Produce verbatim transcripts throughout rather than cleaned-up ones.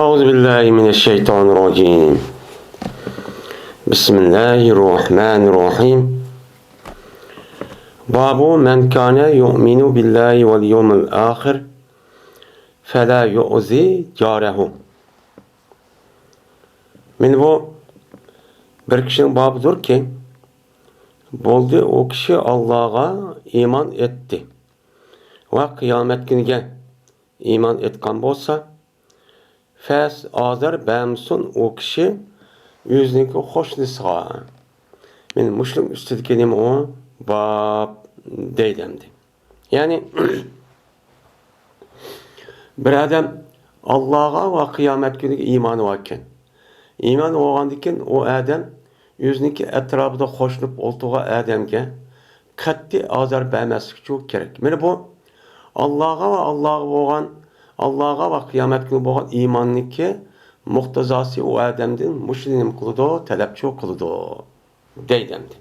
أعوذ بالله من الشيطان الرجيم. بسم الله الرحمن الرحيم. باب من كان يؤمن بالله واليوم الآخر فلا يؤذ جاره. مانا بۇ بىر كىشىنىڭ بابىدۇركى، بولدى، ئۇ كىشى ئاللاغا ئىمان ئېيتتى ۋە قىيامەت كۈنىگە ئىمان ئېيتقان بولسا، پەس ئازار بەرمىسۇن ئۇ كىشى ئۆزىنىڭكى قوشنىسىغا. مانا مۇشۇنىڭ ئۈستىدىكى نېمە ئۇ؟ باب دەيدۇ ئەمدى. يەنى بىر ئادەم ئاللاغا ۋە قىيامەت كۈنىگە ئىمانى بار ئىكەن. ئىمانى بولغاندىن كېيىن ئۇ ئادەم ئۆزىنىڭكى ئەتراپىدا قوشۇلۇپ ئولتۇرغان ئادەمگە قەتئىي ئازار بەرمەسلىكى كېرەك. مانا بۇ ئاللاغا ۋە ئاللاغا بولغان، ئاللاغا ۋە قىيامەت كۈنى بولغان ئىماننىڭكى مۇقتىزاسى ئۇ ئادەمدىن مۇشۇنى نېمە قىلىدۇ؟ تەلەپچۇ قىلىدۇ دەيدۇ ئەمدى.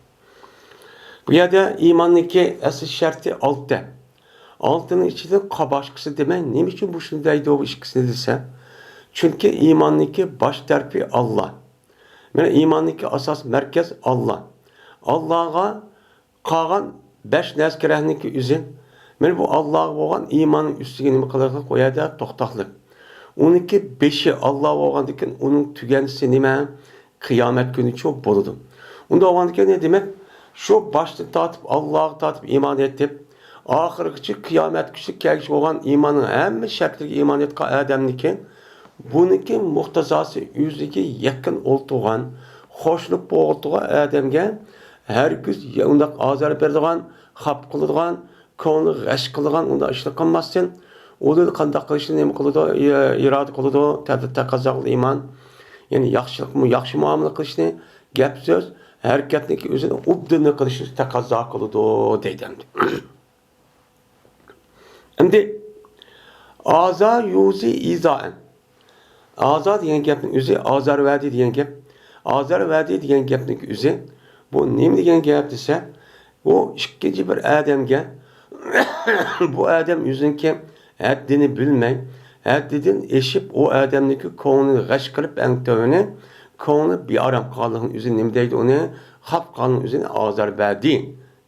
بۇ يەردە ئىماننىڭكى ئەسلى شەرتى ئالتە. ئالتىنىڭ ئىچىدە قا-، باشقىسى دېمەي، نېمە ئۈچۈن مۇشۇنى دەيدۇ بۇ ئىككىسىنى دېسە، چۈنكى ئىماننىڭكى باش تەرىپى ئاللا. مانا ئىماننىڭكى ئاساس مەركەز ئاللا. ئاللاغا قالغان بەش نەرسە كېرەكنىڭكى ئۆزى. مانا بۇ ئاللاغا بولغان ئىماننىڭ ئۈستىگە نېمە قىلىدىغان، قويادا توختاقلىق. ئۇنىڭكى بېشى ئاللا بولغاندىن كېيىن ئۇنىڭ تۈگەندىسى نېمە؟ قىيامەت كۈنىچۇ بولىدۇ. ئۇنداق بولغاندىكىن دېمەك، شۇ باشتىن تارتىپ، ئاللاغا تارتىپ ئىمان ئېيتىپ، ئاخىرغىچە قىيامەت كۈنى كەلگۈچى بولغان ئىماننىڭ ھەممە شەرتلىرىگە ئىمان ئېيتقان ئادەمنىڭكى، بۇنىڭكى مۇقتىزاسى ئۆزىگە يېقىن ئولتۇرغان، قوشۇلۇپ ئولتۇرغان ئادەمگە ھەرگىز ئۇنداق ئازار بېرىدىغان، خاپا قىلىدىغان، كۆڭلى غەش قىلىدىغان ئۇنداق ئىشنى قىلماستىن، ئۇ قانداق قىلىشنى نېمە قىلىدۇ، ئى-، ئىرادە قىلىدۇ، تەدبىر تەقەززا قىلىدۇ ئىمان. يەنى ياخشىلىقمۇ، ياخشى مۇئامىلە قىلىشنى، گەپ سۆز، ھەرىكەتنىڭكى ئۆزىنى ئوبداننى قىلىشنى تەقەززا قىلىدۇ دەيدۇ ئەمدى. ئەمدى ئازا يۇزى ئىزائەن. ئازا دېگەن گەپنىڭ ئۆزى، ئازار ۋەدى دېگەن گەپ. ئازار ۋەدى دېگەن گەپنىڭ ئۆزى، بۇ نېمە دېگەن گەپ دېسە، بۇ ئىككىنچى بىر ئادەمگە، بۇ ئادەم ئۆزىنىڭكى ھەددىنى بىلمەي، ھەددىدىن ئېشىپ، ئۇ ئادەمنىڭكى كۆڭلىنى غەش قىلىپ، ئەڭ تۆۋىنى، كۆڭلى بىئارام قالغانلىقىنىڭ ئۆزىنى نېمە دەيدۇ ئۇنى؟ خاپا قالغانلىقىنىڭ ئۆزىنى ئازار بەردى،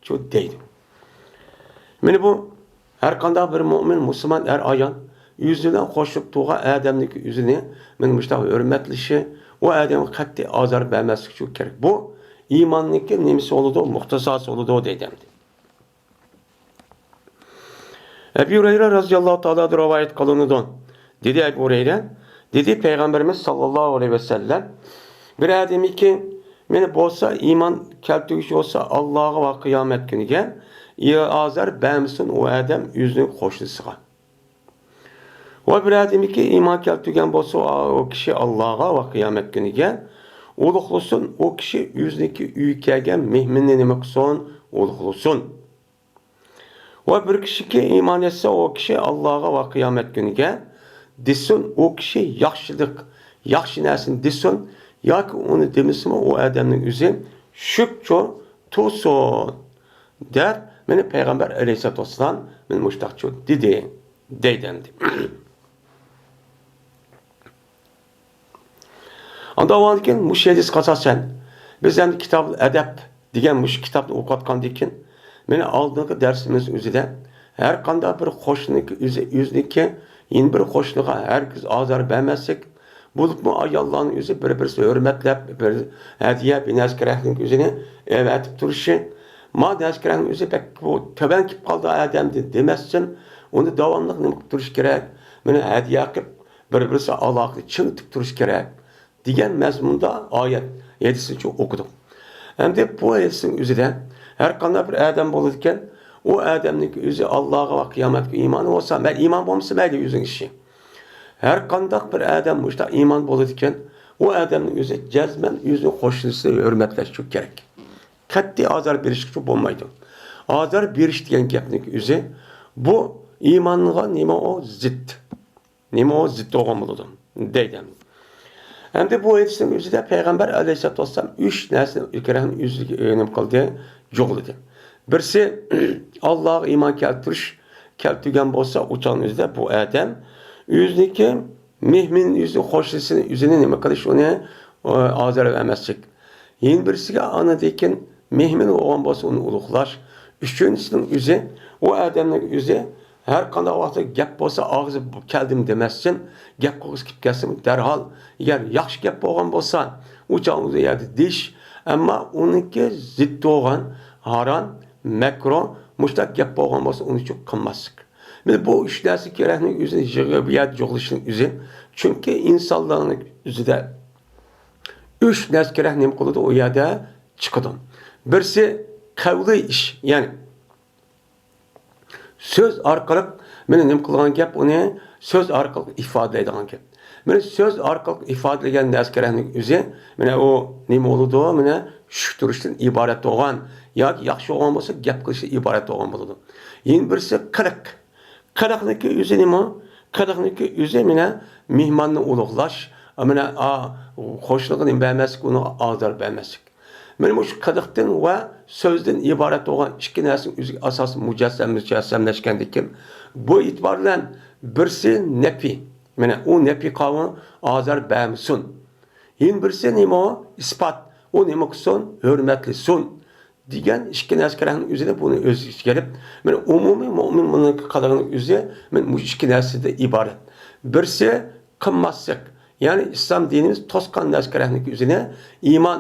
شۇ دەيدۇ. مانا بۇ ھەر قانداق بىر مۆمىن، مۇسۇلمان ئەر-ئايال ئۆزى بىلەن قوشۇپ تۇرغان ئادەمنىڭكى ئۆزىنى مانا مۇشۇنداق ھۆرمەتلىشى، ئۇ ئادەمگە قەتئىي ئازار بەرمەسلىكى كېرەك. بۇ ئىماننىڭكى نېمىسى بولىدۇ؟ مۇقتىزاسى بولىدۇ دەيدۇ ئەمدى. ئەبۇ ھۇرەيرە رەزىياللاھۇ تائالا ئەنھۇ رىۋايەت قىلىنىدۇ. دېدى ئەبۇ ھۇرەيرە، دېدى پەيغەمبىرىمىز ساللاللاھۇ ئەلەيھى ۋەسەللەم، بىر ئادەمكى مانا بولسا ئىمان كەلتۈرگۈچى بولسا ئاللاغا ۋە قىيامەت كۈنىگە، ئازار بەرمىسۇن ئۇ ئادەم ئۆزىنىڭ قوشنىسىغا. ۋە بىر ئادەمكى ئىمان كەلتۈرگەن بولسا ئۇ كىشى ئاللاغا ۋە قىيامەت كۈنىگە، ئۇلۇغلىسۇن ئۇ كىشى ئۆزىنىڭكى ئۆيىگە كەلگەن مېھمىننى نېمە قىلسۇن؟ ئۇلۇغلىسۇن. ۋە بىر كىشىكى ئىمان ئېيتسا، ئۇ كىشى ئاللاغا ۋە قىيامەت كۈنىگە دېسۇن، ئۇ كىشى ياخشىلىق، ياخشى نەرسىنى دېسۇن، ياكى ئۇنى دېمىسىمۇ، ئۇ ئادەمنىڭ ئۆزى شۈكچۇ تۇرسۇن، دەپ، مانا پەيغەمبەر ئەلەيھىسسالاتۇ ۋەسسالام مانا مۇشۇنداقچۇ دېدى، دەيدۇ ئەمدى. ئاندىن كېيىن مۇشۇ ھەدىسكە ئاساسەن، بىز ئەمدى كىتابۇل ئەدەب دېگەن مۇشۇ كىتابنى ئوقۇۋاتقاندىن كېيىن، مانا ئالدىنقى دەرسىمىز ئۆزىدە ھەر قانداق بىر قوشنىنىڭكى ئۆزى، ئۆزىنىڭكى يەنە بىر قوشنىغا ھەرگىز ئازار بەرمەسلىك، بولۇپمۇ ئاياللارنىڭ ئۆزى بىر-بىرسىنى ھۆرمەتلەپ، بىر ھەدىيە، بىر نەرسە كېرەكنىڭ ئۆزىنى ئەۋەتىپ تۇرۇشى، ما نەرسە كېرەكنىڭ ئۆزى بەك بۇ تۆۋەن كېلىپ قالدى ئادەمدىن دېمەستىن، ئۇنى داۋاملىق نېمە قىلىپ تۇرۇش كېرەك؟ مانا ھەدىيە قىلىپ، بىر-بىرسى ئالاقىنى چىڭىتىپ تۇرۇش كېرەك دېگەن مەزمۇندا ئايەت، ھەدىسنى ئوقۇدۇق. ئەمدى بۇ ھەدىسنىڭ ئۆزىدە ھەر قانداق بىر ئادەم بولىدىكەن، ئۇ ئادەمنىڭكى ئۆزى ئاللاغا ۋە قىيامەتكە ئىمانى بولسا، مە-، ئىمان بولمىسا مەيلى ئۆزىنىڭ ئىشى. ھەر قانداق بىر ئادەم مۇشۇنداق ئىمان بولىدىكەن، ئۇ ئادەمنىڭ ئۆزى جەزمەن ئۆزىنىڭ قوشنىسىنى ھۆرمەتلەشكە كېرەك. قەتئىي ئازار بېرىشكە بولمايدۇ. ئازار بېرىش دېگەن گەپنىڭ ئۆزى، بۇ ئىمانغا نېمە ئۇ؟ زىت. نېمە ئۇ؟ زىت بولغان بولىدۇ، دەيدۇ. ئەمدى بۇ ھەدىسنىڭ ئۆزىدە پەيغەمبەر ئەلەيھىسسالاتۇ ۋەسسالام ئۈچ نەرسىنى ئۆزىگە نېمە قىلدى؟ جۇغلىدى. بىرسى، ئاللاغا ئىمان كەلتۈرۈش، كەلتۈرگەن بولسا، ئۇ چاغنىڭ ئۆزىدە بۇ ئادەم ئۆزىنىڭكى مېھمان ئۆزى قوشنىسىنى ئۆزىنى نېمە قىلىش، ئۇنى، ئۇ، ئازار بەرمەسلىك. يەنە بىرسىگە ئاندىن كېيىن مېھمان بولغان بولسا ئۇنى ئۇلۇغلاش. ئۈچىنچىسىنىڭ ئۆزى، ئۇ ئادەمنىڭ ئۆزى ھەر قانداق ۋاقىتتا گەپ بولسا ئاغزى كەلدىم دېمەستىن، گەپ قىلغۇسى كېلىپ كەلسىمۇ دەرھال، ئەگەر ياخشى گەپ بولغان بولسا، ئۇ چاغ ئۇ يەردە دېيىش، ئەمما ئۇنىڭكى زىت بولغان ھارام، مەكرۇھ، مۇشتاق گەپ بولغان بولسا ئۇنى چوق قىلماسلىق. مانا بۇ ئۈچ نەرسە كېرەكنىڭ ئۆزىنى يىغىپ بۇ يەردە يىغلىشنىڭ ئۆزى. چۈنكى ئىنسانلارنىڭ ئۆزىدە ئۈچ نەرسە كېرەك نېمە قىلىدۇ، ئۇ يەردە چىقىدۇ. بىرسى قەۋلىي ئىش، يەنى سۆز ئارقىلىق مانا نېمە قىلغان گەپ، ئۇنى سۆز ئارقىلىق ئىپادىلەيدىغان گەپ. مانا سۆز ئارقىلىق ئىپادىلىگەن نەرسە كېرەكنىڭ ئۆزى، مانا ئۇ نېمە بولىدۇ؟ مانا چۈشكە تۇرۇشتىن ئىبارەت بولغان ياكى ياخشى بولغان بولسا گەپ قىلىشتىن ئىبارەت بولغان بولىدۇ. يەنە بىرسى قىلىق. قىلىقنىڭكى ئۆزى نېمە؟ قىلىقنىڭكى ئۆزى مانا مېھماننى ئۇلۇغلاش، مانا، ئا، قوشنىغا نېمە بەرمەسلىك، ئۇنىڭغا ئازار بەرمەسلىك. مانا مۇشۇ قىلىقتىن ۋە سۆزدىن ئىبارەت بولغان ئىككى نەرسىنىڭ ئۆزىگە ئاساسىي مۇجەسسەم، مۇجەسسەملەشكەندىن كېيىن، بۇ ئېتىبار بىلەن بىرسى نەپى. مانا ئۇ نەپى قاۋۇ ئازار بەرمىسۇن. يەنە بىرسى نېمە ئۇ؟ ئىسپات. ئۇ نېمە قىلسۇن؟ ھۆرمەتلىسۇن. دېگەن ئىككى نەرسە كېرەكنىڭ ئۆزىدە بۇنى ئۆز ئىچىگە ئېلىپ، مانا ئومۇمىي مۆمىن بۇنىڭ قىلىقىنىڭ ئۆزى مانا مۇشۇ ئىككى نەرسىدىن ئىبارەت. بىرسى قىلماسلىق، يەنى ئىسلام دىنىمىز توسقان نەرسە كېرەكنىڭ ئۆزىنى ئىمان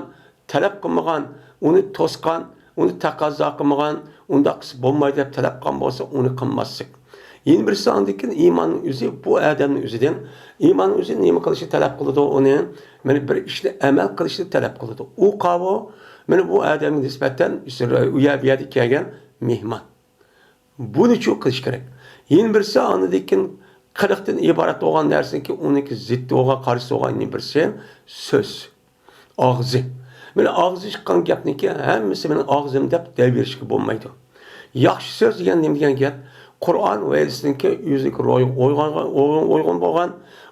تەلەپ قىلمىغان، ئۇنى توسقان، ئۇنى تەقەززا قىلمىغان، ئۇنداق قىلسا بولمايدۇ دەپ تەلەپ قىلغان بولسا، ئۇنى قىلماسلىق. يەنە بىرسى ئاندىن كېيىن ئىماننىڭ ئۆزى بۇ ئادەمنىڭ ئۆزىدىن، ئىماننىڭ ئۆزى نېمە قىلىشنى تەلەپ قىلىدۇ؟ ئۇنى، مانا بىر ئىشنى ئەمەل قىلىشنى تەلەپ قىلىدۇ. ئۇ قاۋۇ، مانا بۇ ئادەمگە نىسبەتەن ئۇ يەر، بۇ يەردە كەلگەن مېھمان. بۇنى چۇ قىلىش كېرەك. يەنە بىرسى ئاندىن كېيىن قىلىقتىن ئىبارەت بولغان نەرسىنىڭكى ئۇنىڭكى زىتى بولغان، قارشىسى بولغان يەنە بىرسى سۆز. ئاغزى. مانا ئاغزى چىققان گەپنىڭكى ھەممىسى مېنىڭ ئاغزىم دەپ دەۋېرىشكە بولمايدۇ. ياخشى سۆز دېگەن نېمە دېگەن گەپ؟ قۇرئان ۋە ھەدىسنىڭكى ئۆزىنىڭكى روھىغا ئويغان، ئويغان، ئويغان بولغان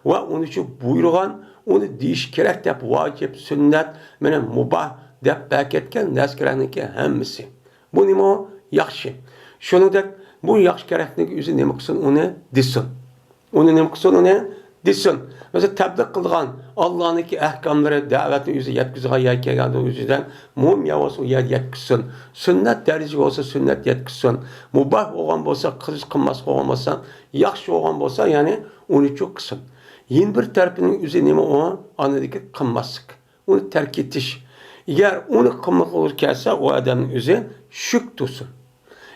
ۋە ئۇنى شۇ بۇيرۇغان، ئۇنى دېيىش كېرەك دەپ ۋاجىپ، سۈننەت، مانا مۇباھ دەپ بەكەتكەن نەرسە كېرەكنىڭكى ھەممىسى. بۇ نېمە؟ ياخشى. شۇنىڭدەك بۇ ياخشى كېرەكنىڭكى ئۆزى نېمە قىلسۇن؟ ئۇنى دېسۇن. ئۇنى نېمە قىلسۇن؟ ئۇنى دېسۇن. مەسىلەن، تەبلىغ قىلىدىغان ئاللانىڭكى ئەھكاملىرى، دەۋەتنى ئۆزى يەتكۈزىدىغان يەرگە كەلگەندە ئۆزىدىن مۇھىم يەر بولسا ئۇ يەردە يەتكۈزسۇن. سۈننەت دەرىجىسى بولسا سۈننەت يەتكۈزسۇن. مۇباھ بولغان بولسا، قىلىش قىلماسلىق بولغان بولسا، ياخشى بولغان بولسا، يەنى ئۇنى چۇ قىلسۇن. يەنە بىر تەرىپىنىڭ ئۆزى نېمە ئۇ؟ ئاندىكى قىلماسلىق. ئۇنى تەرك ئېتىش. ئەگەر ئۇنى قىلمىغۇلى كەلسە، ئۇ ئادەمنىڭ ئۆزى شۈك تۇرسۇن.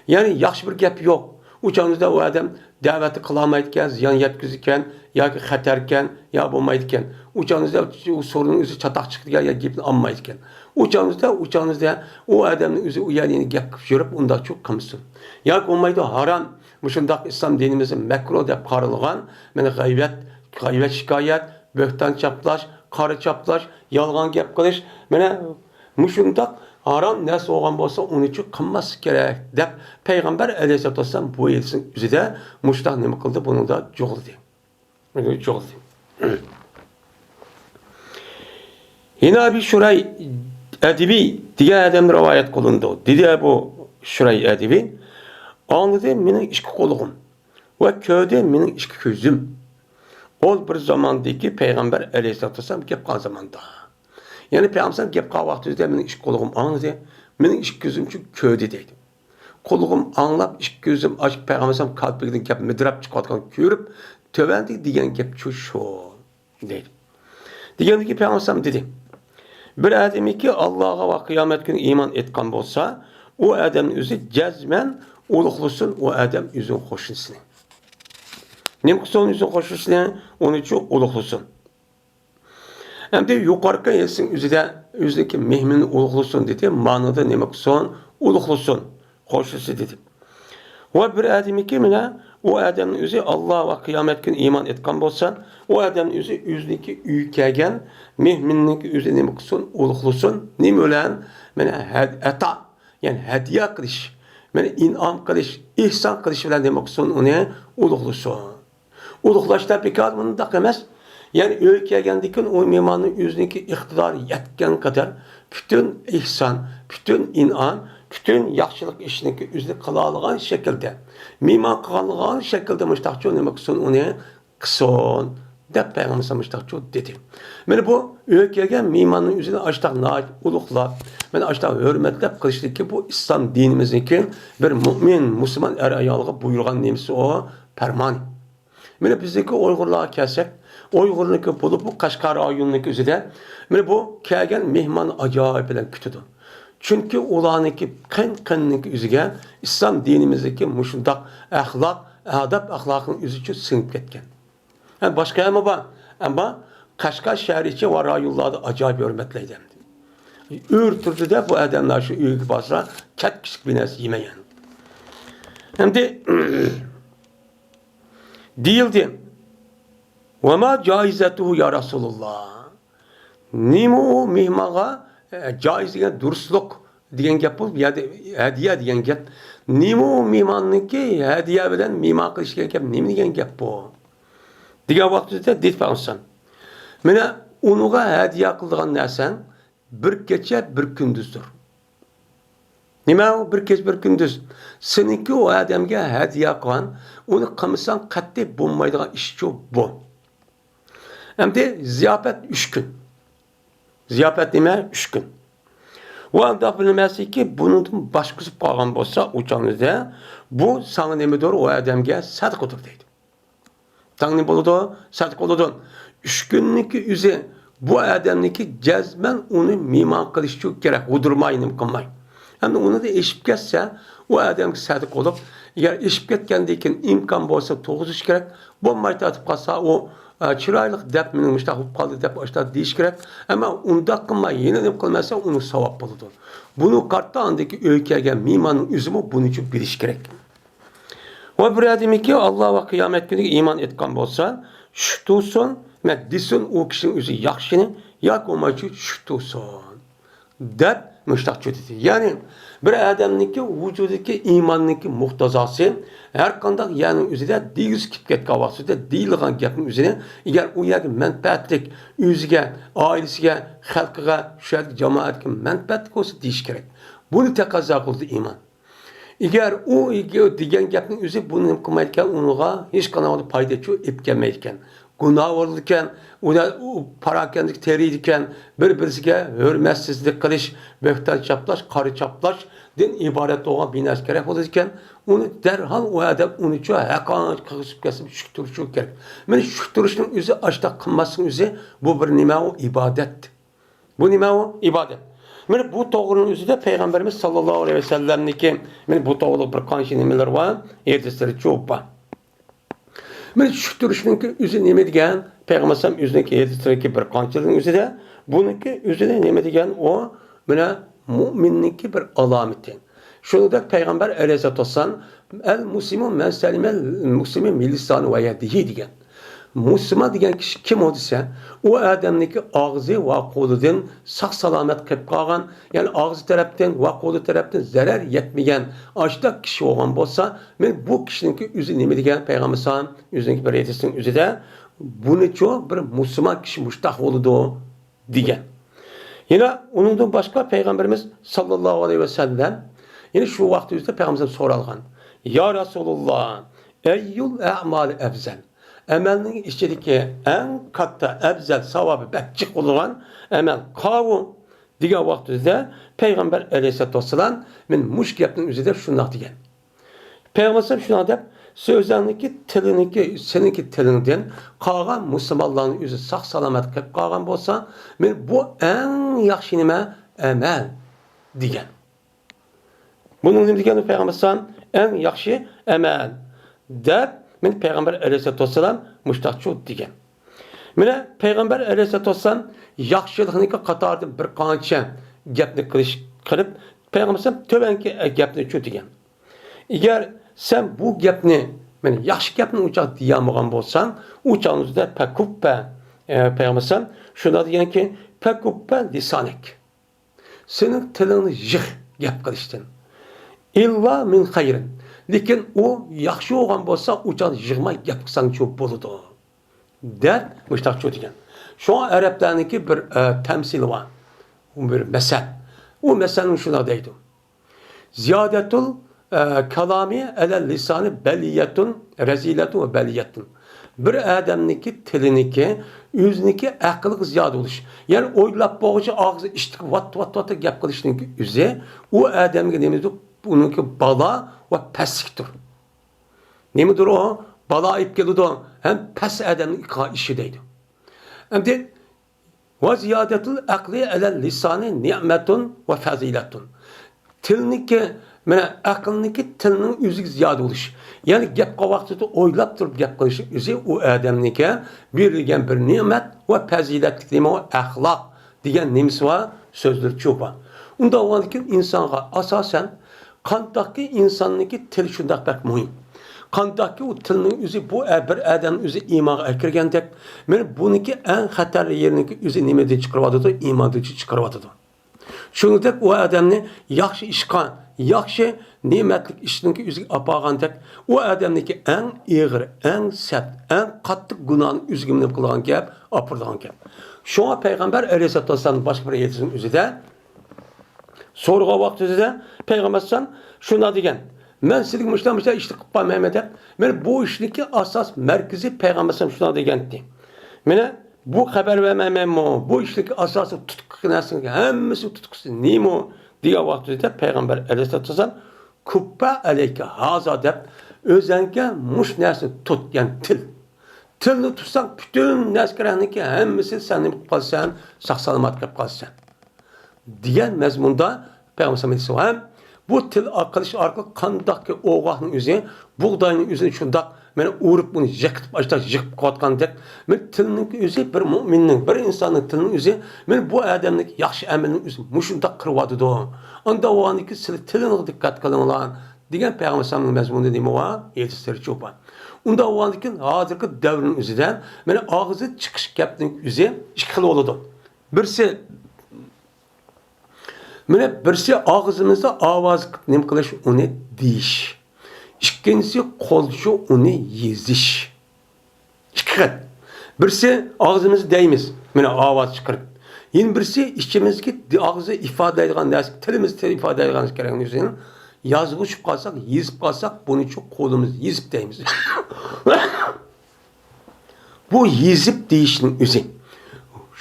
يەنى ياخشى بىر گەپ يوق. ئۇ چاغىمىزدا ئۇ ئادەم دەۋەتنى قىلالمايدىكەن، زىيان يەتكۈزىدىكەن ياكى خەتەركەن يا بولمايدىكەن. ئۇ چاغىمىزدا ئۇ سورۇننىڭ ئۆزى چاتاق چىقىدىكەن يا گېپىنى ئالمايدىكەن. ئۇ چاغىمىزدا، ئۇ چاغىمىزدا ئۇ ئادەمنىڭ ئۆزى ئۇ يەردە يەنە گەپ قىلىپ يۈرۈپ ئۇنداق چۇ قىلمىسۇن. ياكى بولمايدۇ ھارام، مۇشۇنداق ئىسلام دىنىمىزدا مەكرۇھ دەپ قارالغان، مانا غەيۋەت، غەيۋەت شىكايەت، بۆھتان چاپلاش، قارا چاپلاش، يالغان گەپ قىلىش، مانا مۇشۇنداق ھارام نەرسە بولغان بولسا، ئۇنى چۇ قىلماسلىق كېرەك، دەپ پەيغەمبەر ئەلەيھىسسالاتۇ ۋەسسالام بۇ ھەدىسنىڭ ئۆزىدە مۇشۇنداق نېمە قىلدى، بۇنىڭدا جۇغلىدى. جۇغلىدى. يەنە ئەبى شۇرەي ئەدۋى دېگەن ئادەمدىن رىۋايەت قىلىنىدۇ. دېدى ئەبۇ شۇرەي ئەدۋى، ئاڭلىدى مېنىڭ ئىككى قۇلىقىم ۋە كۆردى مېنىڭ ئىككى كۆزۈم. ئۇ بىر زاماندىكى پەيغەمبەر ئەلەيھىسسالاتۇ ۋەسسالام گەپ قىلغان زاماندا. يەنى پەيغەمبەر گەپ قىلغان ۋاقتىدا مېنىڭ ئىككى قۇلىقىم ئاڭلىدى، مېنىڭ ئىككى كۆزۈمچۇ كۆردى دەيدۇ. قۇلىقىم ئاڭلاپ، ئىككى كۆزۈم ئاچىق پەيغەمبەر ئەلەيھىسسالام كالپۇكىدىن گەپ مىدىراپ چىقىۋاتقاننى كۆرۈپ، تۆۋەندىكى دېگەن گەپچۇ شۇ دەيدۇ. دېگەندىكى پەيغەمبەر ئەلەيھىسسالام دېدى، بىر ئادەمكى ئاللاغا ۋە قىيامەت كۈنىگە ئىمان ئېيتقان بولسا، ئۇ ئادەمنىڭ ئۆزى جەزمەن ئۇلۇغلىسۇن ئۇ ئادەم ئۆزىنىڭ قوشنىسىنى. نېمە قىلسۇن ئۆزىنىڭ قوشنىسىنى؟ ئۇنىچۇ ئۇلۇغلىسۇن. ئەمدى يۇقىرىقى ھەدىسنىڭ ئۆزىدە ئۆزىنىڭكى مېھمىنىنى ئۇلۇغلىسۇن دېدى. مانىدا نېمە قىلسۇن؟ ئۇلۇغلىسۇن قوشنىسى دېدى. ۋە بىر ئادەمكى مانا ئۇ ئادەمنىڭ ئۆزى ئاللا ۋە قىيامەت كۈنى ئىمان ئېيتقان بولسا، ئۇ ئادەمنىڭ ئۆزى ئۆزىنىڭكى ئۆيىگە كەلگەن مېھمىنىنىڭكى ئۆزى نېمە قىلسۇن؟ ئۇلۇغلىسۇن. نېمە بىلەن؟ مانا ھە-، ئەتا، يەنى ھەدىيە قىلىش، مانا ئىنئام قىلىش، ئېھسان قىلىش بىلەن نېمە قىلسۇن؟ ئۇنى ئۇلۇغلىسۇن. ئۇلۇغلاشتا بىكار مۇنداق ئەمەس. يەنى ئۆيگە كەلگەندىن كېيىن ئۇ مېھماننىڭ ئۆزىنىڭكى ئىقتىدارى يەتكەن قەدەر پۈتۈن ئېھسان، پۈتۈن ئىنئام، پۈتۈن ياخشىلىق ئىشنىڭكى ئۆزىنى قىلالىغان شەكىلدە، مېھمان قىلالىغان شەكىلدە مۇشتاقچۇ نېمە قىلسۇن، ئۇنى قىلسۇن دەپ پەيغەمبىرىمىز مۇشۇنداقچۇ دېدى. مانا بۇ ئۆيگە كەلگەن مېھماننىڭ ئۆزىنى ئاشتاق ناھايىتى ئۇلۇغلاپ، مانا ئاشتاق ھۆرمەتلەپ قىلىشلىكى بۇ ئىسلام دىنىمىزنىڭكى بىر مۇئمىن، مۇسۇلمان ئەر-ئايالغا بۇيرۇغان نېمىسى ئۇ؟ پەرمانى. مانا بىزدىكى ئۇيغۇرلارغا كەلسەك، ئۇيغۇرنىڭكى بولۇپ بۇ قەشقەر رايونىنىڭكى ئۆزىدە، مانا بۇ كەلگەن مېھمان ئاجايىپ بىلەن كۈتىدۇ. چۈنكى ئۇلارنىڭكى قېن-قېنىنىڭكى ئۆزىگە ئىسلام دىنىمىزدىكى مۇشۇنداق ئەخلاق، ئادەپ-ئەخلاقنىڭ ئۆزىچۇ سىڭىپ كەتكەن. ھە، باشقا يەرمۇ بار. ئەمما قەشقەر شەھىرى ئىچى ۋە رايونلاردا ئاجايىپ ھۆرمەتلەيدۇ ئەمدى. ئۆرە تۇردى-دە بۇ ئادەملەر شۇ ئۆيگە بارسا، كەتكۈچىلىك بىر نەرسە يېمەيدۇ. ئەمدى دېيىلدى. «ۋەما جائىزەتۇھۇ يا رەسۇلاللا؟» نېمە ئۇ مېھمانغا، ئە، جائىز دېگەن دۇرۇسلۇق دېگەن گەپ بۇ، يا دە-، ھەدىيە دېگەن گەپ. نېمە ئۇ مېھماننىڭكى ھەدىيە بىلەن مېھمان قىلىش دېگەن گەپ، نېمە دېگەن گەپ بۇ؟ دېگەن ۋاقتىدا دېدى پەيغەمبەر: مانا ئۇنىڭغا ھەدىيە قىلىدىغان نەرسەڭ بىر كېچە، بىر كۈندۈزدۇر. نېمە ئۇ بىر كېچە، بىر كۈندۈز؟ سېنىڭكى ئۇ ئادەمگە ھەدىيە قىلغان، ئۇنى قىلمىساڭ قەتئىي بولمايدىغان ئىشچۇ بۇ. ئەمدى زىياپەت ئۈچ كۈن. زىياپەت نېمە؟ ئۈچ كۈن. ۋە ئۇنداق بىر نېمەسىكى، بۇنىڭدىن باشقا قالغان بولسا، ئۇ چاغنىڭدا بۇ ساڭا نېمىدۇر، ئۇ ئادەمگە سەدىقىدۇر دەيدۇ. ساڭا نېمە بولىدۇ؟ سەدىقە بولىدۇ. ئۈچ كۈننىڭكى ئۆزى بۇ ئادەمنىڭكى جەزمەن ئۇنى مېھمان قىلىشچۇ كېرەك، غۇدۇرماي، نېمە قىلماي. ئەمدى ئۇنىڭدىن ئېشىپ كەتسە، ئۇ ئادەمگە سەدىقە بولۇپ، ئەگەر ئېشىپ كەتكەندىن كېيىن ئىمكان بولسا توغرىتىش كېرەك، بولماي تارتىپ قالسا، ئۇ، ئە، چىرايلىق دەپ، مېنىڭ مۇشۇنداق بولۇپ قالدى دەپ، ئاشۇنداق دېيىش كېرەك. ئەمما ئۇنداق قىلماي، يەنە نېمە قىلمىسا، ئۇنىڭ ساۋاب بولىدۇ. بۇنى قارىتا ئاندىكى ئۆيگە كەلگەن مېھماننىڭ ئۆزىمۇ بۇنى ئۈچۈن بىلىشى كېرەك. ۋە بىر ئادەمكى ئاللا ۋە قىيامەت كۈنىگە ئىمان ئېيتقان بولسا، شۈكتۇرسۇن، مە دېسۇن، ئۇ كىشىنىڭ ئۆزى ياخشىنى ياكى بولمايچۇ شۈكتۇرسۇن، دەپ مۇشتاقچۇ دېدى. يەنى بىر ئادەمنىڭكى ۋۇجۇدىدىكى ئىماننىڭكى مۇقتازاسى ھەر قانداق يەرنىڭ ئۆزىدە دېگۈسى كېلىپ كەتكەن ۋاقتىدا دېيىلغان گەپنىڭ ئۆزىنى، ئەگەر ئۇ يەرگە مەنپەئەتلىك، ئۆزىگە، ئائىلىسىگە، خەلقىگە، شۇ يەردىكى جامائەتكە مەنپەئەتلىك بولسا دېيىش كېرەك. بۇنى تەقەززا قىلىدۇ ئىمان. ئەگەر ئۇ دېگەن گەپنىڭ ئۆزى بۇنى نېمە قىلمايدىكەن، ئۇنىڭغا ھېچقانداق پايدا چۇ ئېلىپ كەلمەيدىكەن. گۇناھ بولىدىكەن، ئۇ پاراكەندىلىك تېرىيدىكەن، بىر-بىرسىگە ھۆرمەتسىزلىك قىلىش، بۆھتان چاپلاش، قارا چاپلاشتىن ئىبارەت بولغان بىر نەرسە كېرەك بولىدىكەن. ئۇنى دەرھال ئۇ ئادەم ئۇنىچۇ ھەققانىيەت قىلغۇزۇپ كەتسە شۈكتۈرۈشى كېرەك. مانا شۈكتۈرۈشنىڭ ئۆزى، ئاشۇنداق قىلماسلىقنىڭ ئۆزى، بۇ بىر نېمە ئۇ؟ ئىبادەت. بۇ نېمە ئۇ؟ ئىبادەت. مانا بۇ توغرىنىڭ ئۆزىدە پەيغەمبىرىمىز ساللاللاھۇ ئەلەيھى ۋەسەللەمنىڭكى مانا بۇ توغرىلىق بىر قانچە نېمىلىرى بار، ھەدىسلىرى چوپ بار. مانا شۈكتۈرۈشنىڭكى ئۆزى نېمە دېگەن؟ پەيغەمبەر ئەلەيھىسسالام ئۆزىنىڭكى ھەدىسلىرىنىڭكى بىر قانچىلىرىنىڭ ئۆزىدە بۇنىڭكى ئۆزىنى نېمە دېگەن ئۇ؟ مانا مۇئمىننىڭكى بىر ئالامىتى. شۇنىڭدەك پەيغەمبەر ئەلەيھىسسالاتۇ ۋەسسالام، «ئەل مۇسلىمۇ مەن سەلىمەل مۇسلىمى مىن لىسانىھى ۋە يەدىھى» دېگەن. مۇسۇلمان دېگەن كىشى كىم ئۇ دېسە، ئۇ ئادەمنىڭكى ئاغزى ۋە قولىدىن ساق-سالامەت قېلىپ قالغان، يەنى ئاغزى تەرەپتىن ۋە قولى تەرەپتىن زەرەر يەتمىگەن ئاشۇنداق كىشى بولغان بولسا، مانا بۇ كىشىنىڭكى ئۆزى نېمە دېگەن؟ پەيغەمبەر ئەلەيھىسسالام ئۆزىنىڭكى بىر ھەدىسىنىڭ ئۆزىدە، بۇنىچۇ بىر مۇسۇلمان كىشى مۇشۇنداق بولىدۇ دېگەن. يەنە ئۇنىڭدىن باشقا پەيغەمبىرىمىز ساللاللاھۇ ئەلەيھى ۋەسەللەم، يەنە شۇ ۋاقىت ئۆزىدە پەيغەمبىرىمىز سورالغان: «يا رەسۇلاللا، ئەييۇل ئەمالى ئەفزەل؟» ئەمەلنىڭ ئىچىدىكى ئەڭ كاتتا، ئەفزەل، ساۋابى بەك جىق بولغان ئەمەل قاۋۇ؟ دېگەن ۋاقتىدا پەيغەمبەر ئەلەيھىسسالاتۇ ۋەسسالام مېنى مۇشۇ گەپنىڭ ئۆزىدە شۇنداق دېگەن. پەيغەمبەر شۇنداق دەپ، سۆزلەرنىڭكى تىلىنىڭكى، سېنىڭكى تىلىڭدىن قالغان مۇسۇلمانلارنىڭ ئۆزى ساق-سالامەت قېلىپ قالغان بولسا، مېنى بۇ ئەڭ ياخشى نېمە؟ ئەمەل دېگەن. بۇنىڭ نېمە دېگەن پەيغەمبەر ئەلەيھىسسالام؟ ئەڭ ياخشى ئەمەل دەپ، مېنى پەيغەمبەر ئەلەيھىسسالاتۇ ۋەسسالام مۇشتاقچۇ دېگەن. مانا پەيغەمبەر ئەلەيھىسسالاتۇ ۋەسسالام ياخشىلىقنىڭكى قاتارىدىن بىر قانچە گەپنى قىلىش قىلىپ، پەيغەمبەر ئەلەيھىسسالام تۆۋەنكى گەپنىچۇ دېگەن. ئەگەر سەن بۇ گەپنى، مانا ياخشى گەپنى ئۇ چاغ دېيەلمىگەن بولساڭ، ئۇ چاغنىڭ ئۆزىدە پەكۇپپە، ئە، پەيغەمبەر ئەلەيھىسسالام شۇنداق دېگەنكى، پەكۇپپە لىسانەك. سېنىڭ تىلىڭنى يىغ گەپ قىلىشتىن. ئىللا مىن خەيرىن. لېكىن ئۇ ياخشى بولغان بولسا، ئۇ چاغدا يىغماي گەپ قىلساڭچۇ بولىدۇ، دەپ مۇشتاقچۇ دېگەن. شۇڭا ئەرەبلەرنىڭكى بىر، ئە، تەمسىلى بار. بىر مەسەل. ئۇ مەسەلنى شۇنداق دەيدۇ. زىيادەتۇل، ئە، كالامى ئەلەل لىسانى بەلىيەتۇن، رەزىلەتۇن ۋە بەلىيەتۇن. بىر ئادەمنىڭكى تىلىنىڭكى ئۆزىنىڭكى ئەقلىگە زىيادە بولۇش. يەنى ئويلاپ بولغۇچە ئاغزى ئىشتىكى ۋات، ۋات، ۋات گەپ قىلىشنىڭكى ئۆزى ئۇ ئادەمگە نېمىدۇر؟ ئۇنىڭكى بالا ۋە پەسلىكتۇر. نېمىدۇر ئۇ؟ بالا ئېلىپ كېلىدۇ ھەم پەس ئادەمنىڭ ئىشى دەيدۇ. ئەمدى ۋە زىيادەتۇل ئەقلى ئەلەل لىسانى نىئمەتۇن ۋە فەزىلەتۇن. تىلنىڭكى، مانا ئەقىلنىڭكى تىلنىڭ ئۆزىگە زىيادە بولۇش. يەنى گەپ قىلغان ۋاقتىدا ئويلاپ تۇرۇپ گەپ قىلىشنىڭ ئۆزى ئۇ ئادەمنىڭكى بېرىلگەن بىر نېمەت ۋە پەزىلەتلىك نېمە ئۇ ئەخلاق دېگەن نېمىسى بار، سۆزلىرىچۇ بار. ئۇنداق بولغاندىكىن ئىنسانغا ئاساسەن قانداقكى ئىنساننىڭكى تىلى شۇنداق بەك مۇھىم. قانداقكى ئۇ تىلنىڭ ئۆزى بۇ ئە-، بىر ئادەمنى ئۆزى ئىمانغا ئەكىرگەندەك، مانا بۇنىڭكى ئەڭ خەتەرلىك يېرىنىڭكى ئۆزى نېمىدىن چىقىرىۋاتىدۇ؟ ئىماندىن چىقىرىۋاتىدۇ. شۇنىڭدەك ئۇ ئادەمنى ياخشى ئىشقا، ياخشى نېمەتلىك ئىشنىڭكى ئۆزىگە ئاپارغاندەك، ئۇ ئادەمنىڭكى ئەڭ ئېغىر، ئەڭ سەت، ئەڭ قاتتىق گۇناھنى ئۆزىگە مىنىپ قىلغان گەپ، ئاپىرىدىغان گەپ. شۇڭا پەيغەمبەر ئەلەيھىسسالاتۇ ۋەسسالام باشقا بىر ھەدىسىنىڭ ئۆزىدە سورىغان ۋاقتىدا پەيغەمبەر ئەلەيھىسسالام شۇنداق دېگەن، مەن سىزگە مۇشۇنداق مۇشۇنداق ئىشنى قىلىپ بارمايمەن دەپ، مانا بۇ ئىشنىڭكى ئاساس مەركىزى پەيغەمبەر ئەلەيھىسسالام شۇنداق دېگەنتى. مانا بۇ خەۋەر بەرمەيمەنمۇ؟ بۇ ئىشنىڭكى ئاساسى تۇتقىقى نەرسىنىڭ ھەممىسى تۇتقىسى نېمە؟ دېگەن ۋاقتىدا پەيغەمبەر ئەلەيھىسسالام كۇپپە ئەلەيكە ھازا دەپ، ئۆزەڭگە مۇشۇ نەرسىنى تۇت، يەنى تىل. تىلنى تۇتساڭ پۈتۈن نەرسە كېرەكنىڭكى ھەممىسى سەن نېمە قىلىپ قالىسەن؟ ساق سالامەت قىلىپ قالىسەن. دېگەن مەزمۇندا پەيغەمبەر ئەلەيھىسسالام ھەم بۇ تىل قىلىش ئارقىلىق قانداقكى ئوغاقنىڭ ئۆزى، بۇغداينىڭ ئۆزىنى شۇنداق مانا ئۇرۇپ، ئۇنى يىقىتىپ، ئاشتاق يىقىپ قويۇۋاتقاندەك، مانا تىلنىڭ ئۆزى بىر مۆمىننىڭ، بىر ئىنساننىڭ تىلىنىڭ ئۆزى، مانا بۇ ئادەمنىڭ ياخشى ئەمىلىنىڭ ئۆزى مۇشۇنداق قىرىۋاتىدۇ. ئانداق بولغاندىكىن سىلەر تىلىڭىزغا دىققەت قىلىڭلار دېگەن پەيغەمبەر ئەلەيھىسسالامنىڭ مەزمۇنى نېمە بار؟ ھەدىسلىرىچۇ بار. ئۇنداق بولغاندىكىن ھازىرقى دەۋرنىڭ ئۆزىدە مانا ئاغزى چىقىش گەپنىڭ ئۆزى ئىككى خىل بولىدۇ. بىرسى، مانا بىرسى ئاغزىمىزدا ئاۋاز قىلىپ نېمە قىلىش، ئۇنى دېيىش. ئىككىنچىسى قولچە ئۇنى يېزىش. ئىككى خىل. بىرسى ئاغزىمىزدا دەيمىز، مانا ئاۋاز چىقىرىپ. يەنە بىرسى ئىچىمىزدىكى دى-، ئاغزى ئىپادىلەيدىغان نەرسە، تىلىمىز تىل ئىپادىلەيدىغان نەرسە كېرەكنى ئۆزىنى يازغۇچۇپ قالساق، يېزىپ قالساق، بۇنى چۇ قولىمىز يېزىپ دەيمىز. بۇ يېزىپ دېيىشنىڭ ئۆزى.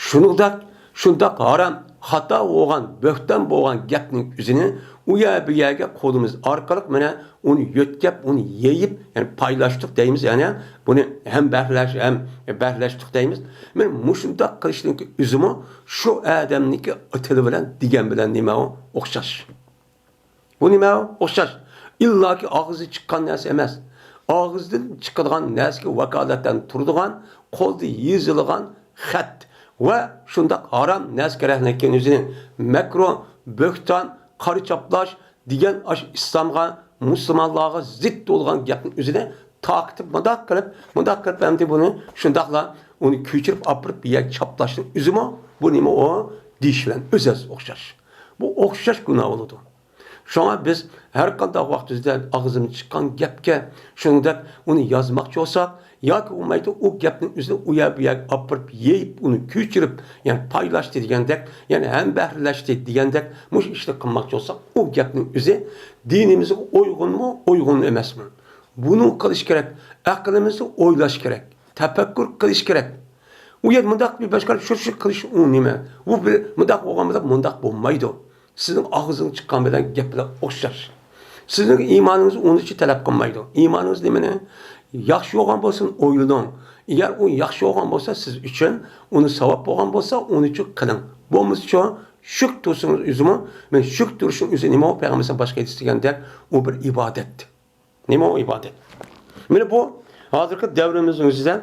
شۇنىڭدەك، شۇنداق ھارام، خاتا بولغان، بۆھتان بولغان گەپنىڭ ئۆزىنى ئۇ يەر بۇ يەرگە قولىمىز ئارقىلىق مانا ئۇنى يۆتكەپ، ئۇنى يېيىپ، يەنى پايلاشتۇق دەيمىز، يەنى بۇنى ھەم بەھرلەش، ھەم بەھرلەشتۇق دەيمىز. مانا مۇشۇنداق قىلىشنىڭ ئۆزىمۇ شۇ ئادەمنىڭكى تىلى بىلەن دېگەن بىلەن نېمە ئۇ؟ ئوخشاش. بۇ نېمە؟ ئوخشاش. ئىللاكى ئاغزى چىققان نەرسە ئەمەس. ئاغزىدىن چىقىدىغان نەرسىگە ۋاكالەتلەنگەن تۇرىدىغان، قولدا يېزىلغان خەت ۋە شۇنداق ھارام نەرسىگە رەھنە ئەكەن ئۆزىنى مەكرۇ، بۆھتان، قارا چاپلاش دېگەن ئاشۇ ئىسلامغا، مۇسۇلمانلارغا زىت بولغان گەپنى ئۆزىنى تارقىتىپ، مۇنداق قىلىپ، مۇنداق قىلىپ، ئەمدى بۇنى شۇنداقلا ئۇنى كۆچۈرۈپ ئاپىرىپ بۇ يەرگە چاپلاشنىڭ ئۆزىمۇ بۇ نېمە ئۇ؟ دېيىش بىلەن ئۆز-ئۆزى ئوخشاش. بۇ ئوخشاش گۇناھ بولىدۇ. شۇڭا بىز ھەر قانداق ۋاقتىمىزدا ئاغزىمىزدىن چىققان گەپكە، شۇنىڭدەك ئۇنى يازماقچى بولساق ياكى بولمايدۇ ئۇ گەپنىڭ ئۆزىنى ئۇ يەر بۇ يەرگە ئاپىرىپ، يېيىپ، ئۇنى كۆچۈرۈپ، يەنى پايلاشتى دېگەندەك، يەنى ھەمبەھىرلەشتى دېگەندەك مۇشۇ ئىشنى قىلماقچى بولساق، ئۇ گەپنىڭ ئۆزى دىنىمىزغا ئۇيغۇنمۇ، ئۇيغۇن ئەمەسمۇ؟ بۇنى قىلىش كېرەك، ئەقلىمىزنى ئويلاش كېرەك، تەپەككۇر قىلىش كېرەك. ئۇ يەردە مۇنداق بىر باشقا شۇ، شۇ قىلىش ئۇ نېمە؟ بۇ بىر مۇنداق بولغان بىلەن مۇنداق بولمايدۇ. سىزنىڭ ئاغزىڭىز چىققان بىلەن گەپ بىلەن ئوخشاش. سىزنىڭ ئىمانىڭىز ئۇنىڭچە تەلەپ قىلمايدۇ. ئىمانىڭىز نېمىنى؟ ياخشى بولغان بولسا ئويلىنىڭ. ئەگەر ئۇ ياخشى بولغان بولسا سىز ئۈچۈن، ئۇنى ساۋاب بولغان بولسا ئۇنى چۈ قىلىڭ. بولمىسىچۇ شۈك تۇرسىڭىز ئۆزىمۇ، مەن شۈك تۇرۇشنىڭ ئۆزى نېمە؟ پەيغەمبەر باشقا ھەدىس دېگەندەك ئۇ بىر ئىبادەت. نېمە ئۇ ئىبادەت؟ مانا بۇ ھازىرقى دەۋرىمىزنىڭ ئۆزىدە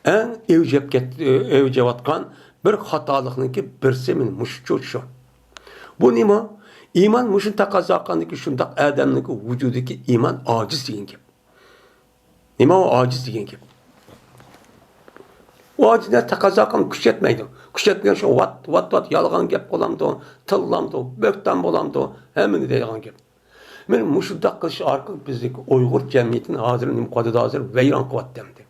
ئەڭ ئەۋج ئېلىپ كەت-، ئەۋج ئېلىۋاتقان بىر خاتالىقنىڭكى بىرسى مانا مۇشۇ شۇ. بۇ نېمە؟ ئىمان مۇشۇنى تەقەززا قىلغاندىكى شۇنداق ئادەمنىڭكى ۋۇجۇدىدىكى ئىمان ئاجىز دېگەن گەپ. نېمە ئۇ ئاجىز دېگەن گەپ؟ ئۇ ئاجىز نەرسە تەقەززا قىلغان كۈچ يەتمەيدۇ. كۈچ يەتمىگەن شۇ ۋات، ۋات، ۋات يالغان گەپ بولامدۇ، تىللامدۇ، بۆھتان بولامدۇ، ھەممىنى دەيدىغان گەپ. مانا مۇشۇنداق قىلىش ئارقىلىق بىزدىكى ئۇيغۇر جەمئىيىتىنى ھازىر نېمە قىلىۋاتىدۇ؟ ھازىر ۋەيران قىلىۋاتىدۇ ئەمدى.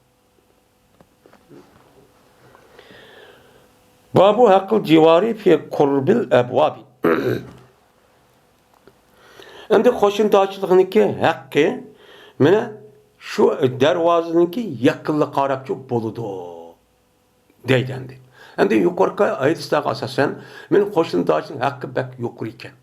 بابۇ ھەققىل جىۋارى في قرب الأبواب. ئەمدى قوشنىدارچىلىقنىڭكى ھەققى، مانا شۇ دەرۋازىنىڭكى يېقىنلىقىغا قاراپچۇ بولىدۇ، دەيدۇ ئەمدى. ئەمدى يۇقىرىقى ھەدىسلەرگە ئاساسەن، مېنىڭ قوشنا داچىنىڭ ھەققى بەك يۇقىرى ئىكەن.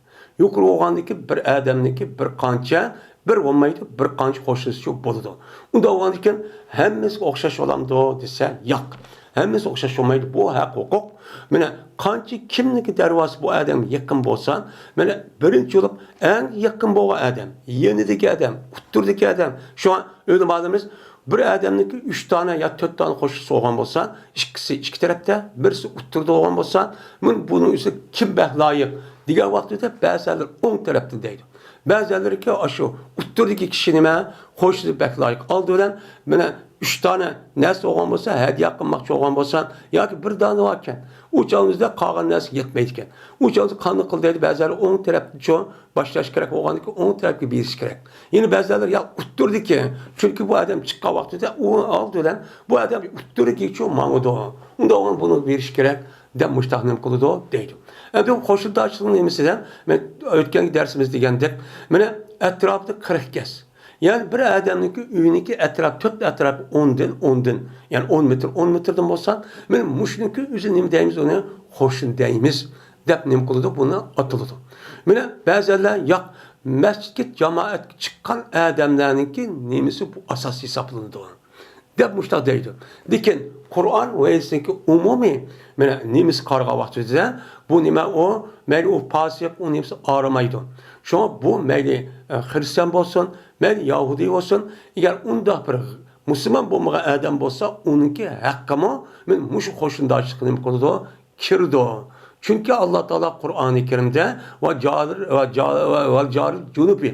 يۇقىرى بولغاندىكىن بىر ئادەمنىڭكى بىر قانچە، بىر بولمايدۇ، بىر قانچە قوشنىسىچۇ بولىدۇ. ئۇنداق بولغاندىكىن ھەممىسىگە ئوخشاش بولامدۇ دېسە، ياق. ھەممىسى ئوخشاش بولمايدۇ. بۇ ھەق ھوقۇق. مانا قانچە كىمنىڭكى دەرۋازىسى بۇ ئادەمگە يېقىن بولسا، مانا بىرىنچى بولۇپ ئەڭ يېقىن بولغان ئادەم، يېنىدىكى ئادەم، ئوتتۇرىدىكى ئادەم. شۇڭا ئۆلىمالىرىمىز بىر ئادەمنىڭكى ئۈچ دانە يا تۆت دانە قوشنىسى بولغان بولسا، ئىككىسى ئىككى تەرەپتە، بىرسى ئوتتۇرىدا بولغان بولسا، مانا بۇنىڭ ئۈستىدە كىم بەك لايىق دېگەن ۋاقتىدا بەزىلەر ئوڭ تەرەپتە دەيدۇ. بەزىلەركى ئاشۇ ئوتتۇرىدىكى كىشى نېمە، قوشنىسى بەك لايىق. ئالدى بىلەن مانا ئۈچ دانە نەرسە بولغان بولسا، ھەدىيە قىلماقچى بولغان بولسا، ياكى بىر دانە باركەن، ئۇ چاغىمىزدا قالغان نەرسە يەتمەيدىكەن. ئۇ چاغدا قانداق قىل دەيدۇ، بەزىلەر ئوڭ تەرەپتىچۇ باشلاش كېرەك بولغاندىكىن ئوڭ تەرەپكە بېرىش كېرەك. يەنە بەزىلەر يا ئوتتۇرىدىكى، چۈنكى بۇ ئادەم چىققان ۋاقتىدا ئۇ ئالدى بىلەن بۇ ئادەم ئوتتۇرىدىكىچۇ ماڭىدۇ. ئۇنداق بولغان بۇنى بېرىش كېرەك دەپ مۇشتاق نېمە قىلىدۇ دەيدۇ. ئەمدى بۇ قوشنىداشلىقنىڭ نېمىسىدە مەن ئۆتكەنكى دەرسىمىز دېگەندەك، مانا ئەتراپىدا قىرىق گەز. يەنى بىر ئادەمنىڭكى ئۆيىنىڭكى ئەتراپ، تۆت ئەتراپ ئوندىن، ئوندىن، يەنى ئون مېتىر، ئون مېتىردىن بولسا، مانا مۇشۇنىڭكى ئۆزى نېمە دەيمىز ئۇنى؟ قوشنا دەيمىز دەپ نېمە قىلىدۇ؟ بۇنى ئاتىلىدۇ. مانا بەزىلەر ياق، مەسچىتكە جامائەتكە چىققان ئادەملەرنىڭكى نېمىسى بۇ ئاساس ھېسابلىنىدۇ دەپ مۇشۇنداق دەيدۇ. لېكىن قۇرئان ۋە ھەدىسنىڭكى ئومۇمىي مانا نېمىسى قارىغان ۋاقتىدا بۇ نېمە ئۇ، مەيلى ئۇ پاسىق، ئۇ نېمىسى ئارىمايدۇ. شۇڭا بۇ مەيلى، ئە، خىرىستىيان بولسۇن، مەيلى يەھۇدىي بولسۇن، ئەگەر ئۇنداق بىر مۇسۇلمان بولمىغان ئادەم بولسا، ئۇنىڭكى ھەققىمۇ مانا مۇشۇ قوشنىداشلىققا نېمە قىلىدۇ؟ كىرىدۇ. چۈنكى ئاللا تائالا قۇرئانى كەرىمدە «ۋە جارىل، ۋە جا-، ۋە، ۋە جارىل جۇنۇبى»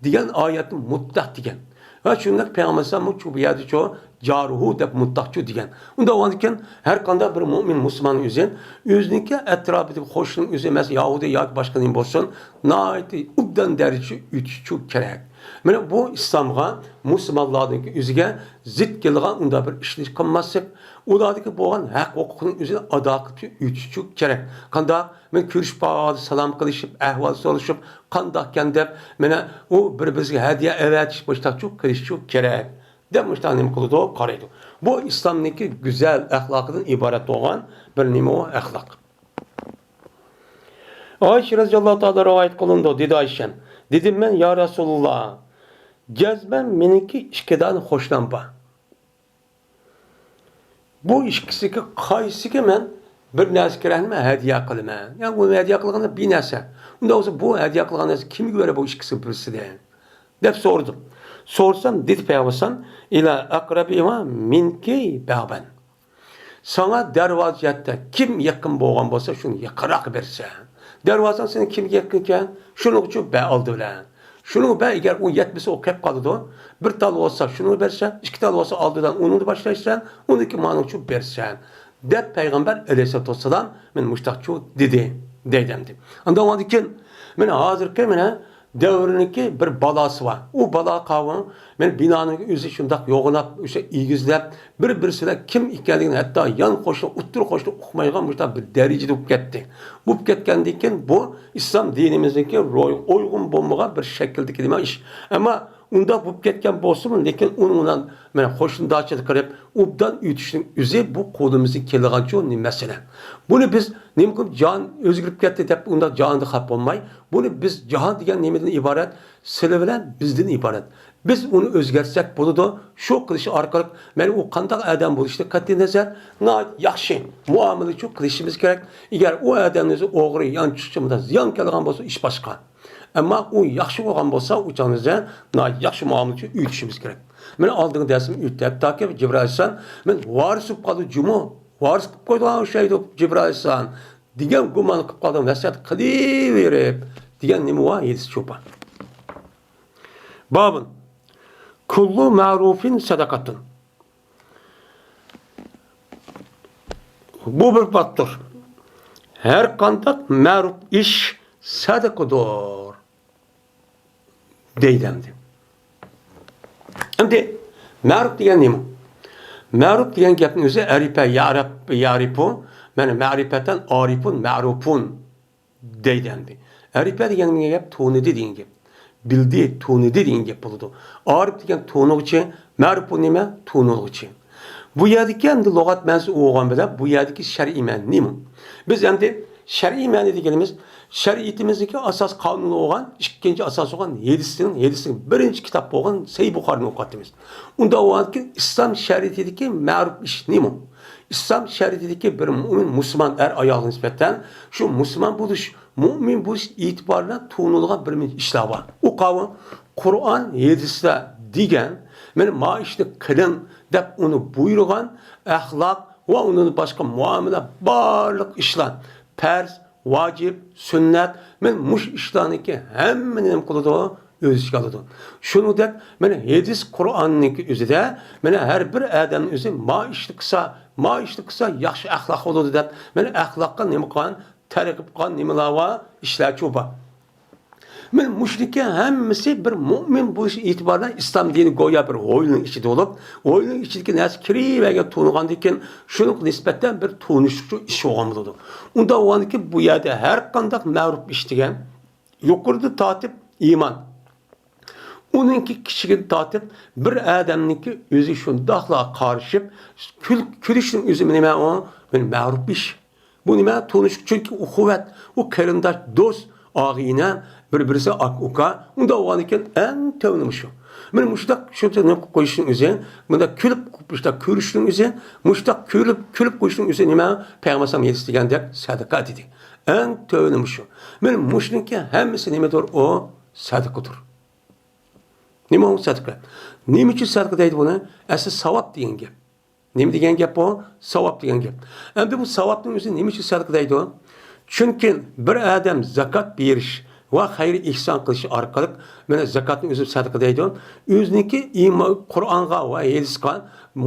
دېگەن ئايەتنى مۇتلەق دېگەن. ۋە شۇنداق پەيغەمبەر ئەلەيھىسسالاممۇ شۇ بۇ يەردىچۇ «جارۇھۇ» دەپ مۇتلەقچۇ دېگەن. ئۇنداق بولغاندىكىن ھەر قانداق بىر مۆمىن مۇسۇلمان ئۆزى، ئۆزىنىڭكى ئەتراپىدىكى قوشنىنىڭ ئۆزى، مەسىلەن، يەھۇدىي ياكى باشقا نېمە بولسۇن، ناھايىتى ئوبدان دەرىجىدە ئۆتۈشچۇ كېرەك. مانا بۇ ئىسلامغا، مۇسۇلمانلارنىڭكى ئۆزىگە زىت كېلىدىغان ئۇنداق بىر ئىشنى قىلماسلىق، ئۇلاردىكى بولغان ھەق ھوقۇقنى ئۆزى ئادا قىلىپ ئۆتۈشچۇ كېرەك. قانداق؟ مانا كۆرۈشۈپ قالغاندا سالام قىلىشىپ، ئەھۋال سورىشىپ، قانداقكەن دەپ، مانا ئۇ بىر-بىرىگە ھەدىيە ئەۋەتىش مۇشتاقچۇ قىلىشچۇ كېرەك دەپ مۇشتاق نېمە قىلىدۇ؟ قارايدۇ. بۇ ئىسلامنىڭكى گۈزەل ئەخلاقىدىن ئىبارەت بولغان بىر نېمە ئۇ ئەخلاق. ئائىشە رەزىياللاھۇ تائالا رىۋايەت قىلىنىدۇ، دېدى ئائىشەم. دېدىم مەن، يا رەسۇلاللا، جەزمەن مېنىڭكى ئىككى دانە قوشنام بار. بۇ ئىككىسىگە قايسىگە مەن بىر نەرسە كېرەكمۇ ھەدىيە قىلىمەن؟ يا ئۇنى ھەدىيە قىلغاندا بىر نەرسە. ئۇنداق بولسا بۇ ھەدىيە قىلغان نەرسە كىمگە بېرە بۇ ئىككىسى بىرسىدىن؟ دەپ سورىدىم. سورىسام، دېدى پەيغەمبەر ئەلەيھىسسالام، ئىلا ئەقرەبىھىما مىنكى بابەن. ساڭا دەرۋازا جەھەتتە كىم يېقىن بولغان بولسا، شۇنى يېقىنراق بېرىسەن. دەرۋازاڭ سېنىڭ كىمگە يېقىن ئىكەن، شۇنىڭغىچۇ بەر ئالدى بىلەن. شۇنىڭغا بەر، ئەگەر ئۇ يەتمىسە، ئۇ قېلىپ قالىدۇ. بىر تال بولسا، شۇنىڭغا بېرىسەن، ئىككى تال بولسا، ئالدى بىلەن ئۇنىڭدا باشلايسەن، ئۇنىڭكى مانىڭچۇ بېرىسەن، دەپ پەيغەمبەر ئەلەيھىسسالاتۇ ۋەسسالام مېنى مۇشتاقچۇ دېدى، دەيدۇ ئەمدى. ئاندىن ئاندىن كېيىن مېنى ھازىرقى مېنى دەۋرنىڭكى بىر بالاسى بار. ئۇ بالا قاۋۇ، مەن بىنانىڭ ئۆزى شۇنداق يوغىناپ، ئۆشە ئېگىزلەپ، بىر-بىرسىلەر كىم ئىكەنلىكىنى ھەتتا يان قوشنا، ئوتتۇرا قوشنا ئۇقمايدىغان مۇشۇنداق بىر دەرىجىدە بولۇپ كەتتى. بولۇپ كەتكەندىن كېيىن بۇ ئىسلام دىنىمىزنىڭكى روھىغا ئۇيغۇن بولمىغان بىر شەكىلدىكى نېمە ئىش. ئەمما ئۇنداق بولۇپ كەتكەن بولسىمۇ، لېكىن ئۇنىڭ بىلەن مانا قوشنىدارچىلىق قىلىپ، ئوبدان ئۆتۈشنىڭ ئۆزى بۇ قولىمىزدىن كېلىدىغانچۇ مەسىلە. بۇنى بىز نېمە قىلىپ جان ئۆزگىرىپ كەتتى دەپ ئۇنداق جانىدا خاپا بولماي، بۇنى بىز جاھان دېگەن نېمىدىن ئىبارەت؟ سىلى بىلەن بىزدىن ئىبارەت. بىز ئۇنى ئۆزگەرتسەك بولىدۇ. شۇ قىلىش ئارقىلىق مەن ئۇ قانداق ئادەم بولۇشىدا قەتئىينەزەر، ناھايىتى ياخشى مۇئامىلىچۇ قىلىشىمىز كېرەك. ئەگەر ئۇ ئادەمنى ئۆزى ئوغرى، يانچۇقچى، مۇنداق زىيان كەلگەن بولسا ئىش باشقا. ئەمما ئۇ ياخشى بولغان بولسا، ئۇ چاغدا ناھايىتى ياخشى مۇئامىلىچۇ ئۆتۈشىمىز كېرەك. مانا ئالدىنقى دەرسىم ئۆتتى. ھەتتاكى جىبرىئىل ئەلەيھىسسالام، مەن ۋارىس بولۇپ قالدى جۇمۇ، ۋارىس قىلىپ قويدىغان ئوخشايدۇ جىبرىئىل ئەلەيھىسسالام دېگەن گۇمان قىلىپ قالدىم، ۋەسىيەت قىلىۋېرىپ دېگەن نېمە بار؟ ھەدىس شۇ بار. بابۇن، كۇللۇ مەرۇفىن سەدەقەتۇن. بۇ بىر بابتۇر. ھەر قانداق مەرۇپ ئىش سەدىقىدۇر، دەيدۇ ئەمدى. ئەمدى مەرۇپ دېگەن نېمە؟ مەرۇپ دېگەن گەپنىڭ ئۆزى ئەرىپە، يەرەپ، يەرىپۇ، مەنە مەرىپەتەن ئارىپۇن، مەرۇپۇن. دەيدۇ ئەمدى. ئەرىپە دېگەن گەپ تونۇدى دېگەن گەپ. بىلدى، تونۇدى دېگەن گەپ بولىدۇ. ئارىپ دېگەن تونۇغۇچى، مەرۇپ بۇ نېمە؟ تونۇلغۇچى. بۇ يەردىكى ئەمدى لۇغەت مەنىسى ئۇ بولغان بىلەن، بۇ يەردىكى شەرئىي مەنە نېمە؟ بىز ئەمدى شەرئىي مەنە دېگىنىمىز، شەرىئىتىمىزدىكى ئاساس قانۇنى بولغان، ئىككىنچى ئاساس بولغان ھەدىسنىڭ، ھەدىسنىڭ بىرىنچى كىتاب بولغان سەھىھ بۇخارىنى ئوقۇۋاتىمىز. ئۇنداق بولغاندىكىن ئىسلام شەرىئىتىدىكى مەرۇپ ئىش نېمە؟ ئىسلام شەرىئىتىدىكى بىر مۆمىن مۇسۇلمان ئەر ئايالغا نىسبەتەن شۇ مۇسۇلمان بولۇش، مۆمىن بولۇش ئېتىبارى بىلەن تونۇلغان بىر مۇنچە ئىشلار بار. ئۇ قاۋۇ قۇرئان، ھەدىسلەر دېگەن، مانا، ما ئىشنى قىلىڭ دەپ ئۇنى بۇيرۇغان ئەخلاق ۋە ئۇندىن باشقا مۇئامىلە بارلىق ئىشلار، پەرز، ۋاجىپ، سۈننەت، مانا مۇشۇ ئىشلارنىڭكى ھەممىنى نېمە قىلىدۇ؟ ئۆز ئىچىگە ئالىدۇ. شۇنىڭدەك مانا ھەدىس قۇرئاننىڭكى ئۆزىدە مانا ھەر بىر ئادەم ئۆزى ما ئىشنى قىلسا، ما ئىشنى قىلسا ياخشى ئەخلاق بولىدۇ دەپ، مانا ئەخلاققا نېمە قىلغان، تەرغىب قىلغان نېمىلەر بار، ئىشلارچۇ بار. مانا مۇشۇنىڭكى ھەممىسى بىر مۆمىن بولۇش ئېتىبارى بىلەن ئىسلام دىنى گويا بىر ھويلىنىڭ ئىچىدە بولۇپ، ھويلىنىڭ ئىچىدىكى نەرسە كىرىۋەرگەن تونۇغاندىن كېيىن، شۇنىڭغا نىسبەتەن بىر تونۇشلۇق ئىش بولغان بولىدۇ. ئۇنداق بولغاندىن كېيىن بۇ يەردە ھەر قانداق مەرۇپ ئىش دېگەن، يۇقىرىدىن تارتىپ ئىمان، ئۇنىڭكى كىچىكىدىن تارتىپ بىر ئادەمنىڭكى ئۆزى شۇنداقلا قارىشىپ، كۈل-، كۈلۈشنىڭ ئۆزى نېمە ئۇ؟ مەرۇپ ئىش. بۇ نېمە؟ تونۇش، چۈنكى ئۇخۇۋەت، ئۇ قېرىنداش، دوست، ئاغىنە، بىر-بىرسى ئاكا-ئۇكا، ئۇنداق بولغاندىكىن ئەڭ تۆۋىنى مۇشۇ. مانا مۇشۇنداق شۇ نېمە قىلىپ قويۇشنىڭ ئۆزى، مۇنداق كۈلۈپ، مۇشۇنداق كۈلۈشنىڭ ئۆزى، مۇشۇنداق كۈلۈپ، كۈلۈپ قويۇشنىڭ ئۆزى نېمە؟ پەيغەمبەر ئەلەيھىسسالام ھەدىس دېگەندەك سەدىقە دېدى. ئەڭ تۆۋىنى مۇشۇ. مانا مۇشۇنىڭكى ھەممىسى نېمىدۇر؟ ئۇ سەدىقىدۇر. نېمە ئۇ سەدىقە؟ نېمە ئۈچۈن سەدىقە دەيدۇ بۇنى؟ ئەسلى ساۋاب دېگەن گەپ. نېمە دېگەن گەپ بۇ؟ ساۋاب دېگەن گەپ. ئەمدى بۇ ساۋابنىڭ ئۆزى نېمە ئۈچۈن سەدىقە دەيدۇ؟ چۈنكى بىر ئادەم زاكات بېرىش ۋە خەير ئېھسان قىلىش ئارقىلىق، مانا زاكاتنىڭ ئۆزى سەدىقە دەيدۇ. ئۆزىنىڭكى ئىما-، قۇرئانغا ۋە ھەدىسقا،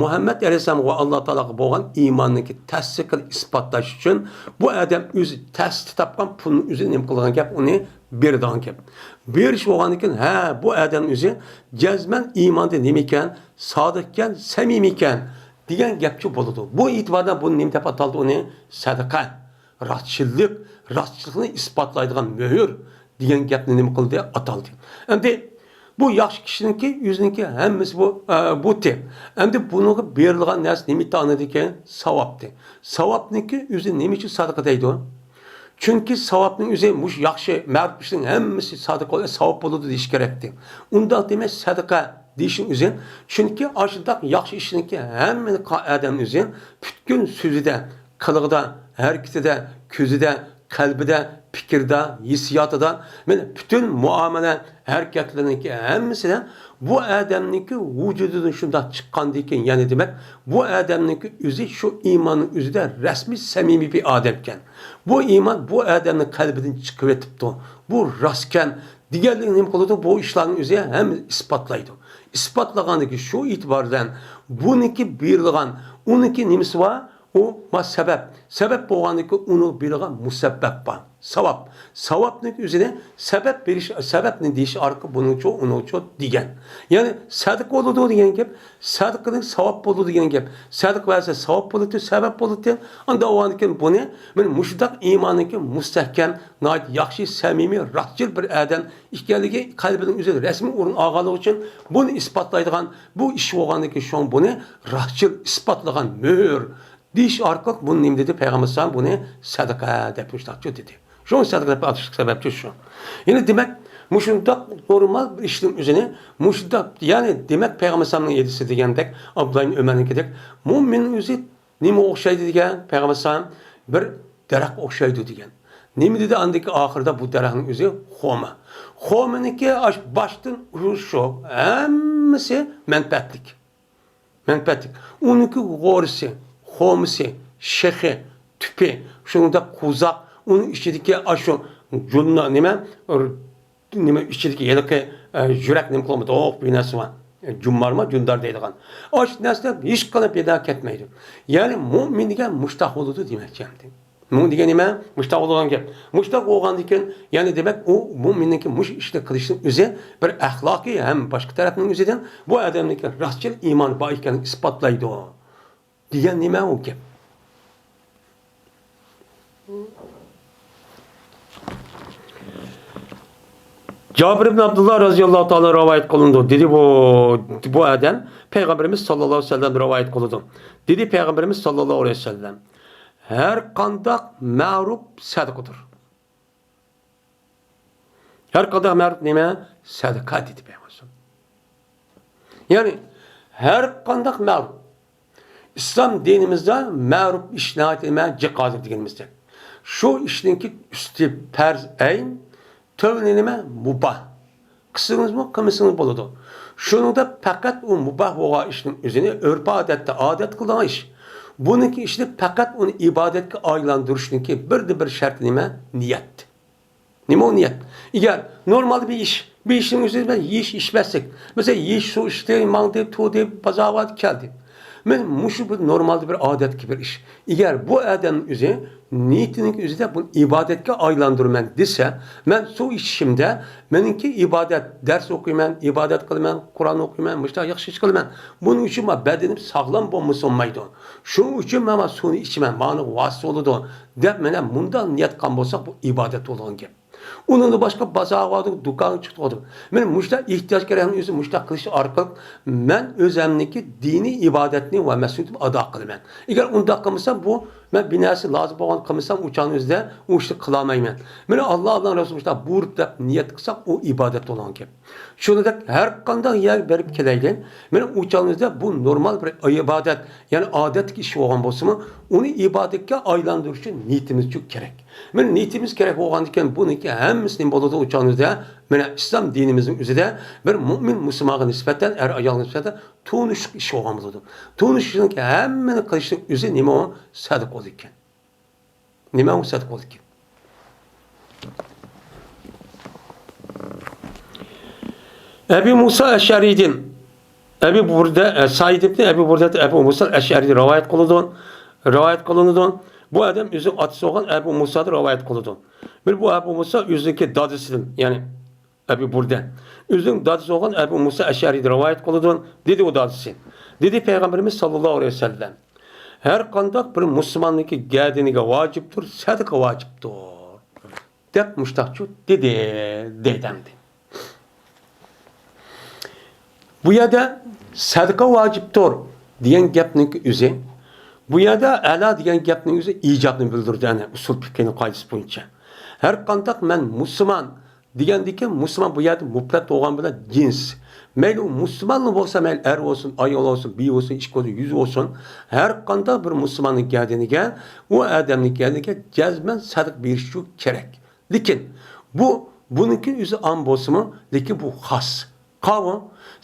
مۇھەممەد ئەلەيھىسسالامغا ۋە ئاللا تائالاغا بولغان ئىمانىنىڭكى تەستىقىنى ئىسپاتلاش ئۈچۈن بۇ ئادەم ئۆزى تەستە تاپقان پۇلنى ئۆزى نېمە قىلىدىغان گەپ؟ ئۇنى بېرىدىغان گەپ. بېرىش بولغاندىكىن، ھە، بۇ ئادەم ئۆزى جەزمەن ئىماندا نېمە ئىكەن؟ سادىق ئىكەن، سەمىمىي ئىكەن دېگەن گەپچۇ بولىدۇ. بۇ ئېتىباردا بۇنى نېمە دەپ ئاتالدى؟ ئۇنى سەدىقە، راستچىللىق، راستچىللىقنى ئىسپاتلايدىغان مۆھۈر دېگەن گەپنى نېمە قىلدى؟ ئاتالدى. ئەمدى بۇ ياخشى كىشىنىڭكى ئۆزىنىڭكى ھەممىسى بۇ، ئە، بۇتى. ئەمدى بۇنىڭغا بېرىلغان نەرسە نېمە ئىكەن؟ ساۋابتى. ساۋابنىڭكى ئۆزى نېمە ئۈچۈن سەدىقە دەيدۇ؟ چۈنكى ساۋابنىڭ ئۆزى مۇشۇ ياخشى، مەرۇپ ئىشنىڭ ھەممىسى سادىقە بولۇپ، ساۋاب بولىدۇ دېيىش كېرەكتى. ئۇنداق دېمەي، سەدىقە دېيىشنىڭ ئۆزى، چۈنكى ئاشۇنداق ياخشى ئىشنىڭكى ھەممىنى قىلغان ئادەمنىڭ ئۆزى پۈتكۈل سۆزىدە، قىلىقىدا، ھەرىكىتىدە، كۆزىدە، قەلبىدە، پىكرىدە، ھېسسىياتىدا، مانا پۈتۈن مۇئامىلە ھەرىكەتلىرىنىڭكى ھەممىسىدە بۇ ئادەمنىڭكى ۋۇجۇدىدىن شۇنداق چىققاندىكىن، يەنى دېمەك، بۇ ئادەمنىڭكى ئۆزى شۇ ئىماننىڭ ئۆزىدە رەسمىي سەمىمىي بىر ئادەمكەن. بۇ ئىمان بۇ ئادەمنىڭ قەلبىدىن چىقىۋېتىپتۇ. بۇ راستكەن دېگەنلىكنى نېمە قىلىدۇ؟ بۇ ئىشلارنىڭ ئۆزى ھەم ئىسپاتلايدۇ. ئىسپاتلىغاندىكىن شۇ ئېتىبار بىلەن بۇنىڭكى بېرىلغان، ئۇنىڭكى نېمىسى بار؟ ئۇ ما سەۋەب. سەۋەب بولغاندىكىن ئۇنىڭ بېرىلغان مۇسەببەپ بار. ساۋاب. ساۋابنىڭ ئۆزىنى سەۋەب بېرىش، سەۋەبنى دېيىش ئارقىلىق بۇنىڭچۇ، ئۇنىڭچۇ دېگەن. يەنى سەدىقە بولىدۇ دېگەن گەپ، سەدىقىنىڭ ساۋاب بولىدۇ دېگەن گەپ. سەدىقە بەرسە ساۋاب بولىدۇ، سەۋەب بولىدۇ. ئانداق بولغاندىكىن بۇنى، مانا مۇشۇنداق ئىمانىنىڭكى مۇستەھكەم، ناھايىتى ياخشى، سەمىمىي، راستچىل بىر ئادەم ئىكەنلىكى قەلبىنىڭ ئۆزىدە رەسمىي ئورۇن ئالغانلىقى ئۈچۈن بۇنى ئىسپاتلايدىغان بۇ ئىش بولغاندىكىن شۇڭا بۇنى راستچىل ئىسپاتلىغان مۆھۈر دېيىش ئارقىلىق بۇنى نېمە دېدى؟ پەيغەمبەر ئەلەيھىسسالام بۇنى سەدىقە دەپ مۇشۇنداقچۇ دېدى. شۇڭا سەدىقە دەپ ئاتىلىشلىق سەۋەبچۇ شۇ. يەنى دېمەك، مۇشۇنداق نورمال بىر ئىشنىڭ ئۆزىنى مۇشۇنداق، يەنى دېمەك، پەيغەمبەر ئەلەيھىسسالامنىڭ ھەدىسى دېگەندەك، ئابدۇللا ئىبن ئۆمەرنىڭكىدەك، مۆمىن ئۆزى نېمىگە ئوخشايدۇ دېگەن پەيغەمبەر ئەلەيھىسسالام؟ بىر دەرەخكە ئوخشايدۇ دېگەن. نېمە دېدى ئاندىكى ئاخىرىدا؟ بۇ دەرەخنىڭ ئۆزى خورما. خورمىنىڭكى ئاش باشتىن ئۇرۇش شۇ، ھەممىسى مەنپەئەتلىك. مەنپەئەتلىك. ئۇنىڭكى غورىسى، خورمىسى، شېخى، تۈپى، شۇنىڭدەك قوۋزاق، ئۇنىڭ ئىچىدىكى ئاشۇ جۇننا نېمە، نېمە ئىچىدىكى ھېلىقى، ئە، يۈرەك نېمە قىلغان بىر نەرسە بار. ئە، جۇممارمۇ، جۇندار دەيدىغان. ئاشۇ نەرسىلەر ھېچقانداق پەيدا كەتمەيدۇ. يەنى مۆمىن دېگەن مۇشتاق بولىدۇ دېمەكچى ئەمدى. مۇ دېگەن نېمە؟ مۇشتاق بولىدىغان گەپ. مۇشتاق بولغاندىكىن، يەنى دېمەك، ئۇ مۆمىننىڭكى مۇشۇ ئىشنى قىلىشنىڭ ئۆزى بىر ئەخلاقىي ھەم باشقا تەرەپنىڭ ئۆزىدىن بۇ ئادەمنىڭكى راستچىل ئىمانى بار ئىكەنلىكىنى ئىسپاتلايدۇ. دېگەن نېمە ئۇ گەپ؟ جابىر ئىبن ئابدۇللا رازىياللاھۇ تائالا رىۋايەت قىلىنىدۇ. دېدى بۇ، بۇ ئادەم پەيغەمبىرىمىز ساللاللاھۇ ئەلەيھى ۋەسەللەم رىۋايەت قىلىدۇ. دېدى پەيغەمبىرىمىز ساللاللاھۇ ئەلەيھى ۋەسەللەم، ھەر قانداق مەرۇپ سەدىقىدۇر. ھەر قانداق مەرۇپ نېمە؟ سەدىقە دېدى پەيغەمبەر. يەنى ھەر قانداق مەرۇپ. ئىسلام دىنىمىزدا مەرۇپ ئىش ناھايىتى نېمە؟ جىق ھازىر دېگىنىمىزدەك. شۇ ئىشنىڭكى ئۈستى پەرز ئەين، تۆۋىنى نېمە؟ مۇباھ. قىلسىڭىزمۇ، قىلمىسىڭىز بولىدۇ. شۇنىڭدا پەقەت ئۇ مۇباھ بولغان ئىشنىڭ ئۆزىنى ئۆرپ-ئادەتتە ئادەت قىلىدىغان ئىش. بۇنىڭكى ئىشىنى پەقەت ئۇنى ئىبادەتكە ئايلاندۇرۇشنىڭكى بىردىنبىر شەرتى نېمە؟ نىيەت. نېمە ئۇ نىيەت؟ ئەگەر نورمالدا بىر ئىش، بىر ئىشنىڭ ئۆزىدە مەن يېيىش ئىچمەسلىك. مەسىلەن، يېيىش، سۇ ئىچتى، ماڭدى، تۇردى، بازارغا كەلدى. مەن مۇشۇ بىر نورمالدا بىر ئادەتتىكى بىر ئىش. ئەگەر بۇ ئادەمنىڭ ئۆزى نىيىتىنىڭ ئۆزىدە بۇنى ئىبادەتكە ئايلاندۇرىمەن دېسە، مەن سۇ ئىچىشىمدە مېنىڭكى ئىبادەت، دەرس ئوقۇيمەن، ئىبادەت قىلىمەن، قۇرئان ئوقۇيمەن، مۇشۇنداق ياخشى ئىش قىلىمەن. بۇنىڭ ئۈچۈن مانا بەدىنىم ساغلام بولمىسا بولمايدۇ. شۇنىڭ ئۈچۈن مەن مانا سۇنى ئىچىمەن، ماڭا ۋاسىتە بولىدۇ، دەپ مانا مۇنداق نىيەت قىلغان بولساق، بۇ ئىبادەت بولىدىغان گەپ. ئۇنىڭدىن باشقا بازارغا باردۇق، دۇكانغا چىقتۇق. مانا مۇشۇنداق ئېھتىياج كېرەكنىڭ ئۆزى مۇشۇنداق قىلىش ئارقىلىق مەن ئۆزەمنىڭكى دىنىي ئىبادەتنى ۋە مەسئۇلىيىتىمنى ئادا قىلىمەن. ئەگەر ئۇنداق قىلمىسام، بۇ مەن بىر نەرسە لازىم بولغان قىلمىسام، ئۇ چاغنىڭ ئۆزىدە ئۇ ئىشنى قىلالمايمەن. مانا ئاللا، ئاللانىڭ رەسۇلى مۇشۇنداق بۇيرۇپ دەپ نىيەت قىلساق، ئۇ ئىبادەت بولغان گەپ. شۇنىڭدەك ھەر قانداق يەرگە بېرىپ كېلەيلى، مانا ئۇ چاغنىڭ ئۆزىدە بۇ نورمال بىر ئىبادەت، يەنى ئادەتتىكى ئىش بولغان بولسىمۇ، ئۇنى ئىبادەتكە ئايلاندۇرۇش ئۈچۈن نىيىتىمىز كېرەك. مانا نىيىتىمىز كېرەك بولغاندىكىن، بۇنىڭكى ھەممىسى نېمە بولىدۇ؟ ئۇ چاغنىڭ ئۆزىدە مانا ئىسلام دىنىمىزنىڭ ئۆزىدە بىر مۇئمىن مۇسۇلمانغا نىسبەتەن، ئەر ئايالغا نىسبەتەن تونۇشلۇق ئىش بولغان بولىدۇ. تونۇشۇشنىڭكى ھەممىنى قىلىشنىڭ ئۆزى نېمە ئۇ؟ سەدىقە بولىدىكەن. نېمە ئۇ سەدىقە بولىدىكەن؟ ئەبى مۇسا ئەشئەرىدىن، ئەبى بۇردە، ئە، سەئىد ئىبنى ئەبى بۇردە ئەبى مۇسا ئەشئەرىدىن رىۋايەت قىلىدۇ، رىۋايەت قىلىنىدۇ. بۇ ئادەم ئۆزىنىڭ ئاتىسى بولغان ئەبۇ مۇسادىن رىۋايەت قىلىدۇ. بىر بۇ ئەبۇ مۇسا ئۆزىنىڭكى دادىسىدىن، يەنى ئەبى بۇردە، ئۆزىنىڭ دادىسى بولغان ئەبۇ مۇسا ئەشئەرىدىن رىۋايەت قىلىدۇ. دېدى ئۇ دادىسى، دېدى پەيغەمبىرىمىز ساللاللاھۇ ئەلەيھى ۋەسەللەم، ھەر قانداق بىر مۇسۇلماننىڭكى گەدىنىگە ۋاجىپتۇر، سەدىقە ۋاجىپتۇر، دەپ مۇشتاقچۇ دېدى، دەيدۇ ئەمدى. بۇ يەردە سەدىقە ۋاجىپتۇر دېگەن گەپنىڭ ئۆزى، بۇ يەردە ئەلا دېگەن گەپنىڭ ئۆزى ئىجابنى بىلدۈرىدۇ، يەنى ئۇسۇل پىقھىنىڭ قائىدىسى بويىچە. ھەر قانداق مەن مۇسۇلمان دېگەندىكىن، مۇسۇلمان بۇ يەردە مۇپرەت بولغان بىلەن جىنس. مەيلى ئۇ مۇسۇلمانلا بولسا، مەيلى ئەر بولسۇن، ئايال بولسۇن، بىر بولسۇن، ئىككى بولسۇن، يۈز بولسۇن، ھەر قانداق بىر مۇسۇلماننىڭ گەدىنىگە، ئۇ ئادەمنىڭ گەدىنىگە جەزمەن سەدىقە بېرىشى كېرەك. لېكىن بۇ، بۇنىڭكى ئۆزى ئام بولسىمۇ، لېكىن بۇ خاس. قاۋۇ،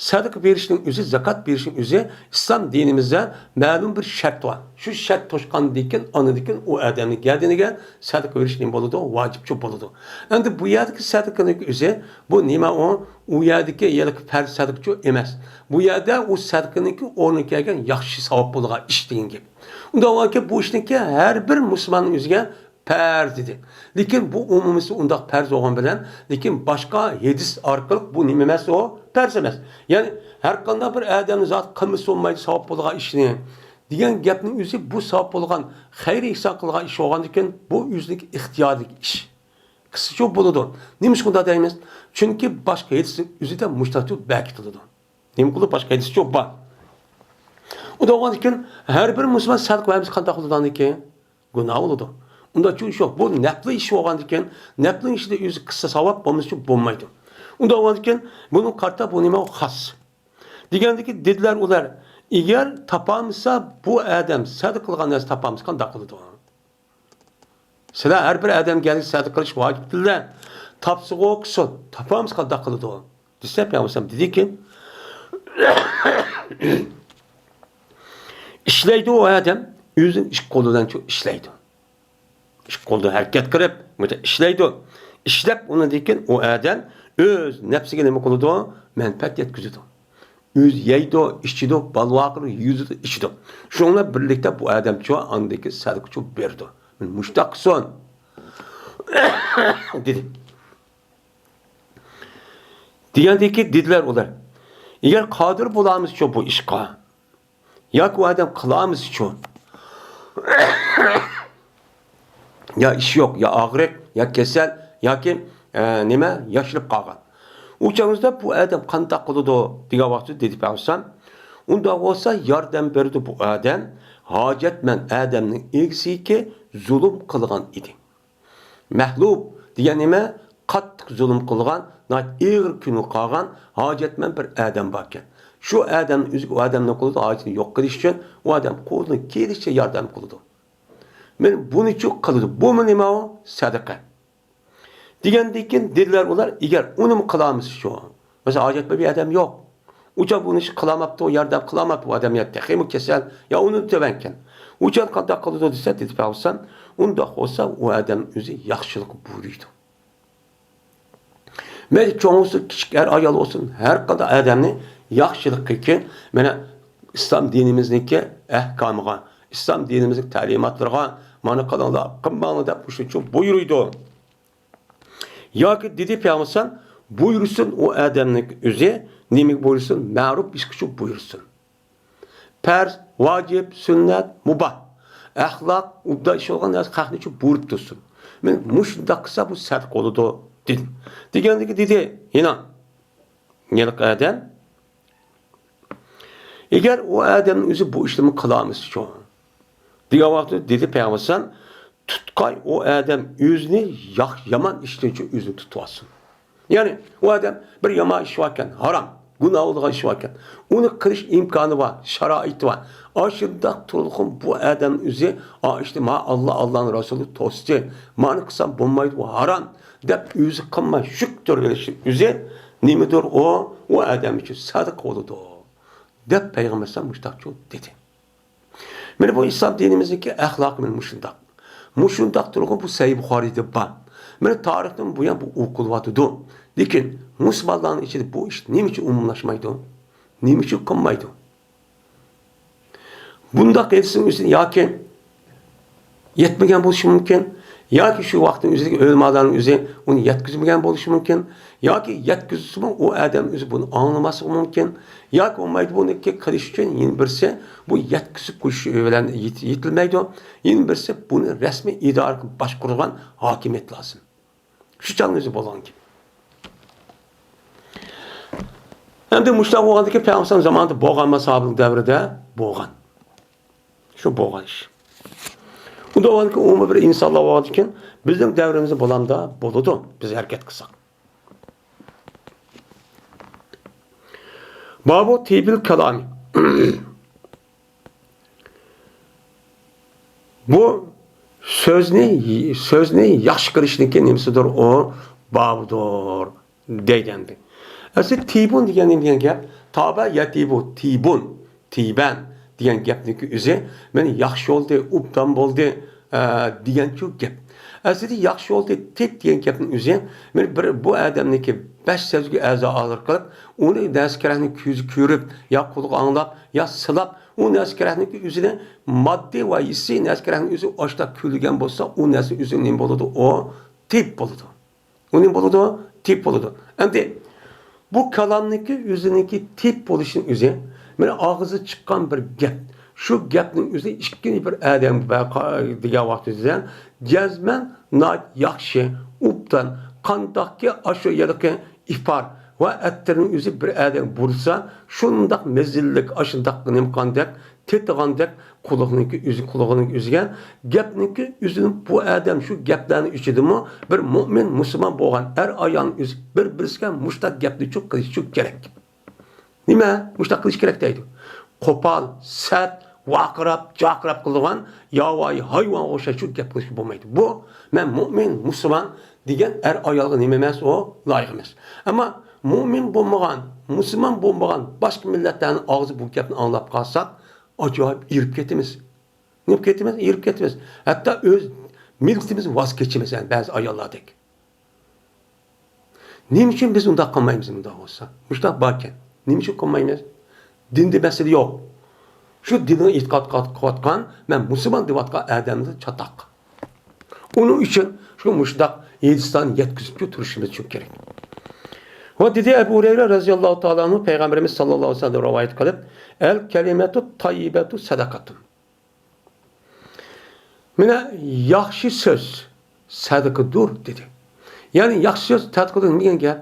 سەدىقە بېرىشنىڭ ئۆزى، زاكات بېرىشنىڭ ئۆزى ئىسلام دىنىمىزدە مەلۇم بىر شەرت بار. شۇ شەرت توشقاندىن كېيىن، ئاندىن كېيىن ئۇ ئادەمنىڭ گەدىنىگە سەدىقە بېرىش نېمە بولىدۇ؟ ۋاجىپچۇ بولىدۇ. ئەمدى بۇ يەردىكى سەدىقىنىڭ ئۆزى، بۇ نېمە ئۇ؟ ئۇ يەردىكى ھېلىقى پەرز سەدىقىچۇ ئەمەس. بۇ يەردە ئۇ سەدىقىنىڭكى ئورنىغا كەلگەن ياخشى ساۋاب بولىدىغان ئىش دېگەن گەپ. ئۇنداق بولغانكەن، بۇ ئىشنىڭكى ھەر بىر مۇسۇلماننىڭ ئۆزىگە پەرز دېدى. لېكىن بۇ ئومۇمىيسى ئۇنداق پەرز بولغان بىلەن، لېكىن باشقا ھەدىس ئارقىلىق بۇ نېمە ئەمەس ئۇ؟ پەرز ئەمەس. يەنى ھەر قانداق بىر ئادەمنى زات قىلمىسا بولمايدۇ ساۋاب بولىدىغان ئىشنى دېگەن گەپنىڭ ئۆزى بۇ ساۋاب بولغان، خەير ئېھسان قىلغان ئىش بولغاندىكىن، بۇ ئۆزىنىڭكى ئىختىيارىدىكى ئىش. قىسقىچە بولىدۇ. نېمىشقا ئۇنداق دەيمىز؟ چۈنكى باشقا ھەدىسنىڭ ئۆزىدە مۇشتاق بەكىتىلىدۇ. نېمە قىلىپ باشقا ھەدىسچۇ بار. ئۇنداق بولغاندىكىن، ھەر بىر مۇسۇلمان سەدىقە بەرمىسە قانداق بولىدۇ ئاندىكىن؟ گۇناھ بولىدۇ. ئۇنداق چۈش يوق. بۇ نەپلى ئىش بولغاندىكىن، نەپلىنىڭ ئىچىدە ئۆزى قىلسا ساۋاب، بولمىسا بولمايدۇ. ئۇنداق بولغاندىكىن، بۇنىڭ قارىتا بۇ نېمە خاس. دېگەندىكى دېدىلەر ئۇلار، ئەگەر تاپالمىسا، بۇ ئادەم سەدىقە قىلغان نەرسە تاپالمىسا قانداق قىلىدۇ؟ سىلەر ھەر بىر ئادەمگە سەدىقە قىلىش ۋاجىپتىلە. تاپسىغۇ قىلسۇن، تاپالمىسا قانداق قىلىدۇ؟ دېسە، پەيغەمبەر دېدىكى، ئىشلەيدۇ ئۇ ئادەم، ئۆزىنىڭ ئىككى قولى بىلەن شۇ ئىشلەيدۇ. ئىككى قولدا ھەرىكەت قىلىپ، مۇشۇنداق ئىشلەيدۇ. ئىشلەپ ئۇنىڭدىن كېيىن ئۇ ئادەم ئۆز نەپسىگە نېمە قىلىدۇ؟ مەنپەئەت يەتكۈزىدۇ. ئۆزى يەيدۇ، ئىچىدۇ، بالىۋاقىنى يۈزىدۇ، ئىچىدۇ. شۇنىڭ بىلەن بىرلىكتە بۇ ئادەمچۇ ئاندىكى سەدىقىچۇ بېرىدۇ. مۇشۇنداق قىلسۇن. دېدى. دېگەندىكى دېدىلەر ئۇلار. ئەگەر قادىر بولامىزچۇ بۇ ئىشقا؟ ياكى ئۇ ئادەم قىلامىزچۇ؟ يا ئىش يوق، يا ئاغرىق، يا كېسەل، ياكى، ئە، نېمە، ياشىلىپ قالغان. ئۇ چاغىمىزدا بۇ ئادەم قانداق قىلىدۇ دېگەن ۋاقىتتا دېدى پەيغەمبەر، ئۇنداق بولسا ياردەم بېرىدۇ بۇ ئادەم ھاجەتمەن ئادەمنىڭ ئىگىسىگە زۇلۇم قىلغان ئىدى. مەھلۇپ دېگەن نېمە؟ قاتتىق زۇلۇم قىلغان، ناھايىتى ئېغىر كۈنگە قالغان ھاجەتمەن بىر ئادەم باركەن. شۇ ئادەمنىڭ ئۆزىگە ئۇ ئادەمنىڭ قولىدا ھاجىتىنى يوق قىلىش ئۈچۈن ئۇ ئادەم قولىدىن كېلىشىچە ياردەم قىلىدۇ. مانا بۇنىچۇ قىلىدۇ. بۇمۇ نېمە ئۇ؟ سەدىقە. دېگەندىن كېيىن دېدىلەر ئۇلار، ئەگەر ئۇنىمۇ قىلالمىسا شۇ. مەسىلەن، ھاجەتمەن بىر ئادەم يوق. ئۇچان بۇنى ئىش قىلالماپتۇ، ياردەم قىلالماپتۇ، بۇ ئادەم يا تېخىمۇ كېسەل، يا ئۇنىڭ تۆۋەنكەن. ئۇچان قانداق قىلىدۇ دېسە، دېدى پەيغەمبەر، ئۇنداق بولسا ئۇ ئادەم ئۆزى ياخشىلىق بۇيرۇيدۇ. مەيلى چوڭ بولسۇن، كىچىك، ئەر ئايال بولسۇن، ھەر قانداق ئادەمنى ياخشىلىققا كېلىن. مانا ئىسلام دىنىمىزنىڭكى ئەھكامىغا، ئىسلام دىنىمىزنىڭ تەلىماتلىرىغا، مانا قىلىڭلار، قىلماڭلار دەپ مۇشۇنچە بۇيرۇيدۇ. ياكى دېدى پەيغەمبەر، بۇيرۇسۇن ئۇ ئادەمنىڭ ئۆزى، نېمىگە بۇيرۇسۇن؟ مەرۇپ ئىشقىچۇ بۇيرۇسۇن. پەرز، ۋاجىپ، سۈننەت، مۇباھ، ئەخلاق، ئوبدان ئىش بولغان نەرسە خەقنى شۇ بۇيرۇپ تۇرسۇن. مانا مۇشۇنداق قىلسا بۇ سەدىقە بولىدۇ، دېدى. دېگەندىكى دېدى، يەنە ھېلىقى ئادەم، ئەگەر ئۇ ئادەمنىڭ ئۆزى بۇ ئىشنىمۇ قىلالمىسىچۇ؟ دېگەن ۋاقىتتا دېدى پەيغەمبەر، تۇتقاي ئۇ ئادەم ئۆزىنى ياخ-، يامان ئىشتىنچۇ ئۆزىنى تۇتۇۋالسۇن. يەنى ئۇ ئادەم بىر يامان ئىش باركەن، ھارام، گۇناھ بولىدىغان ئىش باركەن. ئۇنى قىلىش ئىمكانى بار، شارائىتى بار. ئاشۇنداق تۇرۇلغۇن بۇ ئادەم ئۆزى، ئا، ئىشتە ما ئاللا، ئاللانىڭ رەسۇلى توستى. مانى قىلسام بولمايدۇ، ئۇ ھارام، دەپ ئۆزى قىلماي شۈك تۇرۇۋېلىشنىڭ ئۆزى نېمىدۇر ئۇ؟ ئۇ ئادەم ئۈچۈن سەدىقە بولىدۇ، دەپ پەيغەمبەر ئەلەيھىسسالام مۇشۇنداقچۇ دېدى. مانا بۇ ئىسلام دىنىمىزنىڭكى ئەخلاقى مانا مۇشۇنداق. مۇشۇنداق تۇرغۇن بۇ سەھىھ بۇخارىيدا بار. مانا تارىختىن بۇيان بۇ ئوقۇلۇۋاتىدۇ. لېكىن مۇسۇلمانلارنىڭ ئىچىدە بۇ ئىش نېمە ئۈچۈن ئومۇملاشمايدۇ؟ نېمە ئۈچۈن قىلمايدۇ؟ بۇنداق ھەدىسنىڭ ئۆزى ياكى يەتمىگەن بولۇشى مۇمكىن، ياكى شۇ ۋاقىتنىڭ ئۆزىدىكى ئۆلىمالارنىڭ ئۆزى ئۇنى يەتكۈزمىگەن بولۇشى مۇمكىن، ياكى يەتكۈزسىمۇ ئۇ ئادەم ئۆزى بۇنى ئاڭلىماسلىقى مۇمكىن، ياكى بولمايدۇ بۇنىڭكى قىلىش ئۈچۈن يەنە بىرسى بۇ يەتكۈزۈپ قويۇش بىلەن يېت-، يېتىلمەيدۇ، يەنە بىرسى بۇنى رەسمىي ئىدارە قىلىپ باشقۇرغان ھاكىمىيەت لازىم. شۇ چاغنىڭ ئۆزى بولغان گەپ. ئەمدى مۇشۇنداق بولغاندىكىن پەيغەمبەر زامانىدا بولغانمۇ، ساھابىنىڭ دەۋرىدە بولغان. شۇ بولغان ئىش. ئۇنداق بولغاندىكىن ئۇمۇ بىر ئىنسانلار بولغاندىكىن بىزنىڭ دەۋرىمىزدە بولامدا بولىدۇ، بىز ھەرىكەت قىلساق. بابۇ تىيبىل كالامى. بۇ سۆزنى، سۆزنى ياخشى قىلىشنىڭكى نېمىسىدۇر ئۇ؟ بابىدۇر دەيدۇ ئەمدى. ئەسلى تىيبۇن دېگەن نېمە دېگەن گەپ؟ تابە يەتىيبۇ، تىيبۇن، تىيبەن دېگەن گەپنىڭكى ئۆزى مانا ياخشى بولدى، ئوبدان بولدى، ئە، دېگەنچۇ گەپ. ئەسلىدە ياخشى بولدى، تىيب دېگەن گەپنىڭ ئۆزى مانا بىر بۇ ئادەمنىڭكى بەش سەزگۈ ئەزالىرى قىلىپ، ئۇنى نەرسە كېرەكنى كۆزى كۆرۈپ، يا قۇلىقى ئاڭلاپ، يا سىلاپ، ئۇ نەرسە كېرەكنىڭكى ئۆزىنى ماددىي ۋە ھېسسىي نەرسە كېرەكنىڭ ئۆزى ئاشتا كۆرگەن بولسا، ئۇ نەرسە ئۆزى نېمە بولىدۇ؟ ئۇ تىيب بولىدۇ. ئۇ نېمە بولىدۇ؟ تىيب بولىدۇ. ئەمدى بۇ كالامنىڭكى ئۆزىنىڭكى تىيب بولۇشىنىڭ ئۆزى، مانا ئاغزى چىققان بىر گەپ. شۇ گەپنىڭ ئۆزى ئىككىنچى بىر ئادەم دېگەن ۋاقتىدا جەزمەن ناھايىتى ياخشى، ئوبدان، قانداقكى ئاشۇ ھېلىقى ئىپار ۋە ئەتىرنىڭ ئۆزى بىر ئادەم بۇرسا، شۇنداق مەززىلىك، ئاشۇنداق نېمە قىلغاندەك، تېتىغاندەك، قۇلىقىنىڭكى ئۆزى، قۇلىقىنىڭ ئۆزىگە، گەپنىڭكى ئۆزىنى بۇ ئادەم شۇ گەپلەرنىڭ ئىچىدىمۇ بىر مۆمىن، مۇسۇلمان بولغان ئەر ئايالنىڭ ئۆزى بىر-بىرسىگە مۇشۇنداق گەپنى چۇ قىلىشى كېرەك. نېمە؟ مۇشۇنداق قىلىش كېرەك دەيدۇ. قوپال، سەت، ۋارقىراپ، جارقىراپ قىلىدىغان ياۋايى ھايۋانغا ئوخشاش شۇ گەپ قىلىشقا بولمايدۇ. بۇ مەن مۆمىن، مۇسۇلمان دېگەن ئەر ئايالغا نېمە ئەمەس، ئۇ لايىق ئەمەس. ئەمما مۆمىن بولمىغان، مۇسۇلمان بولمىغان باشقا مىللەتلەرنىڭ ئاغزى بۇ گەپنى ئاڭلاپ قالساق، ئاجايىپ ئېرىپ كېتىمىز. نېمە كېتىمىز؟ ئېرىپ كېتىمىز. ھەتتا ئۆز مىللىتىمىز ۋاز كېچىمىز، يەنى بەزى ئاياللاردەك. نېمە ئۈچۈن بىز ئۇنداق قىلمايمىز، ئۇنداق بولسا؟ مۇشۇنداق باركەن. نېمە ئۈچۈن قىلمايمىز؟ دىندا مەسىلە يوق. شۇ دىنغا ئېتىقاد قىلىۋاتقان، مەن مۇسۇلمان دەۋاتقان ئادەمدە چاتاق. ئۇنىڭ ئۈچۈن شۇ مۇشۇنداق ھېدىسلارنى يەتكۈزۈپ تۇرۇشىمىز ئۈچۈن كېرەك. ۋە دېدى ئەبۇ ھۇرەيرە رەزىياللاھۇ تائالا ئەنھۇ، پەيغەمبىرىمىز ساللاللاھۇ ئەلەيھى ۋەسەللەم رىۋايەت قىلىپ، ئەل كەلىمەتۇ تەييىبەتۇ سەدەقەتۇن. مانا ياخشى سۆز سەدىقىدۇر دېدى. يەنى ياخشى سۆز سەدىقىدۇر دېگەن گەپ.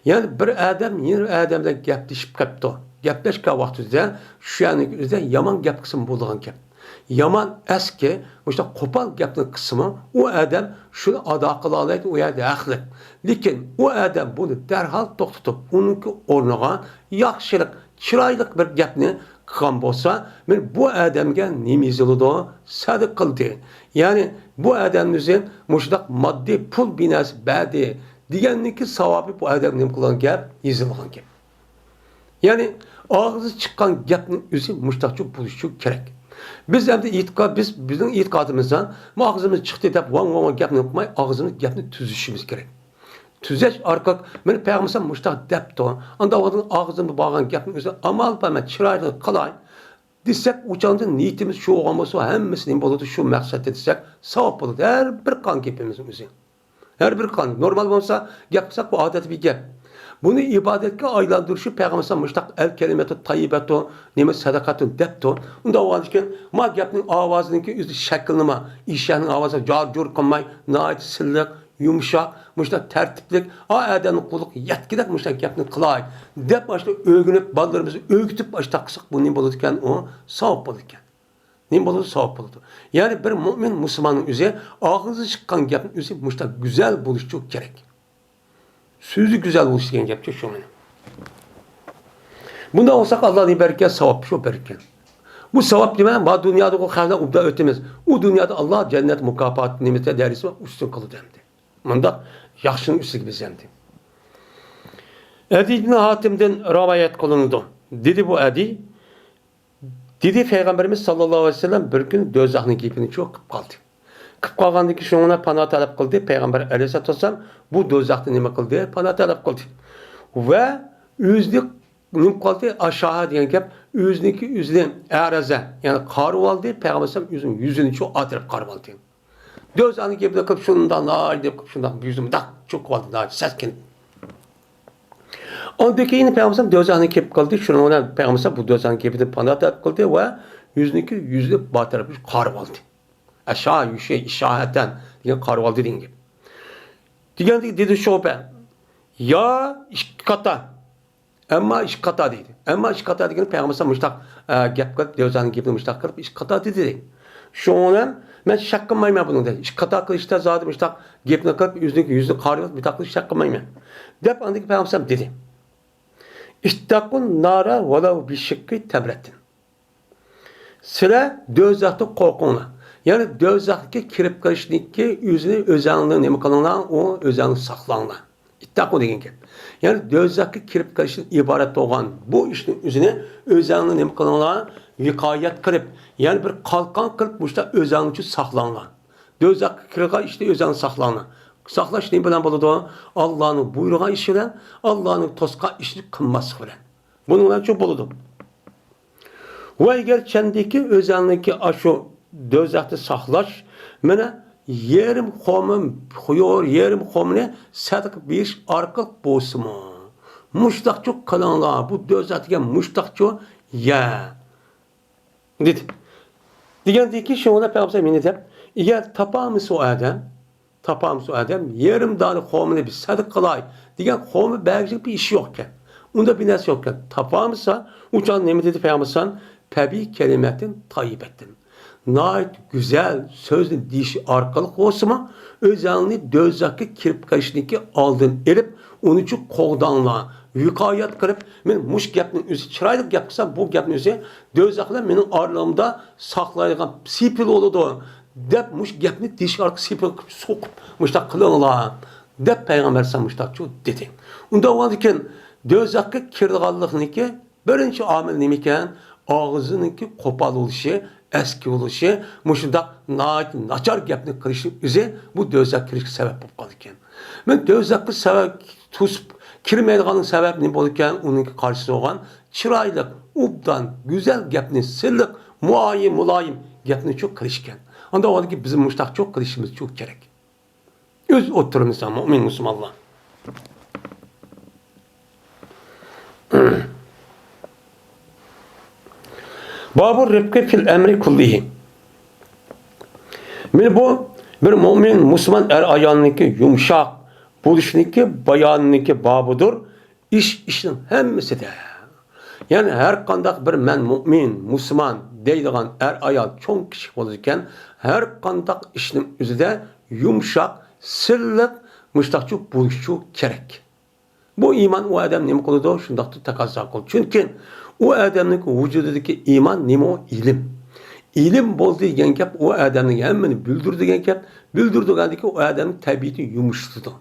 يەنى بىر ئادەم يەنە بىر ئادەم بىلەن گەپلىشىپ قاپتۇ. گەپلەشكەن ۋاقتىدا شۇ يەرنىڭ ئۆزىدە يامان گەپ قىلسىمۇ بولىدىغان گەپ. يامان، ئەسكى، مۇشۇنداق قوپال گەپنى قىلسىمۇ، ئۇ ئادەم شۇنى ئادا قىلالايدۇ، ئۇ يەردە ھەقلىق. لېكىن ئۇ ئادەم بۇنى دەرھال توختىتىپ، ئۇنىڭكى ئورنىغا ياخشىلىق، چىرايلىق بىر گەپنى قىلغان بولسا، مانا بۇ ئادەمگە نېمە يېزىلىدۇ؟ سەدىقە قىلدى. يەنى بۇ ئادەمنىڭ ئۆزى مۇشۇنداق ماددىي پۇل بىناسى بەردى دېگەننىڭكى ساۋابى بۇ ئادەمگە نېمە قىلغان گەپ؟ يېزىلغان گەپ. يەنى ئاغزى چىققان گەپنىڭ ئۆزى مۇشۇنداقچە بولۇشى كېرەك. بىز ئەمدى ئېتىقاد، بىز، بىزنىڭ ئېتىقادىمىزدا ئاغزىمىز چىقتى دەپ ۋاڭ ۋاڭ گەپنى قىلماي، ئاغزىمىز گەپنى تۈزۈشىمىز كېرەك. تۈزەش ئارقىلىق، مانا پەيغەمبەر مۇشۇنداق دەپتۇ، ئانداق ۋاقىتتا ئاغزىمدا بارغان گەپنىڭ ئۆزى ئامال بار، مەن چىرايلىق قىلاي دېسەك، ئۇ چاغدا نىيىتىمىز شۇ بولغان بولسا، ھەممىسى نېمە بولىدۇ؟ شۇ مەقسەتتە دېسەك، ساۋاب بولىدۇ. ھەر بىر قىلغان گېپىمىزنىڭ ئۆزى. ھەر بىر قىلغان، نورمال بولمىسا، گەپ قىلساق، بۇ ئادەتتە بىر گەپ. بۇنى ئىبادەتكە ئايلاندۇرۇشى پەيغەمبەر مۇشۇنداق ئەل كەلىمەتۇ تايىبەتۇ، نېمە سەدەقەتۇ دەپتۇ. ئۇنداق بولغاندىكىن، ما گەپنىڭ ئاۋازىنىڭكى ئۆزى شەكلىنىما، ئېشەكنىڭ ئاۋازى جار جۇر قىلماي، ناھايىتى سىللىق، يۇمشاق، مۇشۇنداق تەرتىپلىك، ئا ئادەمنىڭ قۇلىقىغا يەتكۈدەك مۇشۇنداق گەپنى قىلاي دەپ، مۇشۇنداق ئۆگىنىپ، بالىلىرىمىزنى ئۆگىتىپ، مۇشۇنداق قىلساق، بۇ نېمە بولىدىكەن؟ ئۇ ساۋاب بولىدىكەن. نېمە بولىدۇ؟ ساۋاب بولىدۇ. يەنى بىر مۆمىن مۇسۇلماننىڭ ئۆزى ئاغزىدىن چىققان گەپنىڭ ئۆزى مۇشۇنداق گۈزەل بولۇشى كېرەك. سۆزى گۈزەل بولۇش دېگەن گەپچۇ شۇ مانا. بۇنداق بولساق، ئاللا نېمە بەركەن؟ ساۋاب شۇ بەركەن. بۇ ساۋاب نېمە؟ ما دۇنيادا بۇ خەلقلەر ئوبدان ئۆتىمىز. ئۇ دۇنيادا ئاللا جەننەت مۇكاپاتى نېمىسى دەرىجىسى ئۈستۈن قىلىدۇ ئەمدى. مۇنداق ياخشىنىڭ ئۈستىگە بىز ئەمدى. ئەدى ئىبن ھاتىمدىن رىۋايەت قىلىنىدۇ. دېدى بۇ ئەدى، دېدى پەيغەمبىرىمىز ساللاللاھۇ ئەلەيھى ۋەسەللەم بىر كۈنى دوزاخنىڭ گېپىنى شۇ قىلىپ قالدى. قىلىپ قالغاندىن كېيىن شۇنىڭ بىلەن پانا تەلەپ قىلدى. پەيغەمبەر ئەلەيھىسسالاتۇ ۋەسسالام بۇ دوزاختىن نېمە قىلدى؟ پانا تەلەپ قىلدى. ۋە ئۆزىنى نېمە قىلدى؟ ئاشاھا دېگەن گەپ، ئۆزىنىڭكى ئۆزىنى ئەرەزە، يەنى قارىۋالدى. پەيغەمبەر ئەلەيھىسسالام ئۆزىنىڭ يۈزىنى شۇ ئاتىرىپ قارىۋالدى. دوزاخنىڭ گېپىنى قىلىپ شۇنداق ناھايىتى دەپ قىلىپ شۇنداق يۈزىنى مۇنداق چوقۇۋالدى، ناھايىتى سەسكىنىپ. ئاندىن كېيىن پەيغەمبەر دوزاخنىڭ گېپى قىلدى، شۇنىڭ بىلەن پەيغەمبەر بۇ دوزاخنىڭ گېپىدىن پانا تەلەپ قىلدى ۋە يۈزىنىڭكى يۈزىنى باتۇرۇپ قارىۋالدى. ئەشا يۈشى ئىشاھەتەن دېگەن قارىۋالدى دېگەن گەپ. دېگەندىكى دېدى شۇبە، يا ئىككى قاتا. ئەمما ئىككى قاتا دېدى. ئەمما ئىككى قاتا دېگەن پەيغەمبەر مۇشتاق، ئە، گەپ قىلىپ، دوزاخنىڭ گېپىنى مۇشتاق قىلىپ، ئىككى قاتا دېدى. شۇڭا مەن شەك قىلمايمەن بۇنىڭدا. ئىككى قاتا قىلىشتا زادى مۇشتاق گەپنى قىلىپ، يۈزىنى، يۈزىنى قارىۋېلىپ، مۇشتاق قىلىش شەك قىلمايمەن. دەپ ئاندىن كېيىن پەيغەمبەر دېدى. اتقوا النار ولو بشق تمرة. سىلەر دوزاختىن قورقۇڭلار. يەنى دوزاخقا كىرىپ قېلىشنىڭكى ئۆزىنى ئۆزەڭنى نېمە قىلىڭلار، ئۇ ئۆزەڭنى ساقلاڭلار. اتقوا دېگەن گەپ. يەنى دوزاخقا كىرىپ قېلىشتىن ئىبارەت بولغان بۇ ئىشنىڭ ئۆزىنى ئۆزەڭنى نېمە قىلىڭلار، ۋىقايەت قىلىپ، يەنى بىر قالقان قىلىپ مۇشۇنداق ئۆزەڭنى شۇ ساقلاڭلار. دوزاخقا كىرىدىغان ئىشتا ئۆزەڭنى ساقلاڭلار. ساقلاش نېمە بىلەن بولىدۇ؟ ئاللانىڭ بۇيرۇغان ئىشى بىلەن، ئاللانىڭ توسقان ئىشىنى قىلماسلىق بىلەن. بۇنىڭ بىلەن شۇ بولىدۇ. ۋە ئەگەر چەندىكى ئۆزەڭنىڭكى ئاشۇ دوزاختا ساقلاش مانا يېرىم خۇمى خۇيۇر، يېرىم خۇمىنى سەدىقە بېرىش ئارقىلىق بولسىمۇ، مۇشتاقچۇ قىلىڭلار، بۇ دوزاخ دېگەن مۇشتاقچۇ يەر. دېدى. دېگەندىكى شۇڭا پەيغەمبەر مېنى دەپ، ئەگەر تاپالمىسا ئۇ ئادەم، تاپالمىسا ئۇ ئادەم يېرىم دانە خۇمىنى بىر سەدىقە قىلاي دېگەن خۇمى بەرگۈچىلىك بىر ئىش يوقكەن. ئۇنداق بىر نەرسە يوقكەن. تاپالمىسا، ئۇ چاغدا نېمە دېدى پەيغەمبەر؟ فبكلمة طيبة. ناھايىتى گۈزەل سۆزنى دېيىش ئارقىلىق بولسىمۇ، ئۆزەڭنى دوزاخقا كىرىپ قېلىشنىڭكى ئالدىنى ئېلىپ، ئۇنىڭچۇ قوغداڭلار، ۋىقايەت قىلىپ، مەن مۇشۇ گەپنىڭ ئۆزى، چىرايلىق گەپ قىلسام، بۇ گەپنىڭ ئۆزى دوزاخ بىلەن مېنىڭ ئارىلىقىمدا ساقلايدىغان سېپىل بولىدۇ، دەپ مۇشۇ گەپنى دېيىش ئارقىلىق سېپىل قىلىپ سوقۇپ، مۇشۇنداق قىلىڭلار، دەپ پەيغەمبەر ئەلەيھىسسالام مۇشۇنداقچۇ دېدى. ئۇنداق بولغاندىكىن، دوزاخقا كىرىدىغانلىقنىڭكى بىرىنچى ئامىل نېمىكەن؟ ئاغزىنىڭكى قوپال بولۇشى، ئەسكى بولۇشى، مۇشۇنداق ناھايىتى ناچار گەپنى قىلىشنىڭ ئۆزى بۇ دوزاخقا كىرىشكە سەۋەب بولۇپ قالىدىكەن. مەن دوزاخقا سەۋەب توسۇپ كىرمەيدىغاننىڭ سەۋەبى نېمە بولىدىكەن؟ ئۇنىڭكى قارشىسى بولغان چىرايلىق، ئوبدان، گۈزەل گەپنى، سىلىق، مۇلايىم، مۇلايىم گەپنىچۇ قىلىشكەن. ئانداق بولغاندىكىن بىز مۇشۇنداقچۇ قىلىشىمىزچۇ كېرەك. ئۆز ئوتتۇرىمىزدا مۆمىن مۇسۇلمانلار. بابۇ رىفقى فىل ئەمرى كۇللىھى. مانا بۇ بىر مۆمىن مۇسۇلمان ئەر ئايالنىڭكى يۇمشاق بولۇشنىڭكى بايانىنىڭكى بابىدۇر. ئىش ئىشنىڭ ھەممىسىدە. يەنى ھەر قانداق بىر مەن مۇئمىن، مۇسۇلمان دەيدىغان ئەر-ئايال، چوڭ-كىچىك بولىدىكەن، ھەر قانداق ئىشنىڭ ئۆزىدە يۇمشاق، سىللىق، مۇشتاقچۇ بولۇشچۇ كېرەك. بۇ ئىمان ئۇ ئادەم نېمە قىلىدۇ؟ شۇنداقتۇ تەقەززا قىلىدۇ. چۈنكى ئۇ ئادەمنىڭ ۋۇجۇدىدىكى ئىمان نېمە؟ ئۇ ئىلىم. ئىلىم بولدى دېگەن گەپ ئۇ ئادەمنىڭ ھەممىنى بىلدۈردى دېگەن گەپ. بىلدۈردى دېگەندىكى ئۇ ئادەمنىڭ تەبىئىتى يۇمشىتىدۇ.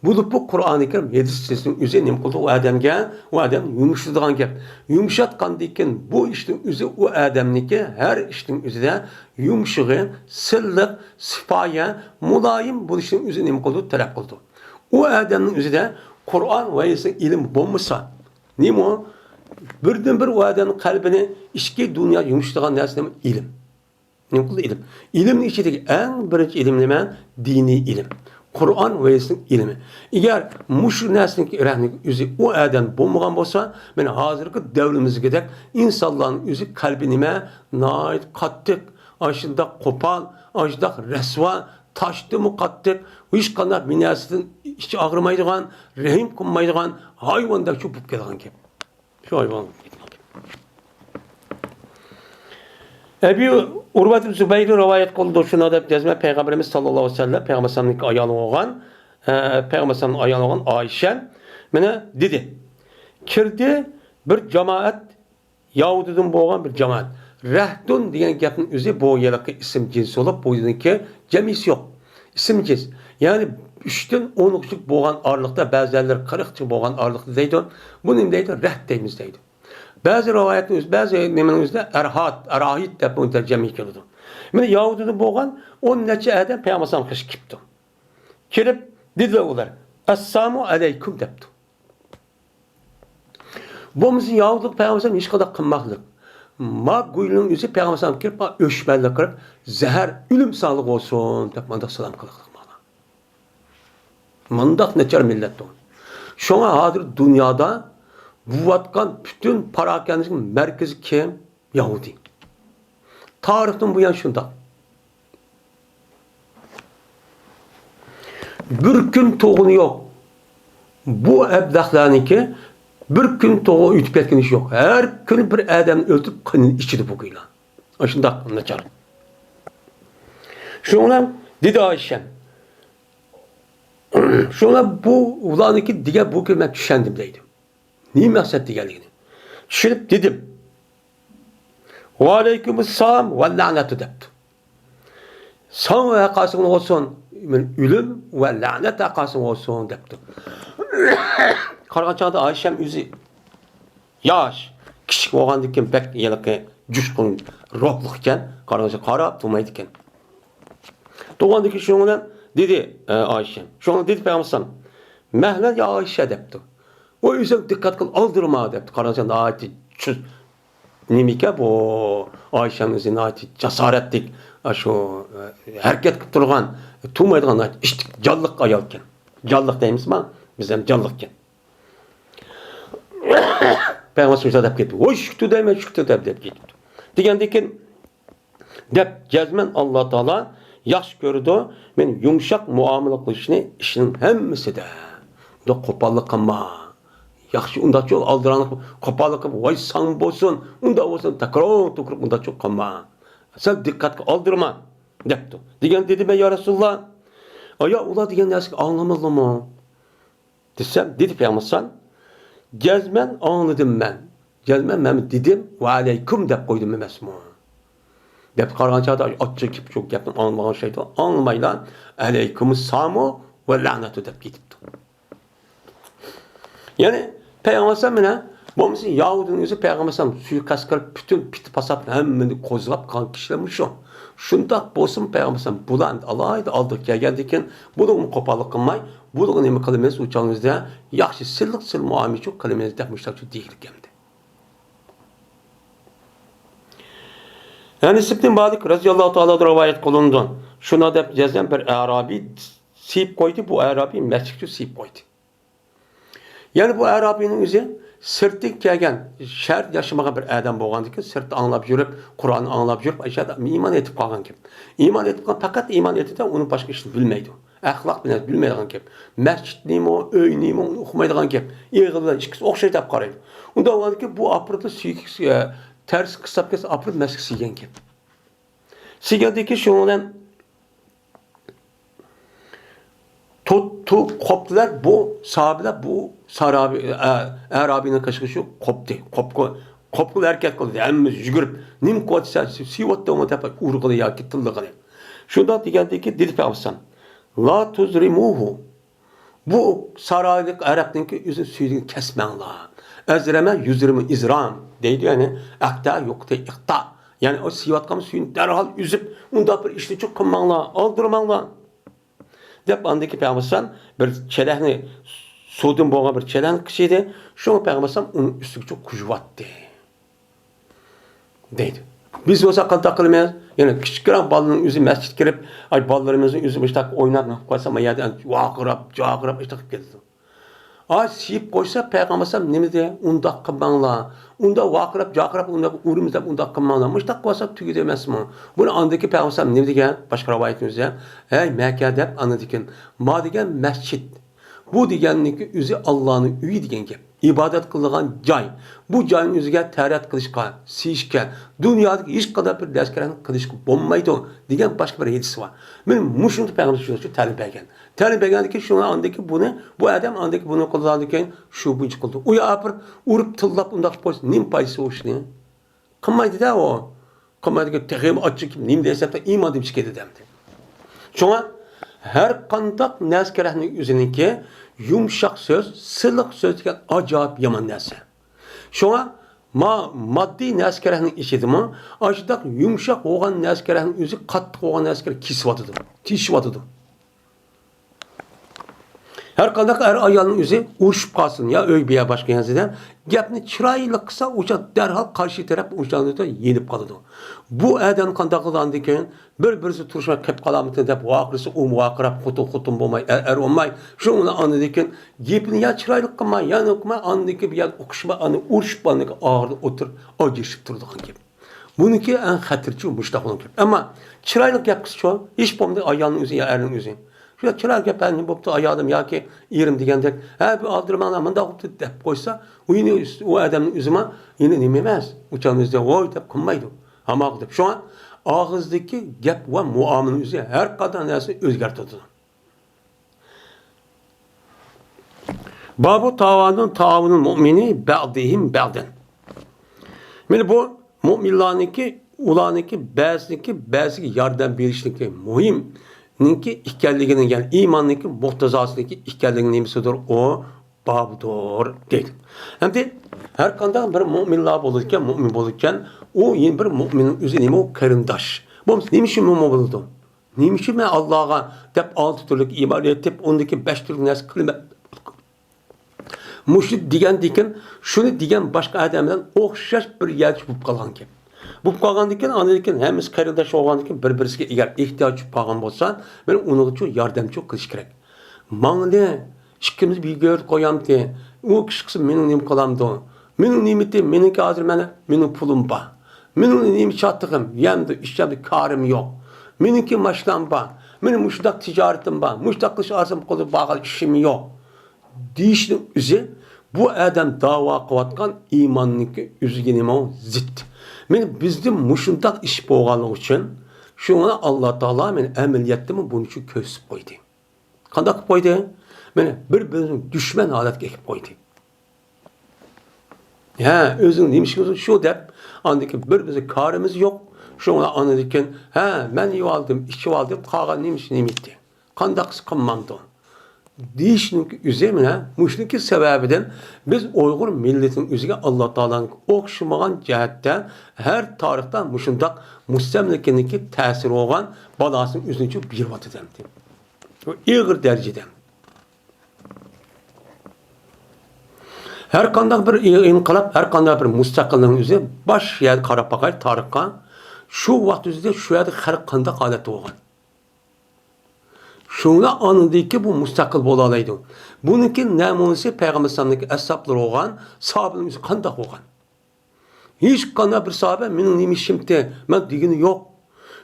بولۇپمۇ قۇرئانى كەرىم، ھەدىس سىلسىلىنىڭ ئۆزى نېمە قىلدى ئۇ ئادەمگە؟ ئۇ ئادەمنى يۇمشىتىدىغان گەپ. يۇمشاتقاندىن كېيىن بۇ ئىشنىڭ ئۆزى ئۇ ئادەمنىڭكى ھەر ئىشنىڭ ئۆزىدە يۇمشىقى، سىللىق، سىپايە، مۇلايىم بولۇشنىڭ ئۆزى نېمە قىلىدۇ؟ تەلەپ قىلىدۇ. ئۇ ئادەمنىڭ ئۆزىدە قۇرئان ۋە ھەدىسنىڭ ئىلمى بولمىسا، نېمە ئۇ؟ بىردىنبىر ئۇ ئادەمنىڭ قەلبىنى ئىچكى دۇنيا يۇمشىتىدىغان نەرسە نېمە؟ ئىلىم. نېمە قىلدى ئىلىم؟ ئىلىمنىڭ ئىچىدىكى ئەڭ بىرىنچى ئىلىم نېمە؟ دىنىي ئىلىم. قۇرئان ۋە ھەدىسنىڭ ئىلمى. ئەگەر مۇشۇ نەرسىنىڭ رەھنىگە ئۆزى ئۇ ئادەم بولمىغان بولسا، مانا ھازىرقى دەۋرىمىزدىكىدەك ئىنسانلارنىڭ ئۆزى قەلبى نېمە؟ ناھايىتى قاتتىق، ئاشۇنداق قوپال، ئاشۇنداق رەسۋا، تاشتىنمۇ قاتتىق، ھېچقانداق بىر نەرسىدىن ئىچى ئاغرىمايدىغان، رەھىم قىلمايدىغان ھايۋاندەكچۇ بولۇپ كەلگەن گەپ. شۇ ھايۋان. ئەبى ئۇرۋەت زۇبەيرى رىۋايەت قىلىدۇ، شۇنداق دەپ جەزمەن پەيغەمبىرىمىز ساللاللاھۇ ئەلەيھى ۋەسەللەم، پەيغەمبەر ئەلەيھىسسالامنىڭ ئايالى بولغان، ئە، پەيغەمبەر ئەلەيھىسسالامنىڭ ئايالى بولغان ئائىشە مانا دېدى، كىردى بىر جامائەت، يەھۇدىيدىن بولغان بىر جامائەت. رەھتۇن دېگەن گەپنىڭ ئۆزى بۇ ھېلىقى ئىسىم جىنسى بولۇپ، بۇ يەرنىڭكى جەمئىيسى يوق. ئىسىم جىنس. يەنى ئۈچتىن ئونغىچە بولغان ئارىلىقتا، بەزىلەر قىرىقچە بولغان ئارىلىقتا دەيدۇ. بۇنى نېمە دەيدۇ؟ رەھت دەيمىز دەيدۇ. بەزى رىۋايەتنىڭ ئۆزى، بەزى نېمىنىڭ ئۆزىدە ئەرھات، ئەراھىت دەپ بۇنى تەرجىمە كېلىدۇ. مانا يەھۇدىيدىن بولغان ئون نەچچە ئادەم پەيغەمبەر ئەلەيھىسسالامغا قېرىشىپ كېلىپتۇ. كېلىپ دېدىلەر ئۇلار، «ئەسسالامۇ ئەلەيكۇم» دەپتۇ. بولمىسا يەھۇدىيلىق پەيغەمبەر ئەلەيھىسسالام ھېچقانداق قىلماقلىق. ما گۇيلۇڭ ئۆزى پەيغەمبەر ئەلەيھىسسالام كىرىپ، ما ئۆچمەنلىك قىلىپ، «زەھەر، ئۆلۈم ساڭلىق بولسۇن» دەپ مۇنداق سالام قىلىقلىق مانا. مۇنداق ناچار مىللەتتۇر. شۇڭا ھازىر دۇنيادا بولۇۋاتقان پۈتۈن پاراكەندىچىلىك مەركىزى كىم؟ يەھۇدىي. تارىختىن بۇيان شۇنداق. بىر كۈن تۇغۇنى يوق. بۇ ئەبلەخلەرنىڭكى بىر كۈن تۇغۇ ئۆتۈپ كەتكىنى يوق. ھەر كۈنى بىر ئادەمنى ئۆلتۈرۈپ، قېنىنى ئىچىدۇ بۇ گۇيلار. ئاشۇنداق ناچار. شۇنىڭ بىلەن دېدى ئائىشەم، شۇڭا بۇ ئۇلارنىڭكى دېگەن بۇ كۈنى مەن چۈشەندىم دەيدۇ. نېمە مەقسەت دېگەنلىكىنى چۈشىنىپ دېدىم. «ۋەئەلەيكۇمۇسسالام ۋە لەنەتۇ» دەپتۇ. «ساڭا ۋە ھەققاسىڭ بولسۇن، ئۆلۈم ۋە لەنەت ھەققاسىڭ بولسۇن» دەپتۇ. قارىغان چاغدا ئائىشەم ئۆزى ياش، كىچىك بولغاندىكىن بەك ھېلىقى جۇشقۇن روھلۇق ئىكەن، قارىغان چاغدا قاراپ تۇرمايدىكەن. تۇرغاندىكىن شۇنىڭ بىلەن دېدى، ئە، ئائىشەم. شۇڭا دېدى پەيغەمبەر ئەلەيھىسسالام، «مەھلەن يا ئائىشە» دەپتۇ. «ۋاي ئۆزۈڭ دىققەت قىل، ئالدىرىما» دەپتۇ. قارىغان چاغدا ناھايىتى چۈ-، نېمىكەن بۇ ئائىشەنىڭ ئۆزى ناھايىتى جاسارەتلىك، ئاشۇ، ئە، ھەرىكەت قىلىپ تۇرغان، تۇرمايدىغان ناھايىتى ئىشتىك، جانلىق ئايالكەن. جانلىق دەيمىزما؟ بىز ھەم جانلىقكەن. پەيغەمبەر شۇنداق دەپ كەتتى. «ۋوي، شۈكتۇ دەيمەن، شۈكتۇ» دەپ، دەپ كېتىپتۇ. دېگەندىن كېيىن دەپ، جەزمەن ئاللا تائالا ياخشى كۆرىدۇ، مېنى يۇمشاق مۇئامىلە قىلىشنى ئىشنىڭ ھەممىسىدە. ئۇنداق قوپاللىق قىلما. ياخشى، ئۇنداقچۇ ئالدىراڭلىق، قوپاللىق قىلىپ، «ۋاي ساڭ بولسۇن، ئۇنداق بولسۇن» تەكرار تەكرار ئۇنداقچۇ قىلما. سەل دىققەتكە ئالدۇرما دەپتۇ. دېگەن دېدى مەن، يا رەسۇلاللا، ئايا ئۇلار دېگەن نەرسىگە ئاڭلىمىدىمۇ؟ دېسەم، دېدى پەيغەمبەر ئەلەيھىسسالام، جەزمەن ئاڭلىدىم مەن. جەزمەن مەن دېدىم، «ۋەئەلەيكۇم» دەپ قويدۇم ئەمەسمۇ؟ دەپ قارىغان چاغدا ئاچچىق كېپىچۇ گەپنى ئاڭلىمىغان شەيتان ئاڭلىمايلا، «ئەلەيكۇمۇسسالامۇ ۋە لەنەتۇ» دەپ كېتىپتۇ. يەنى پەيغەمبەر ئەلەيھىسسالام مانا بولمىسا يەھۇدىينىڭ ئۆزى پەيغەمبەر ئەلەيھىسسالام سۇيىقەست قىلىپ، پۈتۈن پىتى پاسات ھەممىنى قوزغاپ قالغان كىشىلەر مۇشۇ. شۇنداق بولسىمۇ پەيغەمبەر ئەلەيھىسسالام بۇلار ئالدىغا كەلگەندىن كېيىن بۇنىڭغا قوپاللىق قىلماي، بۇنىڭغا نېمە قىلىمىز؟ ئۇ چاغىمىزدا ياخشى سىللىق سىل مۇئامىلىچۇ قىلىمىز دەپ مۇشۇنداقچۇ دېگىلى كەلدى. ئەنەس ئىبنى مالىك رەزىياللاھۇ تائالا رىۋايەت قىلىنىدۇ. شۇنداق دەپ يازغان بىر ئەرابىي سىيىپ قويدى، بۇ ئەرابىي مەسچىتكە سىيىپ قويدى. يەنى بۇ ئەرابىينىڭ ئۆزى سىرتتىن كەلگەن، شەھەردە ياشىمىغان بىر ئادەم بولغاندىكىن، سىرتتا ئاڭلاپ يۈرۈپ، قۇرئاننى ئاڭلاپ يۈرۈپ، ئاشۇ يەردە ئىمان ئېيتىپ قالغان گەپ. ئىمان ئېيتىپ قالغان، پەقەت ئىمان ئېيتىدۇ، ئۇنىڭ باشقا ئىشنى بىلمەيدۇ. ئەخلاق بىلەن بىلمەيدىغان گەپ. مەسچىت نېمە، ئۆي نېمە، ئۇنى ئۇقمايدىغان گەپ. ئېغىز بىلەن ئىككىسى ئوخشاش دەپ قارايدۇ. ئۇنداق بولغاندىكىن بۇ ئاپىرىدۇ سۈيىگە، ئە، تەرسكە قىستاپ كەتسە ئاپىرىدۇ مەسچىتكە سىيگەن گەپ. سىيگەندىن كېيىن شۇنىڭ بىلەن تو-، تو-، قوپتىلار بۇ ساھابىلەر بۇ سارابى، ئە، ئەرابىينىڭ قېشىغا شۇ قوپتى. قوپقا، قوپقىلى ھەرىكەت قىلدى. ھەممىمىز يۈگۈرۈپ، نېمە قىلىۋاتىسەن، سىيىۋاتتىڭمۇ دەپ ئۇرغىلى ياكى تىللىغىلى. شۇنداق دېگەندىن كېيىن دېدى پەيغەمبەر، لا تزرموه. بۇ سارايلىق ئەرەبنىڭكى ئۆزى سۈيىنى كەسمەڭلار. ئەزرەمە يۇزرىمۇ ئىزرام دەيدۇ، يەنى ئەقتا يوقىتى ئىقتا. يەنى ئۇ سىيىۋاتقان سۈيىنى دەرھال ئۈزۈپ، ئۇنداق بىر ئىشنى چوق قىلماڭلار، ئالدۇرماڭلار. دەپ ئاندىكى پەيغەمبەر بىر چەلەكنى، سۇدىن بولغان بىر چەلەكنى قىچىدى. شۇڭا پەيغەمبەر ئۇنىڭ ئۈستىگە چوق قۇيۇۋاتتى. دەيدۇ. بىز بولسا قانداق قىلىمىز؟ يەنە كىچىككىنە بالىنىڭ ئۆزى مەسچىتكە كىرىپ، ئاي، بالىلىرىمىزنىڭ ئۆزى مۇشۇنداق ئويناپ نېمە قىلىپ قويسا، ما يەردە ۋارقىراپ، جارقىراپ ئىشتاق قىلىپ كېتىدۇ. ئاي، سىيىپ قويسا، پەيغەمبەر ئەلەيھىسسالام نېمە دېدى؟ ئۇنداق قىلماڭلار. ئۇنداق ۋارقىراپ، جارقىراپ، ئۇنداق ئۇرىمىز دەپ ئۇنداق قىلماڭلار. مۇشۇنداق قىلسا تۈگىدى ئەمەسمۇ؟ بۇنى ئاندىكى پەيغەمبەر ئەلەيھىسسالام نېمە دېگەن؟ باشقا رىۋايەتىمىزدە، ھەي مەككە دەپ ئاندىن كېيىن، ما دېگەن مەسچىت. بۇ دېگەننىڭكى ئۆزى ئاللانىڭ ئۆيى دېگەن گەپ. ئىبادەت قىلىدىغان جاي. بۇ جاينىڭ ئۆزىگە تەرەت قىلىشقا، سىيىشكە، دۇنيادىكى ھېچقانداق بىر نەرسىگە قىلىشقا بولمايدۇ دېگەن باشقا بىر ھەدىس بار. مانا مۇشۇنى پەيغەمبەر شۇنىڭ ئۈچۈن تەلىم بەرگەن. تەلىم بەرگەندىن كېيىن شۇڭا ئاندىن كېيىن بۇنى، بۇ ئادەم ئاندىن كېيىن بۇنى قىلغاندىن كېيىن شۇ بۇنچە قىلدى. ئۇ يا ئاپىرىپ ئۇرۇپ تىللاپ ئۇنداق قىلىپ قويسا نېمە پايدىسى بار ئۇ ئىشنى؟ قىلمايدۇ-دە ئۇ. قىلمايدىكەن، تېخىمۇ ئاچچىقىپ نېمە دەيسەن، ئىمان دېمىش كېتىدۇ ئەمدى. شۇڭا ھەر قانداق نەرسە كېرەكنىڭ ئۆزىنىڭكى يۇمشاق سۆز، سىلىق سۆز دېگەن ئاجايىپ يامان نەرسە. شۇڭا ما-، ماددىي نەرسە كېرەكنىڭ ئىچىدىمۇ ئاشۇنداق يۇمشاق بولغان نەرسە كېرەكنىڭ ئۆزى قاتتىق بولغان نەرسە كېرەك كېسىۋاتىدۇ، تېشىۋاتىدۇ. ھەر قانداق ئەر ئايالنىڭ ئۆزى ئۇرۇشۇپ قالسۇن يا ئۆي بىيا باشقا يەردە، گەپنى چىرايلىق قىلسا، ئۇ چاغ دەرھال قارشى تەرەپ ئۇ چاغدا يېنىپ قالىدۇ. بۇ ئادەم قانداق قىلىدۇ ئاندىن كېيىن؟ بىر-بىرسى تۇرۇشماي قېلىپ قالامتى دەپ ۋارقىرىسا، ئۇمۇ ۋارقىراپ، خوتۇن خوتۇن بولماي، ئەر ئەر بولماي، شۇنىڭ بىلەن ئاندىن كېيىن گېپىنى يا چىرايلىق قىلماي، يا نېمە قىلماي، ئاندىن كېيىن بۇ يەردە ئۇقۇشماي، ئاندىن ئۇرۇشۇپ، ئاندىن كېيىن ئاخىرىدا ئولتۇرۇپ ئاجرىشىپ تۇرىدىغان گەپ. بۇنىڭكى ئەڭ خەتىرى شۇ، مۇشۇنداق بولغان گەپ. ئەمما چىرايلىق گەپ قىلسىچۇ، ھېچ بولمىدى ئايالنىڭ ئۆزى يا ئەرنىڭ ئۆزى. شۇنداق چىرايلىق گەپ، ھە، نېمە بوپتۇ ئايالىم ياكى ئېرىم دېگەندەك، ھە، بۇ ئالدىرىماڭلار، مۇنداق بوپتۇ دەپ قويسا، ئۇ يەنە ئۇ ئادەمنىڭ ئۆزىمۇ يەنە نېمە ئەمەس، ئۇ چاغنىڭ ئۆزىدە ۋوي دەپ قىلمايدۇ. ھاماقا دەپ. شۇڭا ئاغزىدىكى گەپ ۋە مۇئامىلىنىڭ ئۆزى ھەر قانداق نەرسىنى ئۆزگەرتىدۇ. بابۇ تاۋانۇن تاۋانۇن مۇئمىنى بەغدىھىم بەغدەن. مانا بۇ مۇئمىنلارنىڭكى، ئۇلارنىڭكى بەزىنىڭكى بەزىگە ياردەم بېرىشنىڭكى مۇھىمنىڭكى ئىكەنلىكىنىڭ، يەنى ئىماننىڭكى مۇقتىزاسىنىڭكى ئىكەنلىكىنىڭ نېمىسىدۇر؟ ئۇ بابىدۇر دەيدۇ. ئەمدى ھەر قانداق بىر مۇئمىنلار بولىدىكەن، مۇئمىن بولىدىكەن، ئۇ يەنە بىر مۇئمىننىڭ ئۆزى نېمە؟ ئۇ قېرىنداش. بولمىسا نېمە ئۈچۈن مۇئمىن بولىدۇ؟ نېمە ئۈچۈن مەن ئاللاغا دەپ ئالتە تۈرلۈك ئىبادەت ئېتىپ، ئۇندىن كېيىن بەش تۈرلۈك نەرسە قىلىمەن؟ مۇشۇ دېگەندىن كېيىن، شۇنى دېگەن باشقا ئادەم بىلەن ئوخشاش بىر يەردە بولۇپ قالغان گەپ. بولۇپ قالغاندىن كېيىن، ئاندىن كېيىن ھەممىسى قېرىنداش بولغاندىن كېيىن، بىر-بىرسىگە ئەگەر ئېھتىياج چۈشۈپ قالغان بولسا، مانا ئۇنىڭغىچۇ ياردەمچۇ قىلىش كېرەك. ماڭىلى، ئىككىمىز بىر گۆردە قويامتى، ئۇ كىشى قىلسا مېنىڭ نېمە قىلامدۇ؟ مېنىڭ نېمىتى، مېنىڭكى ھازىر مانا مېنىڭ پۇلۇم بار. مېنىڭ نېمە چاتىقىم، يەمدۇ، ئىچەمدۇ، كارىم يوق. مېنىڭكى ماشىنام بار. مېنىڭ مۇشۇنداق تىجارىتىم بار. مۇشۇنداق قىلىش ئارزۇم قىلىپ بارغان ئىشىم يوق. دېيىشنىڭ ئۆزى بۇ ئادەم داۋا قىلىۋاتقان ئىماننىڭكى ئۆزىگە نېمە زىت. مانا بىزدە مۇشۇنداق ئىش بولغانلىقى ئۈچۈن شۇڭا ئاللا تائالا مانا ئەمەلىيەتتىمۇ بۇنى شۇ كۆرسىتىپ قويدى. قانداق قىلىپ قويدى؟ مانا بىر-بىرىنى دۈشمەن ھالەتكە ئېلىپ قويدى. ھە، ئۆزىنىڭ نېمە ئىشى بولسا شۇ دەپ، ئاندىن كېيىن بىر-بىرىگە كارىمىز يوق. شۇڭا ئاندىن كېيىن، ھە، مەن يېۋالدىم، ئىچىۋالدىم، قالغان نېمە ئىش نېمە ئىدى؟ قانداق قىلسا قىلمامدۇ؟ دېيىشنىڭكى ئۆزى مانا مۇشۇنىڭكى سەۋەبىدىن بىز ئۇيغۇر مىللىتىنىڭ ئۆزىگە ئاللا تائالانىڭ ئوخشىمىغان جەھەتتە ھەر تارىختا مۇشۇنداق مۇستەملىكىنىڭكى تەسىرى بولغان بالاسىنى ئۆزىنىڭچە بېرىۋاتىدۇ ئەمدى. بۇ ئېغىر دەرىجىدە. ھەر قانداق بىر ئىنقىلاب، ھەر قانداق بىر مۇستەقىللىقنىڭ ئۆزى باش يەردە قاراپ باقاي تارىخقا. شۇ ۋاقىت ئۆزىدە شۇ يەردە خەلق قانداق ھالەتتە بولغان؟ شۇڭا ئاندىكى بۇ مۇستەقىل بولالايدۇ. بۇنىڭكى نەمۇنىسى پەيغەمبەر ئەلەيھىسسالامنىڭكى ئەسھابلىرى بولغان، ساھابىلىرىمىز قانداق بولغان؟ ھېچقانداق بىر ساھابە مېنىڭ نېمە ئىشىمتى، مەن دېگىنى يوق.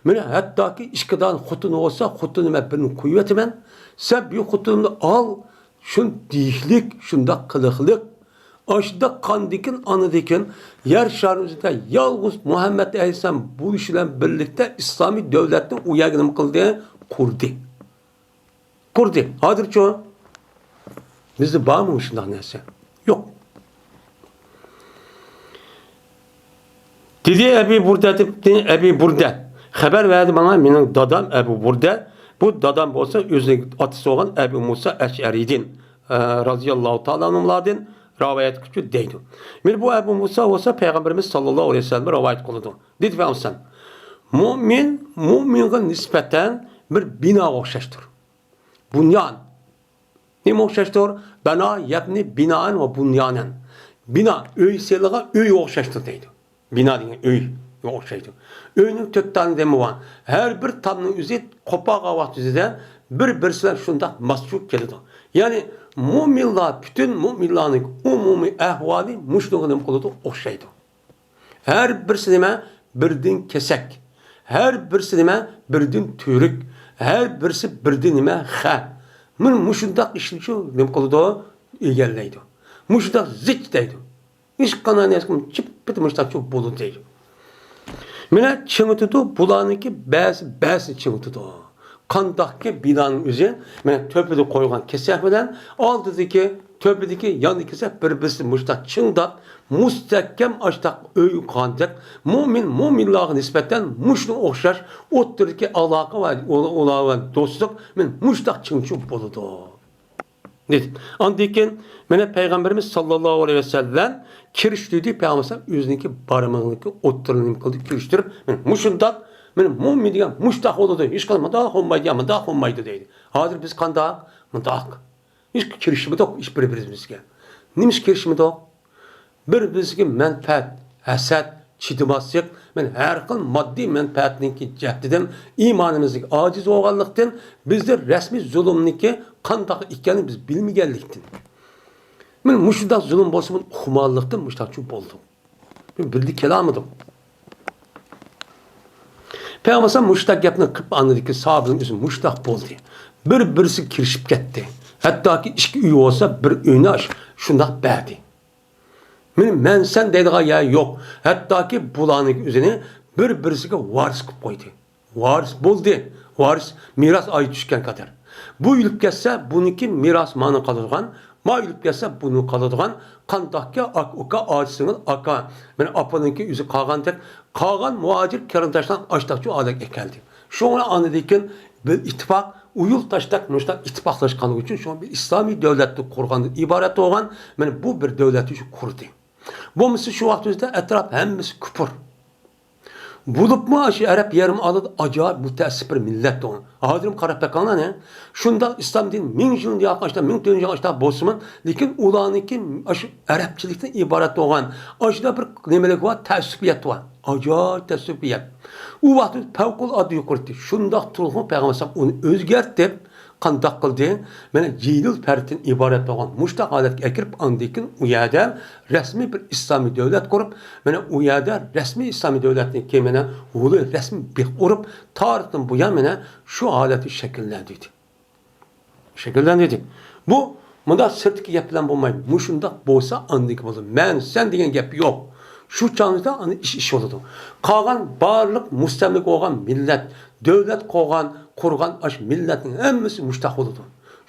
مانا ھەتتاكى ئىككى دانە خوتۇنى بولسا، خوتۇنۇمغا بىرنى قويۇۋېتىمەن. سەن بۇ خوتۇنۇمنى ئال، شۇنداق دېيىشلىك، شۇنداق قىلىقلىق. ئاشۇنداق قاندىكىن، ئانىدىكىن يەر شارىنىڭ ئۈستىدە يالغۇز مۇھەممەد ئەلەيھىسسالام بولۇشى بىلەن بىرلىكتە ئىسلامىي دۆلەتنى ئۇ يەرگە نېمە قىلدى؟ قۇردى. قۇردى. ھازىرچۇ؟ بىزدە بارمۇ شۇنداق نەرسە؟ يوق. دېدى ئەبى بۇردە، دېدى ئەبى بۇردە. خەۋەر بەردى ماڭا مېنىڭ دادام ئەبۇ بۇردە. بۇ دادام بولسا ئۆزىنىڭ ئاتىسى بولغان ئەبۇ مۇسا ئەشئەرىدىن، ئە، رازىياللاھۇ تائالا ئەنھۇلاردىن رىۋايەت قىلىپچۇ دەيدۇ. مانا بۇ ئەبۇ مۇسا بولسا پەيغەمبىرىمىز ساللاللاھۇ ئەلەيھى ۋەسەللەم رىۋايەت قىلىدۇ. دېدى پەيغەمبەر: مۇئمىن مۇئمىنغا نىسبەتەن بىر بىناغا ئوخشاشتۇر. بۇنيان. نېمە ئوخشاشتۇر؟ بەنا يەبنى بىنائەن ۋە بۇنيانەن. بىنا، ئۆي سېلىدىغان ئۆيگە ئوخشاشتۇر دەيدۇ. بىنا دېگەن ئۆيگە ئوخشايدۇ. ئۆينىڭ تۆت دانە تېمى بار. ھەر بىر تامنىڭ ئۆزى قوپالغان ۋاقتىدا بىر-بىرسى بىلەن شۇنداق ماس چۈشۈپ كېلىدۇ. يەنى مۇئمىنلار، پۈتۈن مۇئمىنلارنىڭ ئومۇمىي ئەھۋالى مۇشۇنىڭغا نېمە قىلىدۇ؟ ئوخشايدۇ. ھەر بىرسى نېمە؟ بىردىن كېسەك. ھەر بىرسى نېمە؟ بىردىن تۈۋرۈك. ھەر بىرسى بىردىن نېمە؟ خە. مانا مۇشۇنداق ئىشنىچۇ نېمە قىلىدۇ؟ ئىگىلەيدۇ. مۇشۇنداق زىچ دەيدۇ. ھېچقانداق نەرسە چىپپىتى مۇشۇنداق چوڭ بولىدۇ دەيدۇ. مانا چىڭىتىدۇ، بۇلارنىڭكى بەزى، بەزىسى چىڭىتىدۇ. قانداقكى بىنانىڭ ئۆزى، مانا تۆپىدە قويغان كېسەك بىلەن ئالدىدىكى، تۆپىدىكى، ياندىكى كېسەك بىر-بىرسى مۇشۇنداق چىڭداپ، مۇستەھكەم ئاشتاق ئۆي قاندەك، مۇئمىن مۇئمىنلارغا نىسبەتەن مۇشۇنىڭغا ئوخشاش ئوتتۇرىدىكى ئالاقە ۋە ئۇلار بىلەن دوستلۇق، مانا مۇشۇنداق چىڭچۇ بولىدۇ. دېدى. ئاندىن كېيىن مانا پەيغەمبىرىمىز ساللاللاھۇ ئەلەيھى ۋەسەللەم كىرىشتۈردى، پەيغەمبەر ئۆزىنىڭكى بارمىقىنىڭكى ئوتتۇرىنى نېمە قىلدى؟ كىرىشتۈرۈپ، مانا مۇشۇنداق، مانا مۇئمىن دېگەن مۇشتاق بولىدۇ، ھېچقانداق مۇنداق بولمايدۇ، يا مۇنداق بولمايدۇ دەيدۇ. ھازىر بىز قانداق؟ مۇنداق. ھېچ كىرىشمىدۇق ھېچ بىر-بىرىمىزگە. نېمىشقا كىرىشمىدۇق؟ بىر-بىرىمىزگە مەنپەئەت، ھەسەت، چىدىماسلىق، مانا ھەر خىل ماددىي مەنپەئەتنىڭكى جەھىتىدىن ئىمانىمىزدىكى ئاجىز بولغانلىقتىن، بىزدە رەسمىي زۇلۇمنىڭكى قانداق ئىكەنلىكىنى بىز بىلمىگەنلىكتىن. مانا مۇشۇنداق زۇلۇم بولسا، بۇنى ئۇقمىغانلىقتىن مۇشۇنداق بولدۇق. بىلدى كېلەلمىدۇق. پەيغەمبەر مۇشۇنداق گەپنى قىلىپ، ئاندىن كېيىن ساھابىنىڭ ئۆزى مۇشۇنداق بولدى. بىر-بىرسىگە كىرىشىپ كەتتى. ھەتتاكى ئىككى ئۆي بولسا، بىر ئۆينى ئاش-، شۇنداق بەردى. مېنى مەن سەن دەيدىغان يەر يوق. ھەتتاكى بۇلارنىڭ ئۆزىنى بىر-بىرسىگە ۋارىس قىلىپ قويدى. ۋارىس بولدى. ۋارىس مىراس ئايى چۈشكەن قەدەر. بۇ ئۆلۈپ كەتسە، بۇنىڭكى مىراس مانا قالىدىغان، ما ئۆلۈپ كەتسە، بۇنىڭ قالىدىغان، قانداقكى ئاكا، ئۇكا، ئاچا، سىڭىل، ئاكا، مانا ئاپىنىڭكى ئۆزى قالغاندەك، قالغان مۇھاجىر قېرىنداشلار ئاشتاقچۇ ئادەتكە كەلدى. شۇڭا ئاندىن كېيىن بىر ئىتتىپاق، ئۇيۇل تاشتاق مۇشتاق ئىتتىپاقلاشقانلىقى ئۈچۈن شۇڭا بىر ئىسلامىي دۆلەتنى قۇرغاندىن ئىبارەت بولغان، مانا بۇ بىر دۆلەتنى شۇ قۇردى. بولمىسا شۇ ۋاقتىمىزدا ئەتراپ ھەممىسى كۇپۇر. بولۇپمۇ شۇ ئەرەب يېرىم ئارىلىدا ئاجايىپ مۇتەئەسسىپ بىر مىللەت ئۇ. ھازىرمۇ قاراپ بېقىڭلار، شۇنداق ئىسلام دىنى مىڭ يىلدىن ياقىن ئاشتا، مىڭ تۆت يۈز يىل ئاشتا بولسىمۇ، لېكىن ئۇلارنىڭكى ئاشۇ ئەرەبچىلىكتىن ئىبارەت بولغان ئاشۇنداق بىر نېمىلىك بار، تەئەسسۇپىيەت بار. ئاجايىپ تەئەسسۇپىيەت. ئۇ ۋاقىتتا پەۋقۇلئاددە يۇقىرى ئىدى. شۇنداق تۇرغۇن پەيغەمبەر ئۇنى ئۆزگەرتىپ، قانداق قىلدى؟ مانا جىلىل پەردىن ئىبارەت بولغان مۇشتاق ھالەتكە ئەكىرىپ، ئاندىن كېيىن ئۇ يەردە رەسمىي بىر ئىسلامىي دۆلەت قۇرۇپ، مانا ئۇ يەردە رەسمىي ئىسلامىي دۆلەتنىڭ كېيىن مانا ھولى رەسمىي بېق ئۇرۇپ، تارىختىن بۇيان مانا شۇ ھالەتتە شەكىللەندۈردى. شەكىللەندۈردى. بۇ مۇنداق سىرتتىكى گەپ بىلەن بولمايدۇ. مۇشۇنداق بولسا ئاندىكى بولىدۇ. مەن سەن دېگەن گەپ يوق. شۇ چاغدا ئاندىن ئىش ئىش بولىدۇ. قالغان بارلىق مۇستەملىكە بولغان مىللەت، دۆلەت قۇرغان، قۇرغان ئاشۇ مىللەتنىڭ ھەممىسى مۇشتاق بولىدۇ.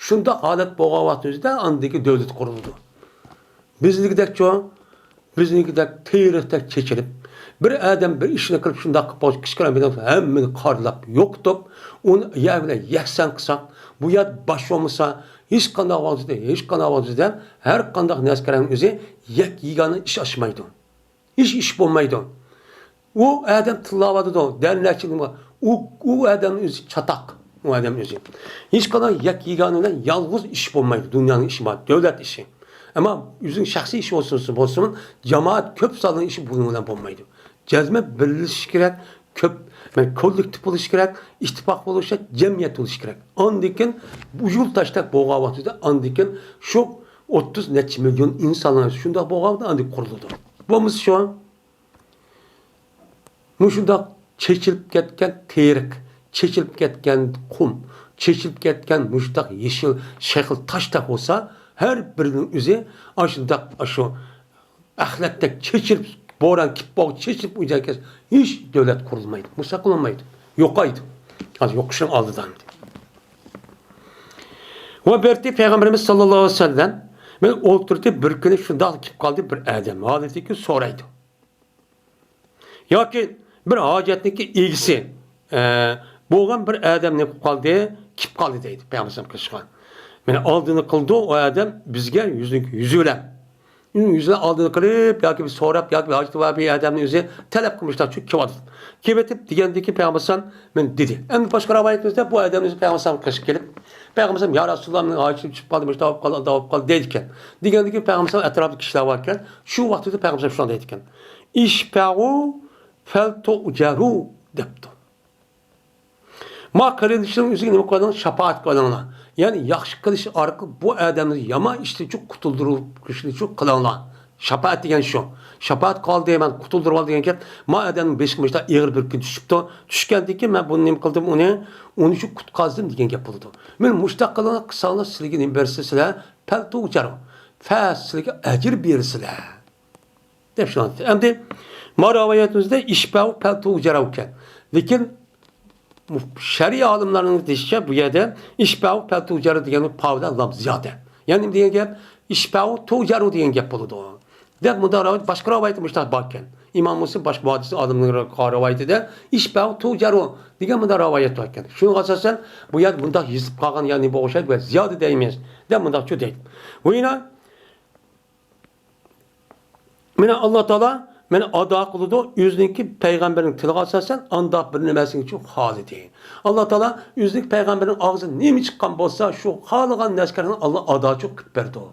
شۇنداق ھالەت بولغان ۋاقتىمىزدا ئاندىكى دۆلەت قۇرۇلىدۇ. بىزنىڭكىدەكچۇ؟ بىزنىڭكىدەك تېرىقتەك چېچىلىپ، بىر ئادەم بىر ئىشنى قىلىپ شۇنداق قىلىپ قويسا، كىچىككىنە بىر ھەممىنى قارىلاپ يوقىتىپ، ئۇنى يەر بىلەن يەكسان قىلساق، بۇ يەردە باش بولمىسا، ھېچقانداق ۋاقىتتا، ھېچقانداق ۋاقىتتا ھەر قانداق نەسكەرنىڭ ئۆزى يەك يېگانە ئىش ئاچمايدۇ. ھېچ ئىش بولمايدۇ. ئۇ ئادەم تىللاۋاتىدۇ، دەرنەچىلىك بار. ئۇ، ئۇ ئادەمنىڭ ئۆزى چاتاق. ئۇ ئادەم ئۆزى. ھېچقانداق يەك يېگانە بىلەن يالغۇز ئىش بولمايدۇ. دۇنيانىڭ ئىشى بار، دۆلەت ئىشى. ئەمما ئۆزىنىڭ شەخسىي ئىشى بولسۇن، بولسۇن، جامائەت كۆپ سانلىق ئىشى بۇنىڭ بىلەن بولمايدۇ. جەزمەن بىرلىشىش كېرەك، كۆپ، مەن كوللېكتىپ بولۇش كېرەك، ئىتتىپاق بولۇش كېرەك، جەمئىيەت بولۇش كېرەك. ئاندىن كېيىن ئۇيۇل تاشتاق بولغان ۋاقتىدا، ئاندىن كېيىن شۇ ئوتتۇز نەچچە مىليون ئىنسانلار شۇنداق بولغان ۋاقتىدا ئاندىن قۇرۇلىدۇ. بولمىسا شۇ مۇشۇنداق چېچىلىپ كەتكەن تېرىق، چېچىلىپ كەتكەن قۇم، چېچىلىپ كەتكەن مۇشۇنداق يېشىل شەكىل تاشتاق بولسا، ھەر بىرىنىڭ ئۆزى ئاشۇنداق، ئاشۇ ئەخلەتتەك چېچىلىپ، بوران كېلىپ، بوغۇپ چېچىلىپ ئۆيدە كەتسە، ھېچ دۆلەت قۇرۇلمايدۇ، مۇستەقىل بولمايدۇ، يوقايدۇ. ھازىر يوقىشىنىڭ ئالدىدا ئەمدى. ۋە بەرتى پەيغەمبىرىمىز ساللاللاھۇ ئەلەيھى ۋەسەللەم، مەن ئولتۇردى، بىر كۈنى شۇنداق كېلىپ قالدى، بىر ئادەم ھالىتىكى سورايدۇ. ياكى بىر ھاجەتنىڭكى ئىگىسى، ئە، بولغان بىر ئادەم نېمە قىلىپ قالدى؟ كېلىپ قالدى دەيدۇ پەيغەمبەر قىلىشقا. مانا ئالدىنى قىلىدۇ ئۇ ئادەم بىزگە يۈزنىڭ يۈزى بىلەن. يۈزى بىلەن ئالدىنى قىلىپ ياكى بىر سوراپ ياكى بىر ھاجىتى بار بىر ئادەمنىڭ ئۆزى تەلەپ قىلمىشتا شۇ كېلىۋاتىدۇ. كېلىۋېتىپ دېگەندىكى پەيغەمبەر مانا دېدى. ئەمدى باشقا رىۋايىتىمىزدە بۇ ئادەمنىڭ ئۆزى پەيغەمبەر قىلىشقا كېلىپ، پەيغەمبەر يا رەسۇلاللا مېنىڭ ھاجىتىم چۈشۈپ قالدى، مۇشۇنداق بولۇپ قالدى، ئۇنداق بولۇپ قالدى دەيدىكەن. دېگەندىكى پەيغەمبەر ئەتراپىدا كىشىلەر باركەن. شۇ ۋاقتىدا پەيغەمبەر شۇنداق دەيدىكەن. ئىشپەئۇ فەلتۇجەرۇ دەپتۇ. ما قېرىندىشىڭىزنىڭ ئۆزىگە نېمە قىلىڭلار؟ شاپائەت قىلىڭلار. يەنى ياخشى قىلىش ئارقىلىق بۇ ئادەمنى يامان ئىشتىنچۇ قۇتۇلدۇرۇشنىچۇ قىلىڭلار. شاپائەت دېگەن شۇ. شاپائەت قىلدى، مەن قۇتۇلدۇرۇۋالدى دېگەن گەپ. ما ئادەمنىڭ بېشىغا مۇشۇنداق ئېغىر بىر كۈن چۈشۈپتۇ. چۈشكەندىن كېيىن مەن بۇنى نېمە قىلدىم ئۇنى؟ ئۇنى شۇ قۇتقازدىم دېگەن گەپ بولىدۇ. مانا مۇشۇنداق قىلىڭلار، قىلساڭلار سىلىگە نېمە بېرىسىلەر؟ فەلتۇجەرۇ. فە سىلىگە ئەجىر بېرىسىلەر. دەپ شۇنداق دېدى. ئەمدى ما رىۋايىتىمىزدە ئىشپەئۇ فەلتۇجەرۇ ئىكەن. لېكىن شەرئىي ئالىملارنىڭ دېيىشىچە بۇ يەردە ئىشپەئۇ فەلتۇجەرۇ دېگەن پاۋدا لام زىيادە. يەنى نېمە دېگەن گەپ؟ ئىشپەئۇ تۇجەرۇ دېگەن گەپ بولىدۇ. دەپ مۇنداق رىۋايەت، باشقا رىۋايەتتە مۇشۇنداق باركەن. ئىمام مۇسلىم باشقا مۇھەددىس ئالىمنىڭ رىۋايىتىدە ئىشپەئۇ تۇجەرۇ دېگەن مۇنداق رىۋايەت باركەن. شۇنىڭغا ئاساسەن بۇ يەردە بۇنداق يېزىپ قالغان يەنى بولغان ئوخشايدۇ، بۇ يەردە زىيادە دەيمىز. دەپ مۇنداقچۇ دەيدۇ. بۇ يەنە مانا ئاللا تائالا مانا ئادا قىلىدۇ، ئۆزىنىڭكى پەيغەمبىرىنىڭ تىلىغا ئاساسەن ئانداق بىر نېمىسىنى شۇ خالىدى. ئاللا تائالا ئۆزىنىڭكى پەيغەمبىرىنىڭ ئاغزىدىن نېمە چىققان بولسا، شۇ خالىغان نەسكەرنى ئاللا ئاداچۇ قىلىپ بەردى.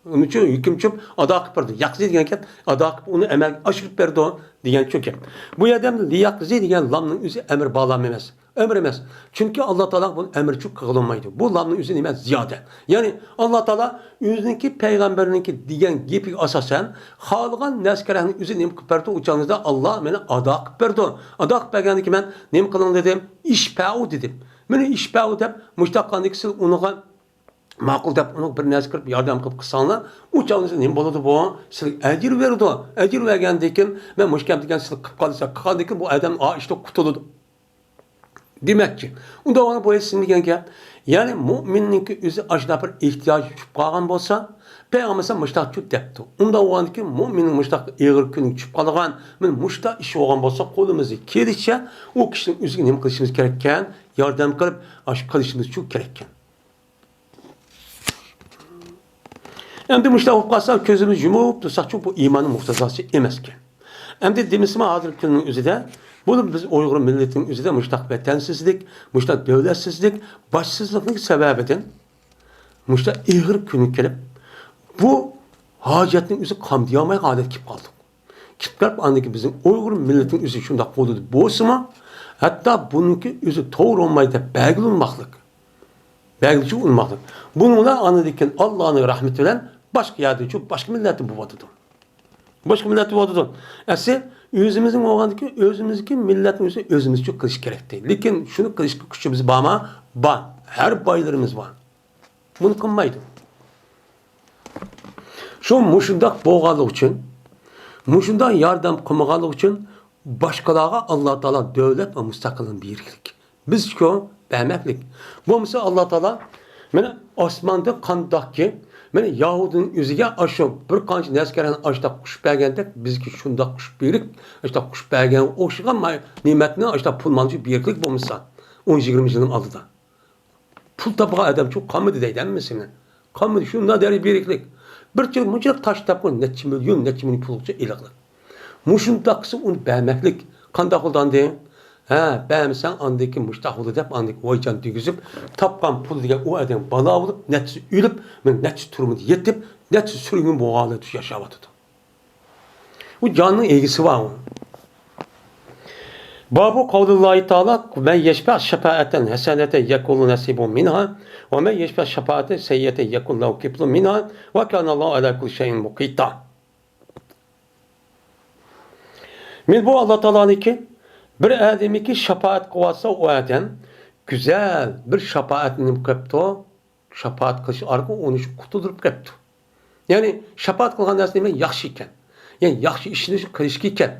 ئۇنىڭ ئۈچۈن ھۆكۈم چۈپ ئادا قىلىپ بەردى. يەقزى دېگەن گەپ ئادا قىلىپ ئۇنى ئەمەلگە ئاشۇرۇپ بەردى دېگەن شۇ گەپ. بۇ يەردە لىيەقزى دېگەن لامنىڭ ئۆزى ئەمر بار لام ئەمەس. ئەمر ئەمەس. چۈنكى ئاللا تائالا بۇنى ئەمرچۇ قىلغىلى بولمايدۇ. بۇ لامنىڭ ئۆزى نېمە؟ زىيادە. يەنى ئاللا تائالا ئۆزىنىڭكى پەيغەمبىرىنىڭكى دېگەن گېپىگە ئاساسەن خالىغان نەسكەرەكنى ئۆزى نېمە قىلىپ بەردى؟ ئۇ چاغىڭىزدا ئاللا مانا ئادا قىلىپ بەردى. ئادا قىلىپ بەرگەندىن كېيىن مەن نېمە قىلىڭ دېدىم؟ ئىشپەئۇ دېدىم. مانا ئىشپەئۇ دەپ مۇشتاق قىلغاندىكى سىز ئۇنىڭغا ماقۇل دەپ ئۇنىڭغا بىر نەرسە قىلىپ ياردەم قىلىپ قىلساڭلار، ئۇ چاغدا نېمە بولىدۇ بۇ؟ سىلىگە ئەجىر بېرىدۇ. ئەجىر بەرگەندىن كېيىن مەن مۇشۇ گەپنى دېگەن سىز قىلىپ قالسا، قىلغاندىن كېيىن بۇ ئادەم ئا ئىشتا قۇتۇلىدۇ. دېمەكچى، ئۇنداق بولغاندا بۇ سىز دېگەن گەپ، يەنى مۇئمىننىڭكى ئۆزى ئاشۇنداق بىر ئېھتىياجى چۈشۈپ قالغان بولسا، پەيغەمبەر مۇشتاق چۈپ دەپتۇ. ئۇنداق بولغاندىن كېيىن مۇئمىننىڭ مۇشتاق ئېغىر كۈنى چۈشۈپ قالغان، مانا مۇشتاق ئىش بولغان بولسا، قولىمىزدىن كېلىشىچە ئۇ كىشىنىڭ ئۆزىگە نېمە قىلىشىمىز كېرەككەن؟ ياردەم قىلىپ، ئاشۇ قىلىشىمىز شۇ كېرەككەن. ئەمدى مۇشۇنداق بولۇپ قالسا، كۆزىمىزنى يۇمۇپ تۇرساقچۇ، بۇ ئىماننىڭ مۇقتەزاسى ئەمەسكەن. ئەمدى دېمىسىمۇ، ھازىرقى كۈننىڭ ئۆزىدە، بۇ بىز ئۇيغۇر مىللىتىنىڭ ئۆزىدە مۇشۇنداق ۋەتەنسىزلىك، مۇشۇنداق دۆلەتسىزلىك، باشسىزلىقنىڭ سەۋەبىدىن مۇشۇنداق ئېغىر كۈنگە كېلىپ، بۇ ھاجەتنىڭ ئۆزى قامدىيالمايدىغان ھالەتكە كېلىپ قالدۇق. كېلىپ قېلىپ، ئاندىن كېيىن بىزنىڭ ئۇيغۇر مىللىتىنىڭ ئۆزى شۇنداق قولىدا بولسىمۇ، ھەتتا بۇنىڭكى ئۆزى توغرا بولمايدۇ دەپ بەلگىلىمەقلىك. بەلگىلىشى ئۇنىماقلىق. بۇنىڭ بىلەن ئاندىن كېيىن ئاللانىڭ رەھمىتى بىلەن باشقا يەردىنچۇ باشقا مىللەتتىن بولۇۋاتىدۇ. باشقا مىللەتتىن بولۇۋاتىدۇ. ئەسلى ئۆزىمىزنىڭ بولغاندىكى ئۆزىمىزنىڭكى مىللەتنىڭ ئۆزى ئۆزىمىزچۇ قىلىش كېرەكتى. لېكىن شۇنى قىلىشقا كۈچىمىز بارمۇ؟ بار. ھەر بايلىرىمىز بار. بۇنى قىلمايدۇ. شۇ مۇشۇنداق بولغانلىقى ئۈچۈن، مۇشۇنداق ياردەم قىلمىغانلىقى ئۈچۈن باشقىلارغا ئاللا تائالا دۆلەت ۋە مۇستەقىللىقنى بېرىكلىك. بىزچۇ بەرمەكلىك. بولمىسا ئاللا تائالا مانا ئاسماندا قانداقكى، مانا يەھۇدىينىڭ ئۆزىگە ئاشۇ بىر قانچە نەسكەرنى ئاشۇنداق قوشۇپ بەرگەندەك، بىزگە شۇنداق قوشۇپ بېرىپ، ئاشۇنداق قوشۇپ بەرگەن ئوخشىغان ما-، نېمەتنى ئاشۇنداق پۇل مالنى بېرىكلىك بولمىسا، ئون يىگىرمە يىلنىڭ ئالدىدا. پۇل تاپىدىغان ئادەمچۇ قالمىدى دەيدۇ ھەممىسىنى. قالمىدى، شۇنداق دەرىجە بېرىكلىك. بىر چىل مۇنچىلىق تاش تاپقۇن نەچچە مىليون، نەچچە مىليون پۇلغىچە ئېلىقلىق. مۇشۇنداققىسى ئۇنى بەرمەكلىك. قانداق بولىدۇ ئاندىن؟ ھە، بەرمىسەڭ ئاندىن كېيىن مۇشۇنداق بولىدۇ دەپ ئاندىن كېيىن ۋايجان دېگۈزۈپ، تاپقان پۇل دېگەن ئۇ ئادەم بالا بولۇپ، نەچچىسى ئۆلۈپ، مانا نەچچە تۈرمىدە يېتىپ، نەچچە سۈرگۈن بولغان ھالەتتە ياشاۋاتىدۇ. ئۇ جاننىڭ ئىگىسى بار ئۇ. بابۇ قەۋلىللاھى تائالا، مەن يەشفەئ شەپائەتەن ھەسەنەتەن يەكۇنلەھۇ نەسىبۇن مىنھا، ۋە مەن يەشفەئ شەپائەتەن سەييئەتەن يەكۇنلەھۇ كىپلۇن مىنھا، ۋە كانەللاھۇ ئەلا كۇللى شەيئىن مۇقىتا. مانا بۇ ئاللا تائالانىڭكى بىر ئادەمگە شاپائەت قىلىۋاتسا، ئۇ ئادەم گۈزەل بىر شاپائەتنى نېمە قىلىپتۇ؟ شاپائەت قىلىش ئارقىلىق ئۇنى شۇ قۇتۇلدۇرۇپ قېلىپتۇ. يەنى شاپائەت قىلغان نەرسە نېمە؟ ياخشى ئىكەن. يەنى ياخشى ئىشنى شۇ قىلىشقا ئىكەن.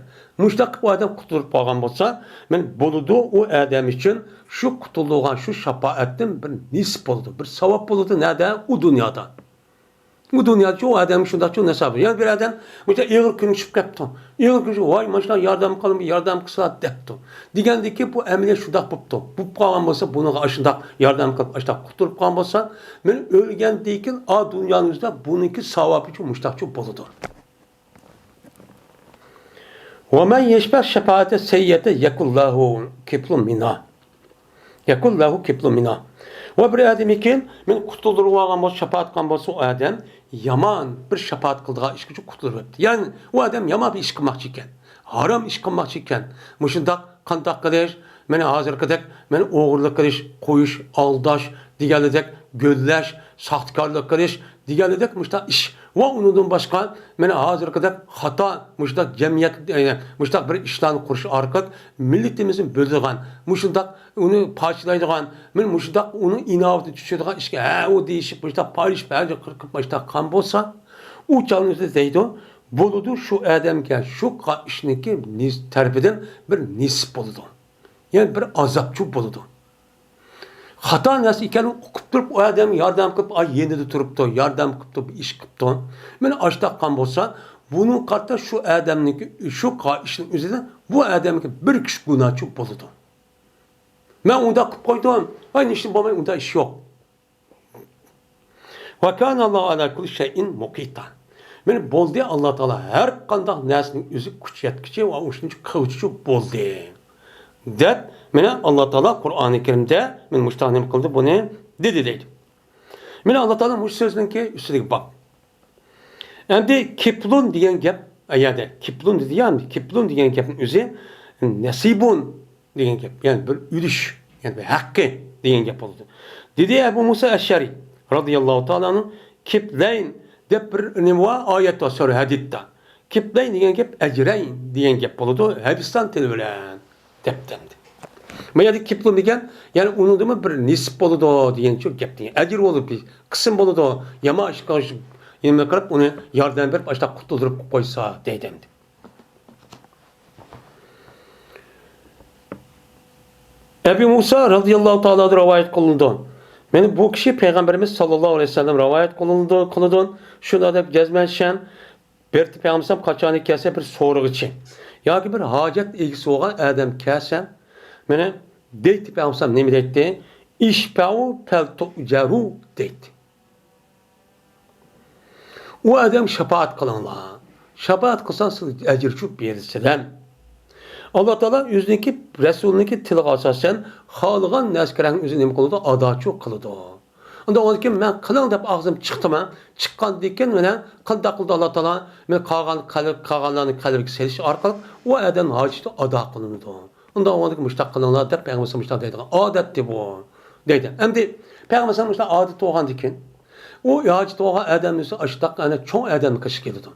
مۇشۇنداق قىلىپ ئۇ ئادەم قۇتۇلۇپ قالغان بولسا، مەن بولىدۇ، ئۇ ئادەم ئۈچۈن شۇ قۇتۇلغان شۇ شاپائەتتىن بىر نېسىپ بولىدۇ، بىر ساۋاب بولىدۇ. نەدە؟ ئۇ دۇنيادا. بۇ دۇنياچۇ ئادەم شۇنداقچۇ نەسەب. يەنە بىر ئادەم مۇشۇنداق ئېغىر كۈن چۈشۈپ كەپتۇ. ئېغىر كۈن چۈشۈپ، ۋاي، مانا شۇنداق ياردەم قىلىڭ، ياردەم قىلسىلا دەپتۇ. دېگەندىكى بۇ ئەمەلىيەت شۇنداق بوپتۇ. بوپ قالغان بولسا، بۇنىڭغا ئاشۇنداق ياردەم قىلىپ، ئاشۇنداق قۇتۇلۇپ قالغان بولسا، مەن ئۆلگەندىن كېيىن ئا دۇنيانىڭ ئۆزىدە بۇنىڭكى ساۋابىچۇ مۇشۇنداقچۇ بولىدۇ. ومن يشفع شفاعة سيئة يكن له كفل منها. يكن له كفل منها. ۋە بىر ئادەمكىن مەن قۇتۇلدۇرۇپ ئالغان بولسا، شاپائەت قىلغان بولسا، ئۇ ئادەم يامان بىر شاپائەت قىلىدىغان ئىشقىچە قۇتۇلۇپ ئۆتتى. يەنى ئۇ ئادەم يامان بىر ئىش قىلماقچى ئىكەن. ھارام ئىش قىلماقچى ئىكەن. مۇشۇنداق قانداق قىلىش؟ مانا ھازىرقىدەك، مانا ئوغرىلىق قىلىش، قويۇش، ئالداش دېگەنلىدەك، گۆللەش، ساختىكارلىق قىلىش دېگەنلىدەك مۇشۇنداق ئىش. ۋە ئۇنىڭدىن باشقا، مانا ھازىرقىدەك خاتا مۇشۇنداق جەمئىيەت، ئە، مۇشۇنداق بىر ئىشلارنى قۇرۇش ئارقىلىق مىللىتىمىزنى بۆلىدىغان، مۇشۇنداق ئۇنى پارچىلايدىغان، مانا مۇشۇنداق ئۇنىڭ ئىناۋىتىنى چۈشۈرىدىغان ئىشقا ھە ئۇ دېيىشىپ، مۇشۇنداق پاھىش پەرجە قىلىپ، مۇشۇنداق قىلغان بولسا، ئۇ چاغنىڭ ئۆزىدە دەيدۇ، بولىدۇ شۇ ئادەمگە شۇ قا-، ئىشنىڭكى نىس-، تەرىپىدىن بىر نېسىپ بولىدۇ. يەنى بىر ئازابچۇ بولىدۇ. خاتا نەرسە ئىكەنلىكىنى ئۇقۇپ تۇرۇپ، ئۇ ئادەمگە ياردەم قىلىپ، ئاي، يېنىدا تۇرۇپتۇ، ياردەم قىپتۇ، بىر ئىش قىپتۇ. مانا ئاشتاق قىلغان بولسا، بۇنىڭغا قارىتا شۇ ئادەمنىڭكى، شۇ قا-، ئىشنىڭ ئۆزىدە بۇ ئادەمگە بىر كىشى گۇناھچى بولىدۇ. مەن ئۇنداق قىلىپ قويدۇم، ئاي، نېشىن بولماي، ئۇنداق ئىش يوق. وكان الله على كل شيء مقيتا. مانا بولدى، ئاللا تائالا ھەر قانداق نەرسىنىڭ ئۆزى كۈچ يەتكۈچى ۋە ئۇشۇنچە قىلغۇچى بولدى، دەپ، مانا ئاللا تائالا قۇرئانى كەرىمدە مانا مۇشۇنداق نېمە قىلدى، بۇنى دېدى دەيدۇ. مانا ئاللا تائالا مۇشۇ سۆزنىڭكى ئۈستىدىكى باب. ئەمدى كىپلۇن دېگەن گەپ، ئەيەدە كىپلۇن دېدى يا، كىپلۇن دېگەن گەپنىڭ ئۆزى نەسىبۇن دېگەن گەپ، يەنى بىر ئۈلۈش، يەنى بىر ھەققى دېگەن گەپ بولىدۇ. دېدى ئەبۇ مۇسا ئەششەرى رازىياللاھۇ تائالا ئەنھۇ، كىپلەين دەپ بىر نېمە بار، ئايەت بار سۈرە ھەدىدتە. كىپلەين دېگەن گەپ ئەجرەين دېگەن گەپ بولىدۇ، ھەدىستان تىلى بىلەن دەپتىمدى. بۇ يەردە كىپلۇن دېگەن، يەنى ئۇنىڭدىمۇ بىر نېسىپ بولىدۇ دېگەن شۇ گەپ دېگەن. ئەجىر بولىدۇ، بىر قىسىم بولىدۇ. يامان ئىش قىلغان نېمە قىلىپ، ئۇنى ياردەم بېرىپ، ئاشۇنداق قۇتۇلدۇرۇپ قويسا دەيدىمدى. ئەبى مۇسا رازىياللاھۇ تائالا رىۋايەت قىلىنىدۇ. مانا بۇ كىشى پەيغەمبىرىمىز ساللاللاھۇ ئەلەيھى ۋەسەللەم رىۋايەت قىلىنىدۇ، قىلىدۇ. شۇنداق دەپ جەزمەن ئىشەن، بىر پەيغەمبەر قاچان كەلسە بىر سورىغۇچى ياكى بىر ھاجەت ئىگىسى بولغان ئادەم كەلسە، مانا دەيتتى پەيغەمبەر نېمە دەيتتى؟ ئىشفەئۇ فەلتۇئجەرۇ دەيتتى. ئۇ ئادەمگە شاپائەت قىلىڭلار. شاپائەت قىلساڭ سىلەرگە ئەجىرچۇ بېرىسىلەر. ئاللا تائالا ئۆزىنىڭكى، رەسۇلىنىڭكى تىلىغا ئاساسەن خالىغان نەرسىلەرنى ئۆزى نېمە قىلىدۇ؟ ئاداچۇ قىلىدۇ. ئۇنداق بولغاندىكىن مەن قىلىڭ دەپ ئاغزىم چىقتىمەن. چىققاندىن كېيىن مانا قانداق قىلىدۇ ئاللا تائالا؟ مانا قالغان قەلب، قالغانلارنى قەلبىگە سېلىش ئارقىلىق ئۇ ئادەمنىڭ ھاجىتى ئادا قىلىنىدۇ. ئۇنداق بولغاندىكىن مۇشۇنداق قىلىڭلار دەپ پەيغەمبەر مۇشۇنداق دەيدىغان ئادەتتى بۇ. دەيدۇ. ئەمدى پەيغەمبەر مۇشۇنداق ئادىتى بولغاندىكىن، ئۇ ھاجىتى بولغان ئادەمنى ئاشۇنداق ئەنە چوڭ ئادەمنى قىلىشقا كېلىدۇ.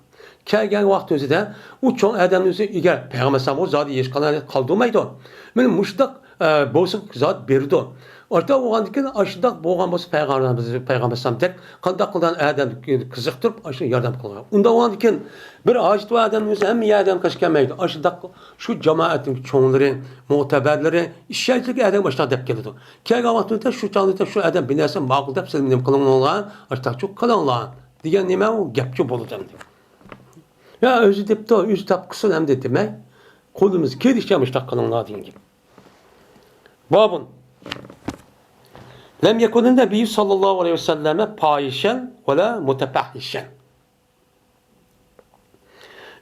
كەلگەن ۋاقىت ئۆزىدە ئۇ چوڭ ئادەمنى ئۆزى ئەگەر پەيغەمبەر ئەلەيھىسسالام بۇ زادى ھېچقانداق قالدۇرمايدۇ. مانا مۇشۇنداق، ئە، بولسا زادى بېرىدۇ. ئاشۇنداق بولغاندىكىن، ئاشۇنداق بولغان بولسا پەيغەمبەر، پەيغەمبەر ئەلەيھىسسالامدەك قانداق قىلغان ئادەمنى قىزىقتۇرۇپ، ئاشۇ ياردەم قىلغان. ئۇنداق بولغاندىكىن بىر ھاجىتى بار ئادەمنى ئۆزى ھەممە يەردىن قىلىش كەلمەيدۇ. ئاشۇنداق شۇ جامائەتنىڭ چوڭلىرى، مۆتەبەرلىرى، ئىشەنچلىك ئادەم ئاشۇنداق دەپ كېلىدۇ. كەلگەن ۋاقتىدا شۇ چاغدا شۇ ئادەم بىر نەرسە ماقۇل دەپ سىلەرمۇ نېمە قىلىڭلار، ئاشۇنداقچۇ قىلىڭلار دېگەن نېمە ئۇ گەپچۇ بولىدۇ ئەمدى. يا ئۆزى دەپتۇ، ئۆزى تاپقۇسۇن ئەمدى دېمەي، قولىمىز كېلىشىچە مۇشۇنداق قىلىڭلار دېگەن گەپ. بابۇن. لم يكن النبي صلى الله عليه وسلم فاحشا ولا متفحشا.